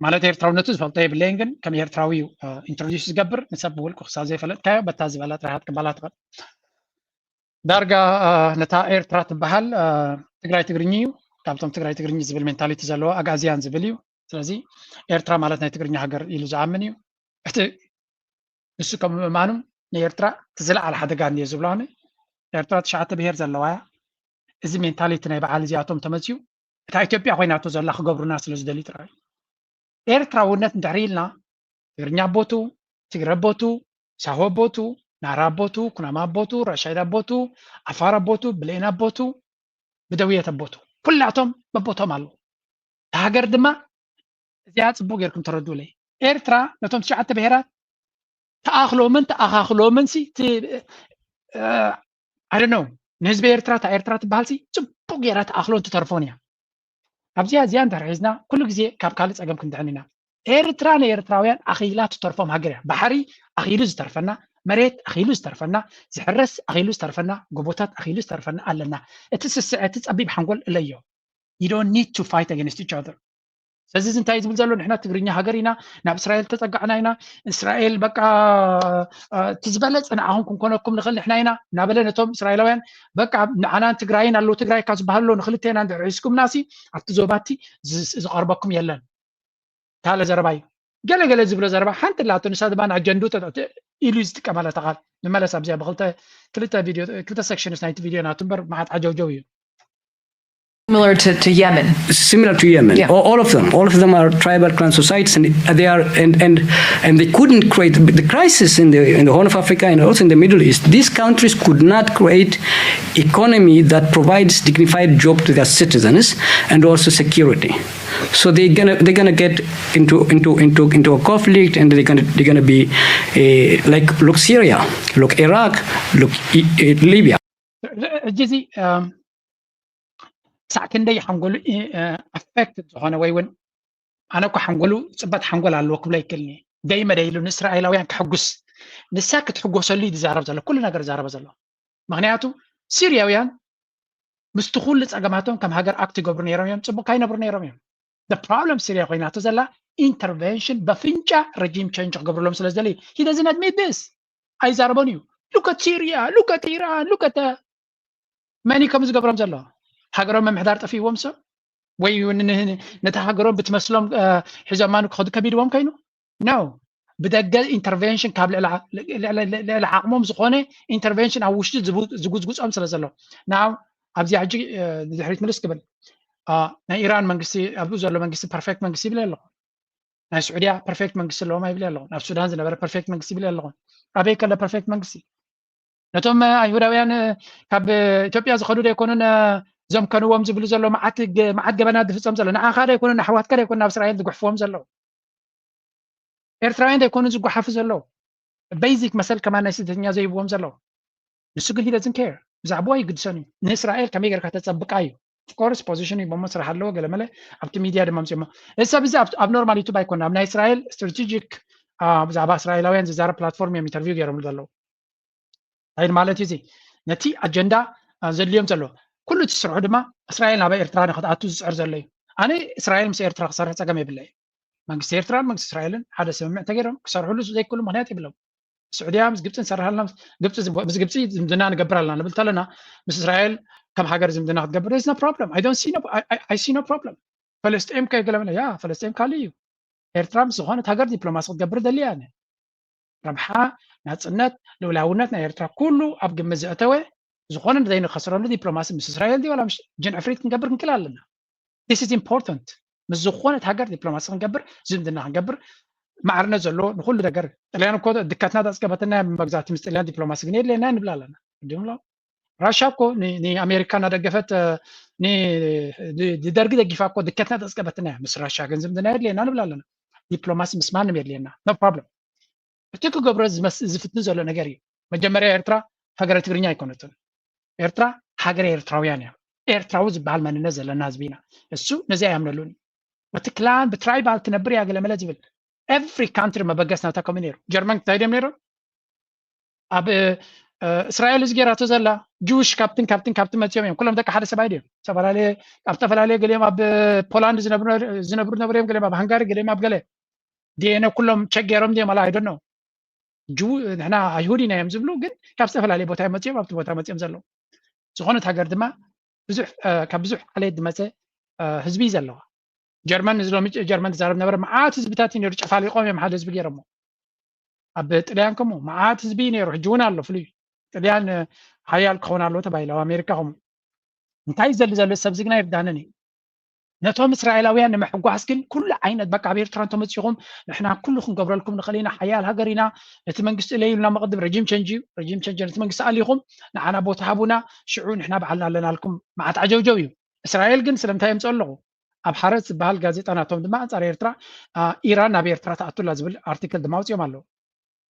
ማለት ኤርትራውነቱ ዝፈልጦ የብለይን፣ ግን ከም ኤርትራዊ እዩ ኢንትሮዲስ ዝገብር። ንሰብ ብውልቁ ክሳብ ዘይፈለጥካዮ በታ ዝበላ ጥራሓት ክባላ ትኽእል። ዳርጋ ነታ ኤርትራ ትበሃል ትግራይ ትግርኝ እዩ። ካብቶም ትግራይ ትግርኝ ዝብል ሜንታሊቲ ዘለዎ ኣግኣዝያን ዝብል እዩ። ስለዚ ኤርትራ ማለት ናይ ትግርኛ ሃገር ኢሉ ዝኣምን እዩ። እቲ ንሱ ከም ምእማኑ ንኤርትራ እቲ ዝለዓለ ሓደጋ እንድየ ዝብሎ ኣነ። ኤርትራ ትሽዓተ ብሄር ዘለዋ እያ። እዚ ሜንታሊቲ ናይ በዓል እዚኣቶም ተመፅዩ እታ ኢትዮጵያ ኮይናቶ ዘላ ክገብሩና ስለ ዝደልዩ ጥራይ። ኤርትራውነት እንድሕር ኢልና ትግርኛ ኣቦቱ፣ ትግረ ኣቦቱ፣ ሳሆ ኣቦቱ፣ ናራ ኣቦቱ፣ ኩናማ ኣቦቱ፣ ራሻይድ ኣቦቱ፣ ዓፋር ኣቦቱ፣ ብሌን ኣቦቱ፣ ብደውየት ኣቦቱ ኩላቶም በቦቶም ኣለዉ። እታ ሃገር ድማ እዚኣ ፅቡቅ ጌርኩም ተረድኡለይ። ኤርትራ ነቶም ትሽዓተ ብሄራት ተኣኽሎምን ተኣኻኽሎምን ሲ I don't know ንህዝቢ ኤርትራ እታ ኤርትራ ትበሃል ሲ ፅቡቅ ጌራ ተኣኽሎን ትተርፎን እያ። ኣብዚኣ እዚኣ እንድሕር ሒዝና ኩሉ ግዜ ካብ ካልእ ፀገም ክንድሕን ኢና። ኤርትራ ንኤርትራውያን ኣኺላ ትተርፎም ሃገር እያ። ባሕሪ ኣኺሉ ዝተርፈና፣ መሬት ኣኺሉ ዝተርፈና፣ ዝሕረስ ኣኺሉ ዝተርፈና፣ ጎቦታት ኣኺሉ ዝተርፈና ኣለና። እቲ ስስዐ እቲ ፀቢብ ሓንጎል እለዮ። You don't need to fight against each other። ስለዚ እዚ እንታይ ዝብል ዘሎ ንሕና ትግርኛ ሃገር ኢና፣ ናብ እስራኤል ተፀጋዕና ኢና፣ እስራኤል በቃ እቲ ዝበለፀ ንዓኹም ክንኮነኩም ንኽእል ንሕና ኢና እናበለ ነቶም እስራኤላውያን በቃ ንዓናን ትግራይን ኣለዉ ትግራይ ካብ ዝበሃል ኣሎ ንክልቴና እንድሕር ሒዝኩምና ሲ ኣብቲ ዞባ እቲ ዝቐርበኩም የለን። ካልእ ዘረባ እዩ። ገለ ገለ ዝብሎ ዘረባ ሓንቲ ላቶ ንሳ ድማ ንኣጀንዱ ኢሉ እዩ ዝጥቀመላ እታ ቃል። ንመለስ ኣብዚኣ ብክልተ ክልተ ቪድዮ ክልተ ሴክሽንስ ናይቲ ቪድዮ ናቱ እምበር መዓት ዓጀውጀው እዩ። Similar to, to Yemen. Similar to Yemen. Yeah. All of them. All of them are tribal clan societies, and they are and and and they couldn't create the crisis in the in the Horn of Africa and also in the Middle East. These countries could not create economy that provides dignified job to their citizens and also security. So they're gonna they're gonna get into into into into a conflict, and they're gonna they're gonna be uh, like look Syria, look Iraq, look uh, Libya. ሕጂ እዚ ክሳዕ ክንደይ ሓንጎሉ ኣፌክትድ ዝኾነ ወይ እውን ኣነ እኮ ሓንጎሉ ፅበት ሓንጎል ኣለዎ ክብሎ ይክልኒ ደይመ ደይሉ ንእስራኤላውያን ክሕጉስ ንሳ ክትሕጎሰሉ እዩ ዝዛረብ ዘሎ ኩሉ ነገር ዛረበ ዘሎ። ምክንያቱ ሲርያውያን ምስቲ ኩሉ ፀገማቶም ከም ሃገር ኣክት ይገብሩ ነይሮም እዮም፣ ፅቡቅ ካይነብሩ ነይሮም እዮም። ፕሮብለም ሲርያ ኮይናቶ ዘላ ኢንተርቨንሽን በፍንጫ ረጂም ቸንጅ ክገብርሎም ስለ ዝደለዩ ሂደዝነት ሚድስ ኣይዛረቦን እዩ። ሉከት ሲርያ ሉከት ኢራን ሉከት መኒ ከም ዝገብሮም ዘሎ ሃገሮም ምምሕዳር ጠፊእዎም ሰብ ወይ ነታ ሃገሮም ብትመስሎም ሒዞማኑ ክኸዱ ከቢድዎም ኮይኑ ነው ብደገ ኢንተርቨንሽን ካብ ልዕሊ ዓቕሞም ዝኾነ ኢንተርቨንሽን ኣብ ውሽጢ ዝጉዝጉፆም ስለ ዘሎ ናብ ኣብዚ ሕጂ ድሕሪት ምልስ ክብል ናይ ኢራን መንግስቲ ኣብኡ ዘሎ መንግስቲ ፐርፌክት መንግስቲ ይብል ኣለኹ ናይ ስዑድያ ፐርፌክት መንግስቲ ኣለዎም ኣይብል ኣለኹ ናብ ሱዳን ዝነበረ ፐርፌክት መንግስቲ ይብል ኣለኹ ኣበይ ከሎ ፐርፌክት መንግስቲ ነቶም ኣይሁዳውያን ካብ ኢትዮጵያ ዝኸዱ ዶ ኣይኮኑን ዘምከንዎም ዝብሉ ዘሎ መዓት ገበናት ዝፍፀም ዘሎ ንዓኻ ዶ ኣይኮኑን ኣሕዋትካ ዶ ኣይኮኑን ናብ እስራኤል ዝጉሕፍዎም ዘለዉ ኤርትራውያን ዶ ኣይኮኑን ዝጓሓፉ ዘለዉ ቤዚክ መሰል ከማን ናይ ስደተኛ ዘይብዎም ዘለዉ ንሱ ግን ሂደዝን ኬር ብዛዕባኡ ኣይግድሶን እዩ ንእስራኤል ከመይ ጌርካ ተፀብቃ እዩ ኦፍኮርስ ፖዚሽን ሂቦሞ ስራሕ ኣለዎ ገለመለ ኣብቲ ሚድያ ድማ ምፅሞ እዚ ሰብ እዚ ኣብ ኖርማል ዩቱብ ኣይኮነ ኣብ ናይ እስራኤል ስትራቴጂክ ብዛዕባ እስራኤላውያን ዝዛረብ ፕላትፎርም እዮም ኢንተርቪው ገይሮምሉ ዘለዉ እንታይ ማለት እዩ እዚ ነቲ ኣጀንዳ ዘድልዮም ዘሎ ኩሉ እቲ ስርሑ ድማ እስራኤል ናብ ኤርትራ ንክትኣቱ ዝፅዕር ዘሎ እዩ ኣነ እስራኤል ምስ ኤርትራ ክሰርሕ ፀገም የብለይ መንግስቲ ኤርትራን መንግስቲ እስራኤልን ሓደ ስምምዕ ተገይሮም ክሰርሕሉ ዘይክእሉ ምክንያት የብሎም ስዑድያ ምስ ግብፂ ንሰርሕ ኣለና ግብፂ ምስ ግብፂ ዝምድና ንገብር ኣለና ንብል ተለና ምስ እስራኤል ከም ሃገር ዝምድና ክትገብር is no problem I don't see no I, I see no problem ፈለስጤም ከ ገለመለ ያ ፈለስጤም ካልእ እዩ ኤርትራ ምስ ዝኾነት ሃገር ዲፕሎማሲ ክትገብር ደልያ እነ ረብሓ ናፅነት፣ ልኡላውነት ናይ ኤርትራ ኩሉ ኣብ ግምት ዘእተወ፣ ዝኾነ ዘይንኸስረሉ ዲፕሎማሲ ምስ እስራኤል ድዩ ዋላ ምስ ጅን ዕፍሪት ክንገብር ክንክእል ኣለና። This is important። ምስ ዝኾነት ሃገር ዲፕሎማሲ ክንገብር፣ ዝምድና ክንገብር፣ ማዕርነት ዘለዎ ንኹሉ ነገር። ጥልያን እኮ ድከትና ዳስገበትና መግዛእቲ ምስ ጥልያን ዲፕሎማሲ ግን የድልየና ንብል ኣለና። ድምሎ ራሻ እኮ ን- ንኣሜሪካ እናደገፈት እ፣ ን- ድ- ንደርጊ ደጊፋ እኮ ድከትና ዳስገበትና እያ። ምስ ራሻ ግን ዝምድና የድልየና ንብል ኣለና። ዲፕሎማሲ ምስ ማንም የድልየና። No problem። እቲ ክገብሮ ዝመስ- ዝፍትን ዘሎ ነገር እዩ። መጀመርያ ኤርትራ ሃገረ ትግርኛ ኣይኮነትን። ኤርትራ ሃገረ ኤርትራውያን እያ። ኤርትራዊ ዝበሃል መንነት ዘለና ህዝቢ ኢና። እሱ ነዚ ኣያምነሉን እዩ። እቲ ክላን ብትራይባል ትነብር እያ ገለመለ ዝብል every country መበገስ ናታ ከምኡ ነይሩ። ጀርመን እንታይ ድዮም ነይሮም? ኣብ እ፣ እስራኤል እዚ ገይራቶ ዘላ ጅውሽ ካብትን ካብትን ካብትን መፅኦም እዮም። ኩሎም ደቂ ሓደ ሰብኣይ ድዮም? ዝተፈላለየ ኣብ ዝተፈላለየ ገሊኦም ኣብ ፖላንድ ዝነብሩ ዝነብሩ ነበሩ እዮም። ገሊኦም ኣብ ሃንጋሪ፣ ገሊኦም ኣብ ገለ ዲኤነ ኩሎም ቸክ ገይሮም ድዮም? ኣላ ኣይደኖ ጅው ንሕና ኣይሁድ ኢና እዮም ዝብሉ፣ ግን ካብ ዝተፈላለየ ቦታ እዮም መፅኦም ኣብቲ ቦታ መፅኦም ዘለዉ። ዝኾነት ሃገር ድማ ብዙሕ እ፣ ካብ ብዙሕ ዓሌት ዝመፀ እ፣ ህዝቢ እዩ ዘለዋ። ጀርመን እዚ ሎሚ ጀርመን ትዛረብ ነበረ። መዓት ህዝብታት እዩ ነይሩ፣ ጨፋሊቆም እዮም ሓደ ህዝቢ ገይሮሞ። ኣብ ጥልያን ከምኡ መዓት ህዝቢ እዩ ነይሩ፣ ሕጂ እውን ኣሎ። ፍሉይ ጥልያን እ፣ ሓያል ክኸውን ኣለዎ ተባሂሉ፣ ኣብ ኣሜሪካ ከምኡ። እንታይ እዩ ዘሊ ዘሎ ሰብ እዚ ግና ይርዳንን እዩ። ነቶም እስራኤላውያን ንምሕጓስ ግን ኩሉ ዓይነት በቃ ኣብ ኤርትራ እንተመፂኹም ንሕና ኩሉ ክንገብረልኩም ንኽእል ኢና፣ ሓያል ሃገር ኢና፣ እቲ መንግስቲ እለ ኢሉና መቕድም ረጂም ቸንጅ እዩ፣ ረጂም ቸንጅ ነቲ መንግስቲ ኣሊኹም ንዓና ቦታ ሃቡና፣ ሽዑ ንሕና ባዕልና ኣለናልኩም። መዓት ዓጀውጀው እዩ። እስራኤል ግን ስለምንታይ የምፅኦ ኣለኹ? ኣብ ሓረስ ዝበሃል ጋዜጣ ናቶም ድማ ኣንፃር ኤርትራ አ፣ ኢራን ናብ ኤርትራ ትኣቱላ ዝብል ኣርቲክል ድማ ኣውፅኦም ኣለዉ።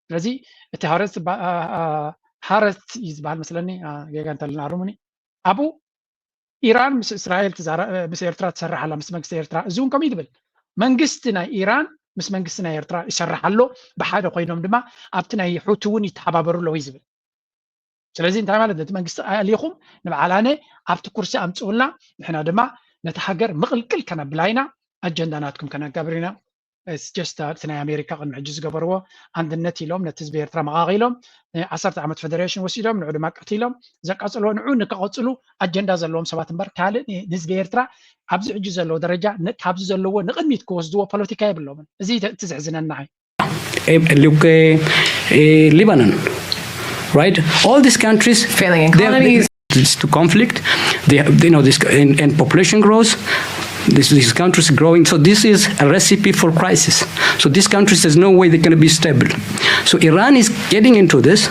ስለዚ እቲ ሃረስ ዝባ- አ- አ- ሃረስ እዩ ዝበሃል መስለኒ፣ አ፣ ጌጋ እንተልና ኣርሙኒ። ኣብኡ ኢራን ምስ እስራኤል ትዛረ- ምስ ኤርትራ ትሰርሕ ኣላ፣ ምስ መንግስቲ ኤርትራ። እዚ እውን ከምኡ እዩ ዝብል። መንግስቲ ናይ ኢራን ምስ መንግስቲ ናይ ኤርትራ ይሰርሕ ኣሎ፣ ብሓደ ኮይኖም ድማ ኣብቲ ናይ ሑቲ እውን ይተሓባበሩ ኣለዉ እዩ ዝብል። ስለዚ እንታይ ማለት ነቲ መንግስቲ ኣሊኹም ንበዓላነ ኣብቲ ኩርሲ ኣምፅኡልና፣ ንሕና ድማ ነቲ ሃገር ምቕልቅል ከነብላ ኢና፣ ኣጀንዳ ናትኩም ከነጋብር ኢና። It's just እቲ ናይ ኣሜሪካ ቅድሚ ሕጂ ዝገበርዎ ኣንድነት ኢሎም ነቲ ህዝቢ ኤርትራ መቓቒሎም፣ እ፣ ዓሰርተ ዓመት ፌደሬሽን ወሲዶም፣ ንዑ ድማ ቀቲሎም፣ ዘቃጽልዎ ንዑ ንከቐጽሉ ኣጀንዳ ዘለዎም ሰባት እምበር ካልእ ን- ንህዝቢ ኤርትራ ኣብዚ ሕጂ ዘለዎ ደረጃ ን- ካብዚ ዘለዎ ንቕድሚት ክወስድዎ ፖለቲካ የብሎምን። እዚ ተ- እቲ ዘሕዝነና። Eh, look, eh, eh, Lebanon, right? All these countries Failing they are- economies. It's to conflict. They, have- you know, this and, and population growth. This, these countries growing. So this is a recipe for crisis. So these countries, there's no way they're going to be stable. So Iran is getting into this.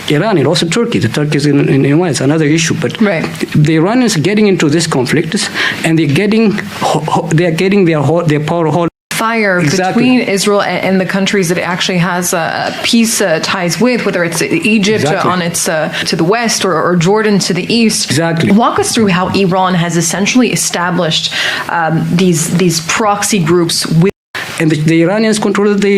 Iran and also Turkey. The Turkey is in, in, in one. It's another issue. But Right. The Iranians are getting into these conflicts, and they're getting ho- ho- they're getting their ho- their power hold. Fire Exactly. between Israel and, and the countries that it actually has uh, peace uh, ties with, whether it's Egypt uh, Exactly. on its uh, to the west or, or Jordan to the east. Exactly. Walk us through how Iran has essentially established um, these these proxy groups with. And the, the Iranians control the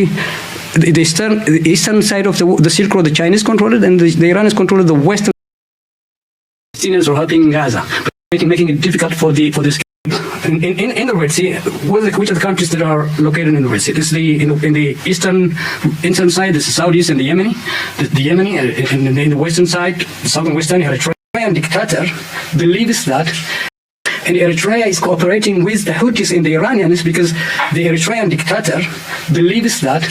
the, the eastern the eastern side of the, the Silk Road. The Chinese control it, and the, the Iranians control the western. Palestinians are helping Gaza, making, making it difficult for the for this. In, in, in the Red Sea, what are the, which are the countries that are located in the Red Sea? This is the in, the in the eastern eastern side. This is Saudis and the Yemeni. The, the Yemeni, uh, in, in the western side, the southern western, Eritrean dictator believes that, and Eritrea is cooperating with the Houthis and the Iranians because the Eritrean dictator believes that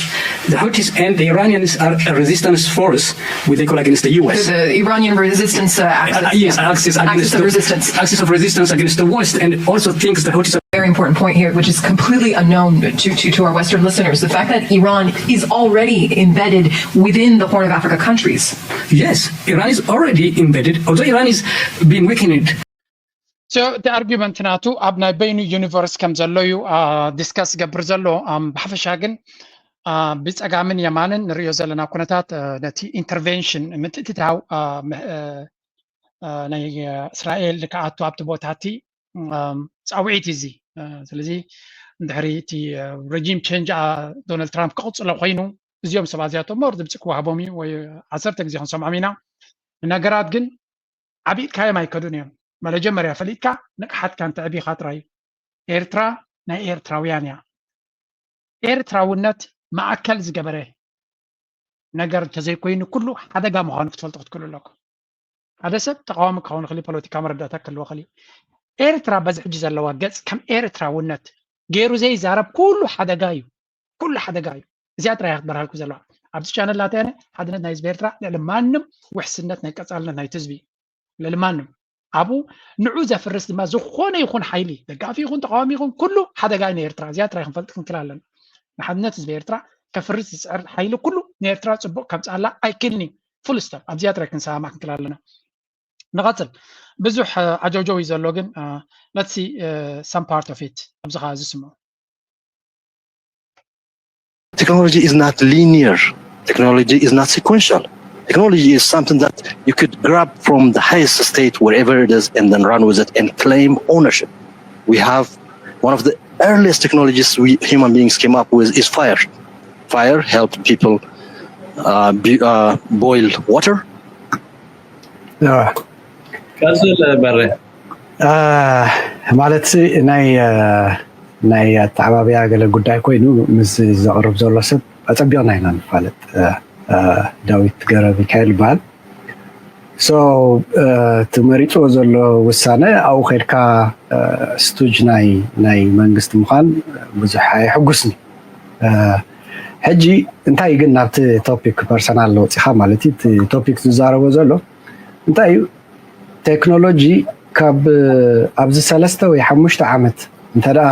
the Houthis and the Iranians are a resistance force with equal against the U S. The Iranian resistance uh, axis. Uh, yes, axis against of the, resistance. Axis of resistance against the West, and also thinks the Houthis are Very important point here, which is completely unknown to, to, to our Western listeners. The fact that Iran is already embedded within the Horn of Africa countries. Yes, Iran is already embedded. Although Iran is being weakened. So እቲ ኣርጊመንት ናቱ ኣብ ናይ በይኑ ዩኒቨርስ ከም ዘሎ እዩ ዲስከስ ዝገብር ዘሎ። ብሓፈሻ ግን ብፀጋምን የማንን ንሪኦ ዘለና ኩነታት ነቲ ኢንተርቬንሽን ምትእትታው ናይ እስራኤል ክኣቱ ኣብቲ ቦታ እቲ ፃውዒት እዩ እዚ። ስለዚ እንድሕሪ እቲ ረጂም ቸንጅ ዶናልድ ትራምፕ ክቕፅሎ ኮይኑ እዚኦም ሰባት እዚኣቶም ሞር ድምፂ ክወሃቦም እዩ ወይ ዓሰርተ ግዜ ክንሰምዖም ኢና። ነገራት ግን ዓቢጥካዮም ኣይከዱን እዮም። መጀመርያ ፈሊጥካ ንቕሓትካ እንተዕቢኻ ጥራይ እዩ። ኤርትራ ናይ ኤርትራውያን እያ። ኤርትራውነት ማእከል ዝገበረ ነገር እንተዘይኮይኑ ኩሉ ሓደጋ ምዃኑ ክትፈልጡ ክትክእሉ ኣለኩም። ሓደ ሰብ ተቃዋሚ ክኸውን ይኽእል፣ ፖለቲካ መረዳእታ ክህልዎ ይኽእል እዩ። ኤርትራ በዚ ሕጂ ዘለዋ ገጽ ከም ኤርትራውነት ገይሩ ዘይዛረብ ኩሉ ሓደጋ እዩ። ኩሉ ሓደጋ እዩ። እዚኣ ጥራይ እያ ክትበርሃልኩ ዘለዋ። ኣብዚ ቻነል ናተይ ኣነ ሓድነት ናይ ህዝቢ ኤርትራ ልዕሊ ማንም፣ ውሕስነት ናይ ቀጻልነት ናይቲ ህዝቢ እዩ። ልዕሊ ማንም። ኣብኡ ንዑ ዘፍርስ ድማ ዝኾነ ይኹን ሓይሊ፣ ደጋፊ ይኹን ተቃዋሚ ይኹን፣ ኩሉ ሓደጋ እዩ ንኤርትራ። እዚኣ ጥራይ ክንፈልጥ ክንክል ኣለና። ንሓድነት ህዝቢ ኤርትራ ከፍርስ ዝጽዕር ሓይሊ ኩሉ ንኤርትራ ጽቡቕ ከምጽኣላ ኣይክእልን እዩ። ፉል ስቶፕ። ኣብዚኣ ጥራይ ክንሰማማዕ ክንክል ኣለና። ንቐጽል። ብዙሕ ዓጀውጀው እዩ ዘሎ፣ ግን let's see some part of it። ኣብዚ ኸዓ ዝስምዑ። Technology is not linear. Technology is not sequential. Technology is something that you could grab from the highest state, wherever it is, and then run with it and claim ownership. We have one of the earliest technologies we human beings came up with is fire. Fire helped people uh, be, uh, boil water. ቀጽል በረ። ማለት ናይ ናይ ኣተዓባብያ ገለ ጉዳይ ኮይኑ ምስ ዘቕርብ ዘሎ ሰብ ኣጸቢቕና ኢና ንፋለጥ። ዳዊት ገረ ሚካኤል ይበሃል። So እቲ መሪፅዎ ዘሎ ውሳነ ኣብኡ ከድካ ስቱጅ ናይ ናይ መንግስቲ ምዃን ብዙሕ ኣየሕጉስኒ። ሕጂ እንታይ ግን ናብቲ ቶፒክ ፐርሰናል ወፂኻ ማለት እዩ። እቲ ቶፒክ ዝዛረቦ ዘሎ እንታይ እዩ? ቴክኖሎጂ ካብ ኣብዚ ሰለስተ ወይ ሓሙሽተ ዓመት እንተ ደኣ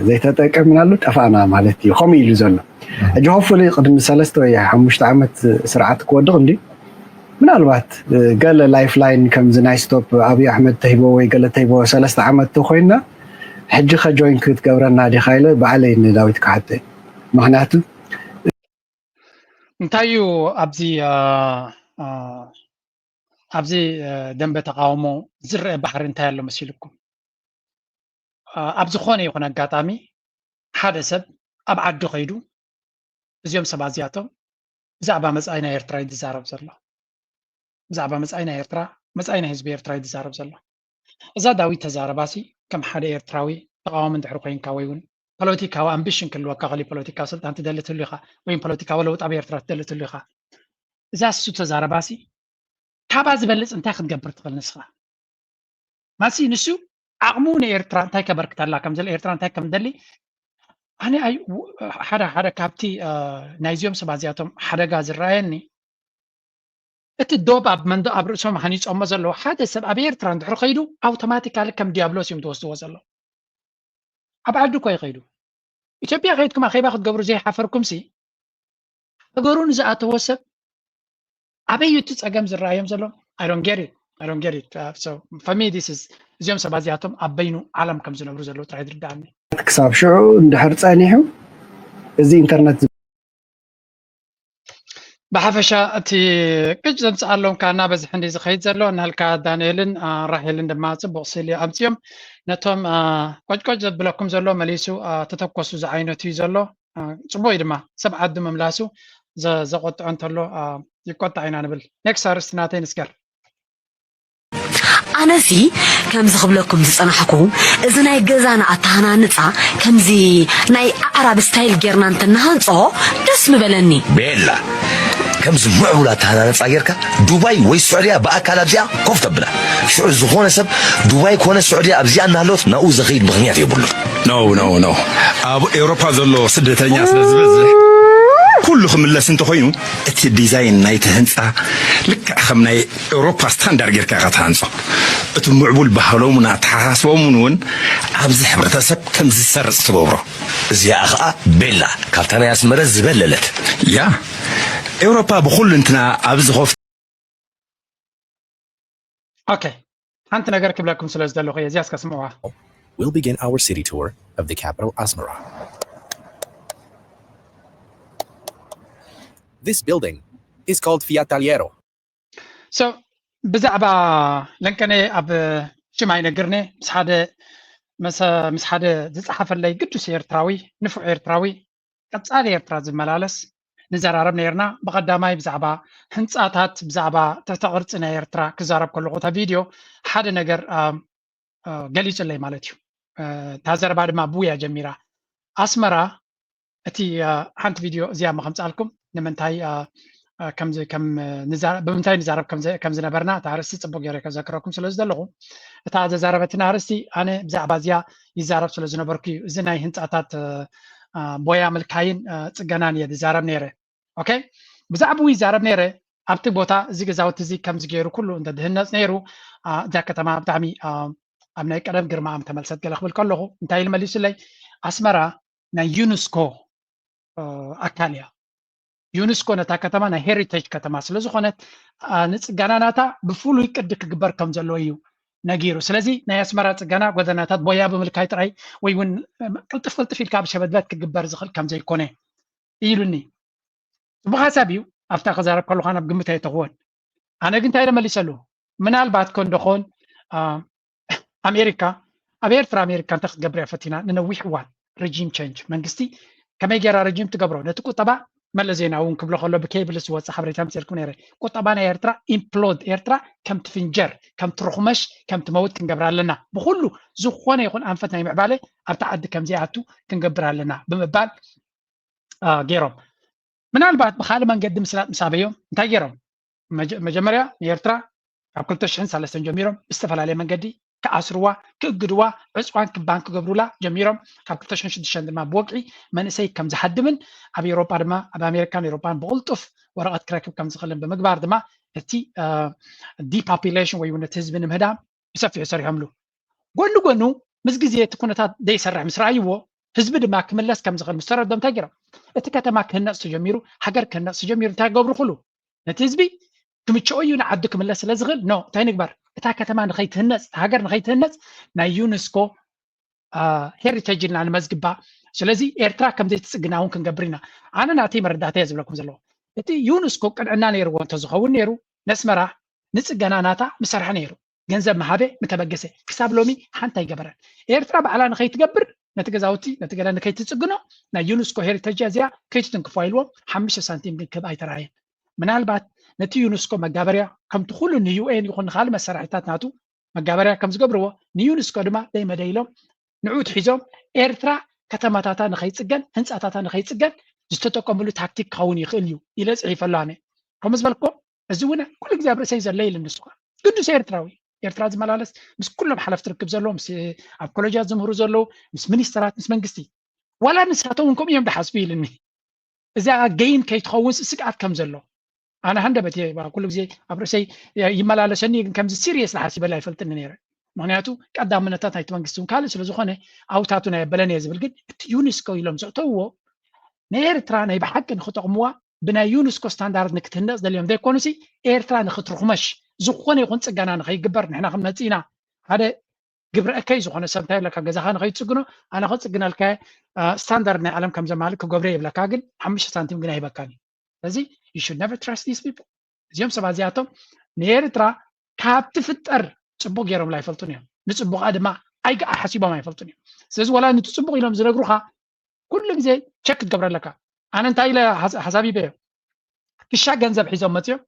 ዘይተጠቀምናሉ ጠፋእና ማለት እዩ። ከምኡ ኢሉ ዘሎ ሕጂ ሆፕፉሊ ቅድሚ ሰለስተ ወይ ሓሙሽተ ዓመት ስርዓት ክወድቕ እንዲ ምናልባት ገለ ላይፍ ላይን ከምዚ ናይ ስቶፕ ኣብይ ኣሕመድ ተሂቦ ወይ ገለ ተሂቦ ሰለስተ ዓመት ተኮይንና ሕጂ ከጆይን ክትገብረና ዲኻ ኢለ ባዕለይ ንዳዊት ክሓቶ ምክንያቱ እንታይ እዩ ኣብዚ ኣብዚ ደንበ ተቃውሞ ዝረአ ባሕሪ እንታይ ኣሎ መሲልኩም? ኣብ ዝኾነ ይኹን ኣጋጣሚ ሓደ ሰብ ኣብ ዓዲ ከይዱ እዚኦም ሰባት እዚኣቶም ብዛዕባ መጻኢ ናይ ኤርትራ እዩ ዝዛረብ ዘሎ። ብዛዕባ መጻኢ ናይ ኤርትራ፣ መጻኢ ናይ ህዝቢ ኤርትራ እዩ ዝዛረብ ዘሎ። እዛ ዳዊት ተዛረባሲ ከም ሓደ ኤርትራዊ ተቃዋሚ እንድሕር ኮይንካ ወይ እውን ፖለቲካዊ ኣምቢሽን ክህልወካ ክእል ፖለቲካዊ ስልጣን ትደሊ ትህሉ ኢኻ ወይ ፖለቲካዊ ለውጢ ኣብ ኤርትራ ትደሊ ትህሉ ኢኻ። እዛ እሱ ተዛረባሲ ካባ ዝበልፅ እንታይ ክትገብር ትኽእል ንስኻ? ማሲ ንሱ ዓቕሙ ንኤርትራ እንታይ ከበርክተላ ከም ዘለ ኤርትራ እንታይ ከም ደሊ ኣነ ኣይ ሓደ ሓደ ካብቲ ናይዚኦም ሰባት እዚኣቶም ሓደጋ ዝረኣየኒ እቲ ዶብ ኣብ መንዶ ኣብ ርእሶም ሃኒጾሞ ዘለዉ ሓደ ሰብ ኣብ ኤርትራ እንድሕር ከይዱ ኣውቶማቲካሊ ከም ዲያብሎስ እዮም ትወስድዎ ዘለዉ። ኣብ ዓዲ እኮ ይኸይዱ። ኢትዮጵያ ከይድኩም ኣኼባ ክትገብሩ ዘይሓፈርኩም ሲ ሃገሩ ንዝኣተዎ ሰብ ኣበይ እዩ እቲ ጸገም ዝረኣዮም ዘሎ? I don't get it. I don't get it. Uh, so for me this is እዚኦም ሰባት እዚኣቶም ኣብ በይኑ ዓለም ከም ዝነብሩ ዘለዉ ጥራይ ዝርዳኣኒ። ክሳብ ሽዑ እንድሕር ጸኒሑ እዚ ኢንተርነት ብሓፈሻ እቲ ቅጭ ዘምፅኣሎም ከዓ እናበዝሐ እንዲ ዝኸይድ ዘሎ እናልካ ዳንኤልን ራሄልን ድማ ፅቡቅ ስእሊ ኣምፅኦም ነቶም ቆጭቆጭ ዘብለኩም ዘሎ መሊሱ ተተኮሱ ዝዓይነቱ እዩ ዘሎ። ፅቡቅ እዩ ድማ ሰብ ዓዱ ምምላሱ ዘቆጥዖ እንተሎ ይቆጣዕ ኢና ንብል። ኔክስት ኣርእስቲ ናተይ ንስገር። ኣነሲ ከምዚ ክብለኩም ዝጸናሕኩ እዚ ናይ ገዛና ኣተሃናንጻ ከምዚ ናይ ኣዕራብ ስታይል ጌርና እንተናሃንጾ ደስ ምበለኒ። ቤላ ከምዚ ምዕቡል ኣተሃናንጻ ጌርካ ዱባይ ወይ ስዑድያ ብኣካል ኣብዚኣ ኮፍ ተብላ። ሽዑ ዝኾነ ሰብ ዱባይ ኮነ ስዑድያ ኣብዚኣ እናሃለወት ናብኡ ዘኽይድ ምኽንያት የብሉን። No no no ኣብ ኤውሮፓ ዘሎ ስደተኛ ስለ ዝበዝሕ ኩሉ ክምለስ እንተኾይኑ እቲ ዲዛይን ናይቲ ህንጻ ልክዕ ከም ናይ ኤውሮፓ ስታንዳር ጌርካ ኢኻ ትሃንጾ። እቲ ምዕቡል ባህሎምን ኣተሓሳስቦምን እውን ኣብዚ ሕብረተሰብ ከም ዝሰርጽ ትገብሮ። እዚኣ ኸኣ ቤላ ካብታ ናይ ኣስመረ ዝበለለት። ያ ኤውሮፓ ብኹሉ እንትና ኣብዚ ኮፍ ኦኬ ሓንቲ ነገር ክብለኩም ስለ ዝደለኹ እየ እዚኣ እስከ ስምዑዋ። We'll begin our city tour of the capital Asmara. This building is called Fiat Taliero. So ብዛዕባ ለንቀነ ኣብ ሽም ኣይነግርነ ምስ ሓደ ምስ ሓደ ዝፀሓፈለይ ግዱስ ኤርትራዊ ንፉዕ ኤርትራዊ ቀፃሊ ኤርትራ ዝመላለስ ንዘራረብ ነይርና። ብቐዳማይ ብዛዕባ ህንፃታት ብዛዕባ ትሕተ ቅርፂ ናይ ኤርትራ ክዛረብ ከለኹ እታ ቪድዮ ሓደ ነገር ገሊፁለይ ማለት እዩ። እታ ዘረባ ድማ ብውያ ጀሚራ። ኣስመራ እቲ ሓንቲ ቪድዮ እዚኣ ሞ ከምፃልኩም ንምንታይ ከምዚ ከም ብምንታይ ንዛረብ ከም ዝነበርና እቲ ኣርስቲ ፅቡቅ ገይረ ከዘክረኩም ስለ ዝደለኹ እታ ዘዛረበትና ኣርስቲ ኣነ ብዛዕባ እዚኣ ይዛረብ ስለ ዝነበርኩ እዩ። እዚ ናይ ህንፃታት ቦያ ምልካይን ፅገናን እየ ዝዛረብ ነይረ። ኦኬ፣ ብዛዕባኡ ይዛረብ ነይረ። ኣብቲ ቦታ እዚ ገዛውቲ እዚ ከምዚ ገይሩ ኩሉ እንተድህነፅ ነይሩ እዛ ከተማ ብጣዕሚ ኣብ ናይ ቀደም ግርማ ምተመልሰት ገለ ክብል ከለኹ እንታይ ኢሉ መሊሱለይ? ኣስመራ ናይ ዩኒስኮ ኣካል እያ። ዩኒስኮ ነታ ከተማ ናይ ሄሪቴጅ ከተማ ስለዝኾነት ንፅገና ናታ ብፍሉይ ቅዲ ክግበር ከም ዘለዎ እዩ ነጊሩ። ስለዚ ናይ ኣስመራ ፅገና ጎደናታት ቦያ ብምልካይ ጥራይ ወይ እውን ቅልጥፍ ቅልጥፍ ኢልካ ብሸበድበት ክግበር ዝኽእል ከም ዘይኮነ ኢሉኒ። ፅቡቅ ሓሳብ እዩ። ኣብታ ክዛረብ ከለኳ ናብ ግምት ኣይተኽወን። ኣነ ግን እንታይ ኢለ መሊሰሉ? ምናልባት ኮን ደኾን ኣሜሪካ ኣብ ኤርትራ ኣሜሪካ እንታይ ክትገብር እያ ፈቲና ንነዊሕ እዋን ሪጂም ቸንጅ መንግስቲ ከመይ ገይራ ሪጂም ትገብሮ ነቲ ቁጠባ መለስ ዜናዊ እውን ክብሎ ከሎ ብኬብል ዝወፅእ ሓበሬታ ምፅልኩም ነይረ። ቁጠባ ናይ ኤርትራ ኢምፕሎድ ኤርትራ ከምቲ ፍንጀር ከምቲ ርኹመሽ ከምቲ መውት ክንገብር ኣለና። ብኩሉ ዝኾነ ይኹን ኣንፈት ናይ ምዕባለ ኣብቲ ዓዲ ከምዘይኣቱ ክንገብር ኣለና ብምባል ገይሮም። ምናልባት ብካልእ መንገዲ ምስላጥ ምስ ኣበዮም እንታይ ገይሮም? መጀመርያ ንኤርትራ ካብ ክልተ ሽሕን ሰለስተን ጀሚሮም ብዝተፈላለየ መንገዲ ክኣስርዋ፣ ክእግድዋ፣ ዕፅዋን ክባን ክገብሩላ ጀሚሮም። ካብ ክልተ ሽሕን ሽዱሽተን ድማ ብወግዒ መንእሰይ ከም ዝሃድምን ኣብ ኤውሮጳ ድማ ኣብ ኣሜሪካን ኤውሮጳን ብቕልጡፍ ወረቐት ክረክብ ከም ዝኽእልን ብምግባር ድማ እቲ ዲፖፑሌሽን ወይ እውን እቲ ህዝቢ ንምህዳም ብሰፊሑ ሰሪሖምሉ። ጎኒ ጎኑ ምስ ግዜ እቲ ኩነታት ዘይሰርሕ ምስ ረኣይዎ ህዝቢ ድማ ክምለስ ከም ዝኽእል ምስ ተረድኦም እንታይ ገይሮም? እቲ ከተማ ክህነፅ ተጀሚሩ፣ ሃገር ክህነፅ ተጀሚሩ እንታይ ክገብሩ ክሉ ነቲ ህዝቢ ክምችኦ እዩ ንዓዱ ክምለስ ስለ ዝኽእል ኖ እንታይ ንግበር? እታ ከተማ ንኸይትህነፅ እታ ሃገር ንኸይትህነፅ ናይ ዩኒስኮ ሄሪቴጅ ኢልና ንመዝግባ። ስለዚ ኤርትራ ከምዘይትፅግና እውን ክንገብር ኢና። ኣነ ናተይ መረዳእታ እየ ዝብለኩም ዘለኹ። እቲ ዩኒስኮ ቅንዕና ነይርዎ እንተዝኸውን ነይሩ ነስመራ ንፅገና ናታ ምሰርሐ ነይሩ። ገንዘብ ምሃበ ምተበገሰ ክሳብ ሎሚ ሓንቲ ኣይገበረን። ኤርትራ ባዕላ ንኸይትገብር ነቲ ገዛውቲ ነቲ ገለ ንከይትፅግኖ ናይ ዩኒስኮ ሄሪቴጅ እዚኣ ከይትትንክፎ ኢልዎም ሓሙሽተ ሳንቲም ግን ክህብ ኣይተራእየን። ምናልባት ነቲ ዩኒስኮ መጋበርያ ከምቲ ኩሉ ንዩኤን ይኹን ንካልእ መሳርሒታት ናቱ መጋበርያ ከም ዝገብርዎ ንዩኒስኮ ድማ ደይመደይ ኢሎም ንዑት ሒዞም ኤርትራ ከተማታታ ንኸይፅገን ህንፃታታ ንኸይፅገን ዝተጠቀምሉ ታክቲክ ክኸውን ይኽእል እዩ ኢለ ፅሒፈሉ ኣነ። ከምኡ ዝበልኮ እዚ እውን ኩሉ ግዜ ኣብ ርእሰይ ዘሎ ኢሉ ንሱ ግዱስ ኤርትራዊ ኤርትራ ዝመላለስ ምስ ኩሎም ሓለፍቲ ርክብ ዘለዎ ምስ ኣብ ኮሌጃት ዝምህሩ ዘለዉ ምስ ሚኒስተራት ምስ መንግስቲ ዋላ ንሳቶም እውን ከምኡ እዮም ዝሓስቡ ኢልኒ። እዚኣ ገይን ከይትኸውን ስግኣት ከም ዘሎ ኣነ ሃንደበት ኩሉ ግዜ ኣብ ርእሰይ ይመላለሰኒ ግን ከምዚ ሲሪየስ ዝሓሲበላ ኣይፈልጥኒ ነይረ። ምክንያቱ ቀዳምነታት ናይቲ መንግስቲ እውን ካልእ ስለ ዝኾነ ኣብታቱ ናይ ኣበለን እየ ዝብል ግን እቲ ዩኒስኮ ኢሎም ዘእተውዎ ንኤርትራ ናይ ብሓቂ ንክጠቕምዋ ብናይ ዩኒስኮ ስታንዳርድ ንክትህነፅ ደልዮም ዘይኮኑሲ ኤርትራ ንክትርኹመሽ ዝኾነ ይኹን ፅገና ንከይግበር ንሕና ክንመፅእ ኢና ሓደ ግብረ እከይ ዝኾነ ሰብ እንታይ ብለካ ገዛኻ ንኸይትፅግኖ ኣነ ክፅግነልካ ስታንዳርድ ናይ ዓለም ከም ዘማልእ ክገብረ ይብለካ ግን ሓሙሽተ ሳንቲም ግን ኣይበካን እዩ። ስለዚ you should never trust these people። እዚኦም ሰባት እዚኣቶም ንኤርትራ ካብ ትፍጠር ፅቡቅ ገይሮምላ ኣይፈልጡን እዮም። ንፅቡቃ ድማ ኣይግኣ ሓሲቦም ኣይፈልጡን እዮም። ስለዚ ዋላ ነቲ ፅቡቅ ኢሎም ዝነግሩካ ኩሉ ግዜ ቸክ ክትገብረለካ ኣነ እንታይ ኢለ ሓሳብ ይበዮ ክሻ ገንዘብ ሒዞም መፅዮም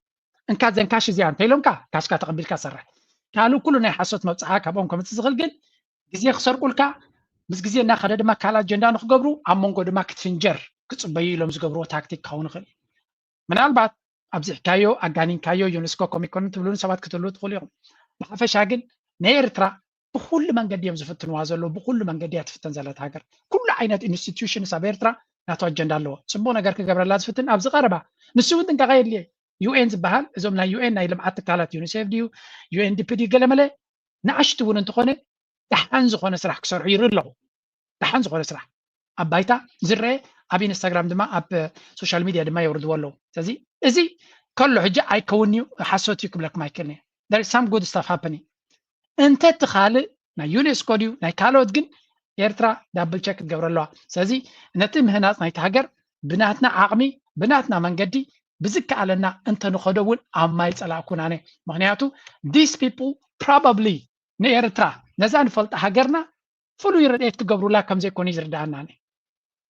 እንካ ዘን ካሽ እዚኣ እንተኢሎምካ ካሽካ ተቐቢልካ ትሰርሕ ካልእ ኩሉ ናይ ሓሶት መብፅሓ ካብኦም ከምፅእ ዝኽእል ግን ግዜ ክሰርቁልካ ምስ ግዜ እናኸደ ድማ ካልእ ኣጀንዳ ንክገብሩ ኣብ መንጎ ድማ ክትፍንጀር ክፅበዩ ኢሎም ዝገብርዎ ታክቲክ ክኸውን ይኽእል። ምናልባት ኣብዚሕካዮ ኣጋኒንካዮ ዩኔስኮ ኮሚኮን ትብሉን ሰባት ክትህልው ትኽእሉ ኢኹም። ብሓፈሻ ግን ናይ ኤርትራ ብኩሉ መንገዲ እዮም ዝፍትንዋ ዘለዉ። ብኩሉ መንገዲ እያ ትፍተን ዘለት ሃገር። ኩሉ ዓይነት ኢንስቲትዩሽንስ ኣብ ኤርትራ ናቱ ኣጀንዳ ኣለዎ። ፅቡቅ ነገር ክገብረላ ዝፍትን ኣብዚ ቀረባ ንሱ እውን ጥንቃቐ የድልየ። ዩኤን ዝበሃል እዞም ናይ ዩኤን ናይ ልምዓት ትካላት ዩኒሴፍ ድዩ ዩኤንዲፒ ድዩ ገለመለ ንኣሽቱ እውን እንተኾነ ደሓን ዝኾነ ስራሕ ክሰርሑ ይርኢ ኣለኹ። ደሓን ዝኾነ ስራሕ ኣብ ባይታ ዝረአ ኣብ ኢንስታግራም ድማ ኣብ ሶሻል ሚድያ ድማ የውርድዎ ኣለዉ። ስለዚ እዚ ከሎ ሕጂ ኣይከውን እዩ ሓሶት እዩ ክብለኩም ኣይክእልን እየ። There is some good stuff happening። እንተ እቲ ካልእ ናይ ዩኔስኮ ድዩ ናይ ካልኦት ግን ኤርትራ ዳብል ቸክ ክትገብረ ኣለዋ። ስለዚ ነቲ ምህናፅ ናይቲ ሃገር ብናትና ዓቕሚ ብናትና መንገዲ ብዝከኣለና እንተንኸዶ እውን ኣብ ማይ ፀላእኩን ኣነ። ምክንያቱ these people probably ንኤርትራ ነዛ ንፈልጣ ሃገርና ፍሉይ ረድኤት ክገብሩላ ከም ዘይኮነ እዩ ዝርድኣና።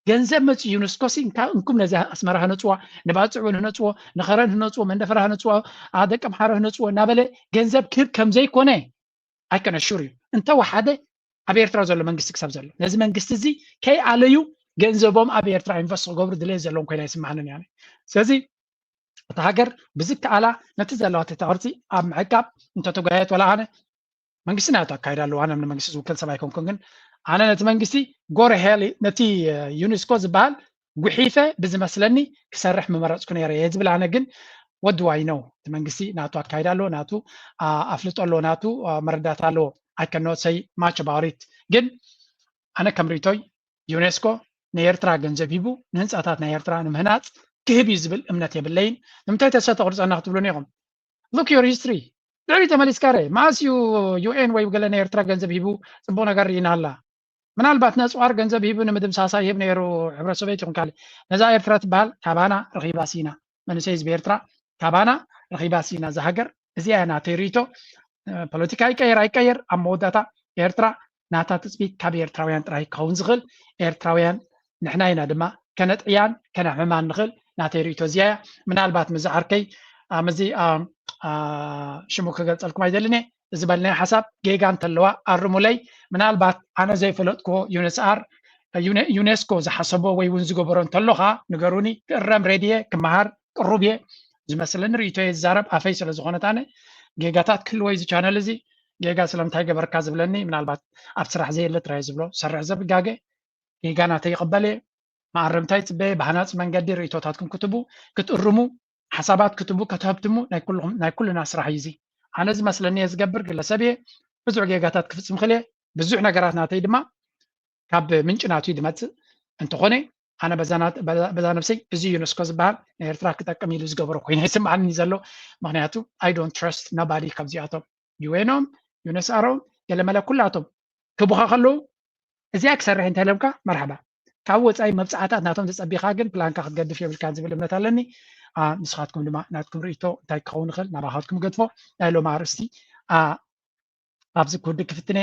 ገንዘብ መፅኡ ዩኔስኮ ሲ እንኩም ነዚ ኣስመራ ህነፅዋ ንባፅዕ እውን ህነፅዎ ንኸረን ህነፅዎ መንደፈራ ህነፅዎ ደቂ ኣምሓራ ህነፅዎ እናበለ ገንዘብ ክህብ ከም ዘይኮነ ኣይከነ ሹር እዩ። እንተወሓደ ኣብ ኤርትራ ዘሎ መንግስቲ ክሳብ ዘሎ ነዚ መንግስቲ እዚ ከይኣለዩ ገንዘቦም ኣብ ኤርትራ ኢንቨስት ክገብሩ ድሌት ዘለዎም ኮይና ይስማዕንን እያ። ስለዚ እታ ሃገር ብዝከኣላ ነቲ ዘለዋ ትሕተ ቅርፂ ኣብ ምዕቃብ እንተተጓየት ዋላ ኣነ መንግስቲ ናቱ ኣካይዳ ኣለዋ ኣነ ንመንግስቲ ዝውክል ሰብ ኣይኮንኩን ግን ኣነ ነቲ መንግስቲ ጎረሄል ነቲ ዩኔስኮ ዝበሃል ጉሒፈ ብዝመስለኒ ክሰርሕ ምመረፅኩ ነይረ እየ ዝብል። ኣነ ግን ወዲ ዋይነው እቲ መንግስቲ ናቱ ኣካይዳ ኣለዎ፣ ናቱ ኣፍልጦ ኣለዎ፣ ናቱ መረዳት ኣለዎ። ኣይከኖት ሰይ ማች ባሪት ግን ኣነ ከም ሪቶይ ዩኔስኮ ንኤርትራ ገንዘብ ሂቡ ንህንፃታት ናይ ኤርትራ ንምህናፅ ክህብ እዩ ዝብል እምነት የብለይን። ንምንታይ ተስፋ ተቁርፀና ክትብሉኒ ኢኹም? Look your history። ድሕሪ ተመሊስካ ረ መኣስ እዩ ዩኤን ወይ ገለ ናይ ኤርትራ ገንዘብ ሂቡ ፅቡቅ ነገር ርኢና ኣላ? ምናልባት ነፅዋር ገንዘብ ሂቡ ንምድምሳሳ ይህብ ነይሩ። ሕብረት ሶቪየት ይኹን ካልእ ነዛ ኤርትራ ትበሃል ካባና ረኺባ ሲና መንእሰይ ህዝቢ ኤርትራ ካባና ረኺባ ሲና እዛ ሃገር እዚኣ እያ ናተይ ርእይቶ። ፖለቲካ ይቀየር ኣይቀየር ኣብ መወዳእታ ኤርትራ ናታ ትፅቢት ካብ ኤርትራውያን ጥራይ ክኸውን ዝኽእል ኤርትራውያን ንሕና ኢና ድማ ከነጥዕያን ከነሕምማን ንኽእል ናተይ ርእይቶ እዚኣ እያ። ምናልባት ምዚ ዓርከይ ምስዚ ሽሙ ክገልፀልኩም ኣይደልን እየ ዝበልናዮ ሓሳብ ጌጋ እንተለዋ ኣርሙለይ። ምናልባት ኣነ ዘይፈለጥክዎ ዩኔስኣር ዩኔስኮ ዝሓሰቦ ወይ እውን ዝገበሮ እንተሎ ከዓ ንገሩኒ። ክእረም ሬድየ ክመሃር ቅሩብ እየ። ዝመስለኒ ርእይቶ እየ ዝዛረብ ኣፈይ ስለ ዝኾነት ኣነ ጌጋታት ክህልዎ እዚ ቻነል እዚ ጌጋ ስለምንታይ ገበርካ ዝብለኒ ምናልባት ኣብ ስራሕ ዘየለ ጥራይ ዝብሎ ሰርሕ ዘብጋገ ጌጋ ናተይ ይቕበል እየ። መኣረምታ ይፅበየ ብሃናፂ መንገዲ ርእይቶታትኩም ክትቡ ክትእርሙ ሓሳባት ክትቡ ከተህብትሙ ናይ ኩልና ስራሕ እዩ እዚ። ኣነ ዝመስለኒ እየ ዝገብር ግለሰብ እየ። ብዙሕ ጌጋታት ክፍፅም ክእል እየ። ብዙሕ ነገራት ናተይ ድማ ካብ ምንጭ ናቱ ድመፅእ እንተኾነ ኣነ በዛ ነብሰይ እዚ ዩኔስኮ ዝበሃል ንኤርትራ ክጠቅም ኢሉ ዝገበሮ ኮይኑ ይስምዓኒ ዘሎ። ምክንያቱ I don't trust nobody ካብዚኣቶም ዩኤኖም ዩኔስኣሮም ገለመለ ኩላቶም ክቡኻ ከለዉ እዚኣ ክሰርሕ እንተለምካ መርሓባ ካብ ወፃኢ መብፃዕታት ናቶም ተፀቢኻ ግን ፕላንካ ክትገድፍ የብልካን ዝብል እምነት ኣለኒ። ንስኻትኩም ድማ ናትኩም ርእይቶ እንታይ ክኸውን ይኽእል ናባኻትኩም ገድፎ። ናይ ሎም ኣርእስቲ ኣብዚ ክውድእ ክፍትነ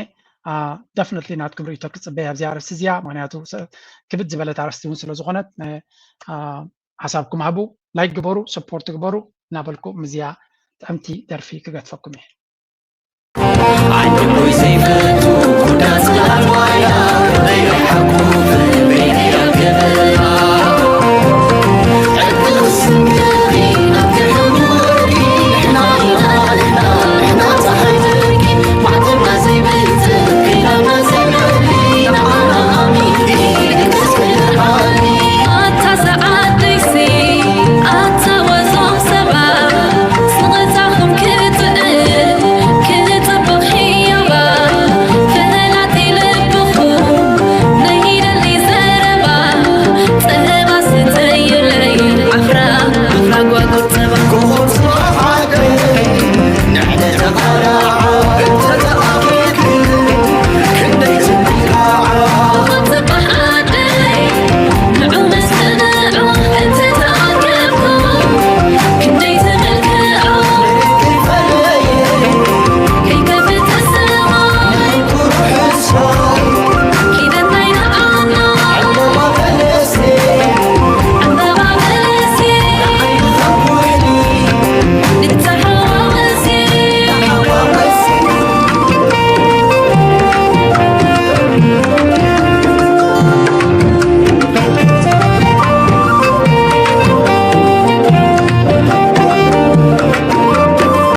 ደፍነትሊ ናትኩም ርእይቶ ክፅበይ ኣብዚ ኣርእስቲ እዚኣ ምክንያቱ ክብድ ዝበለት ኣርእስቲ እውን ስለዝኾነት ሓሳብኩም ሃቡ። ላይክ ግበሩ ሰፖርት ግበሩ እናበልኩ ምዚኣ ጥዕምቲ ደርፊ ክገድፈኩም እየ። ዓይንኩይ ዘይፈቱ ኩዳ ጽላል ዋያ በይረይ ሓቁ ፍልበይ ክብል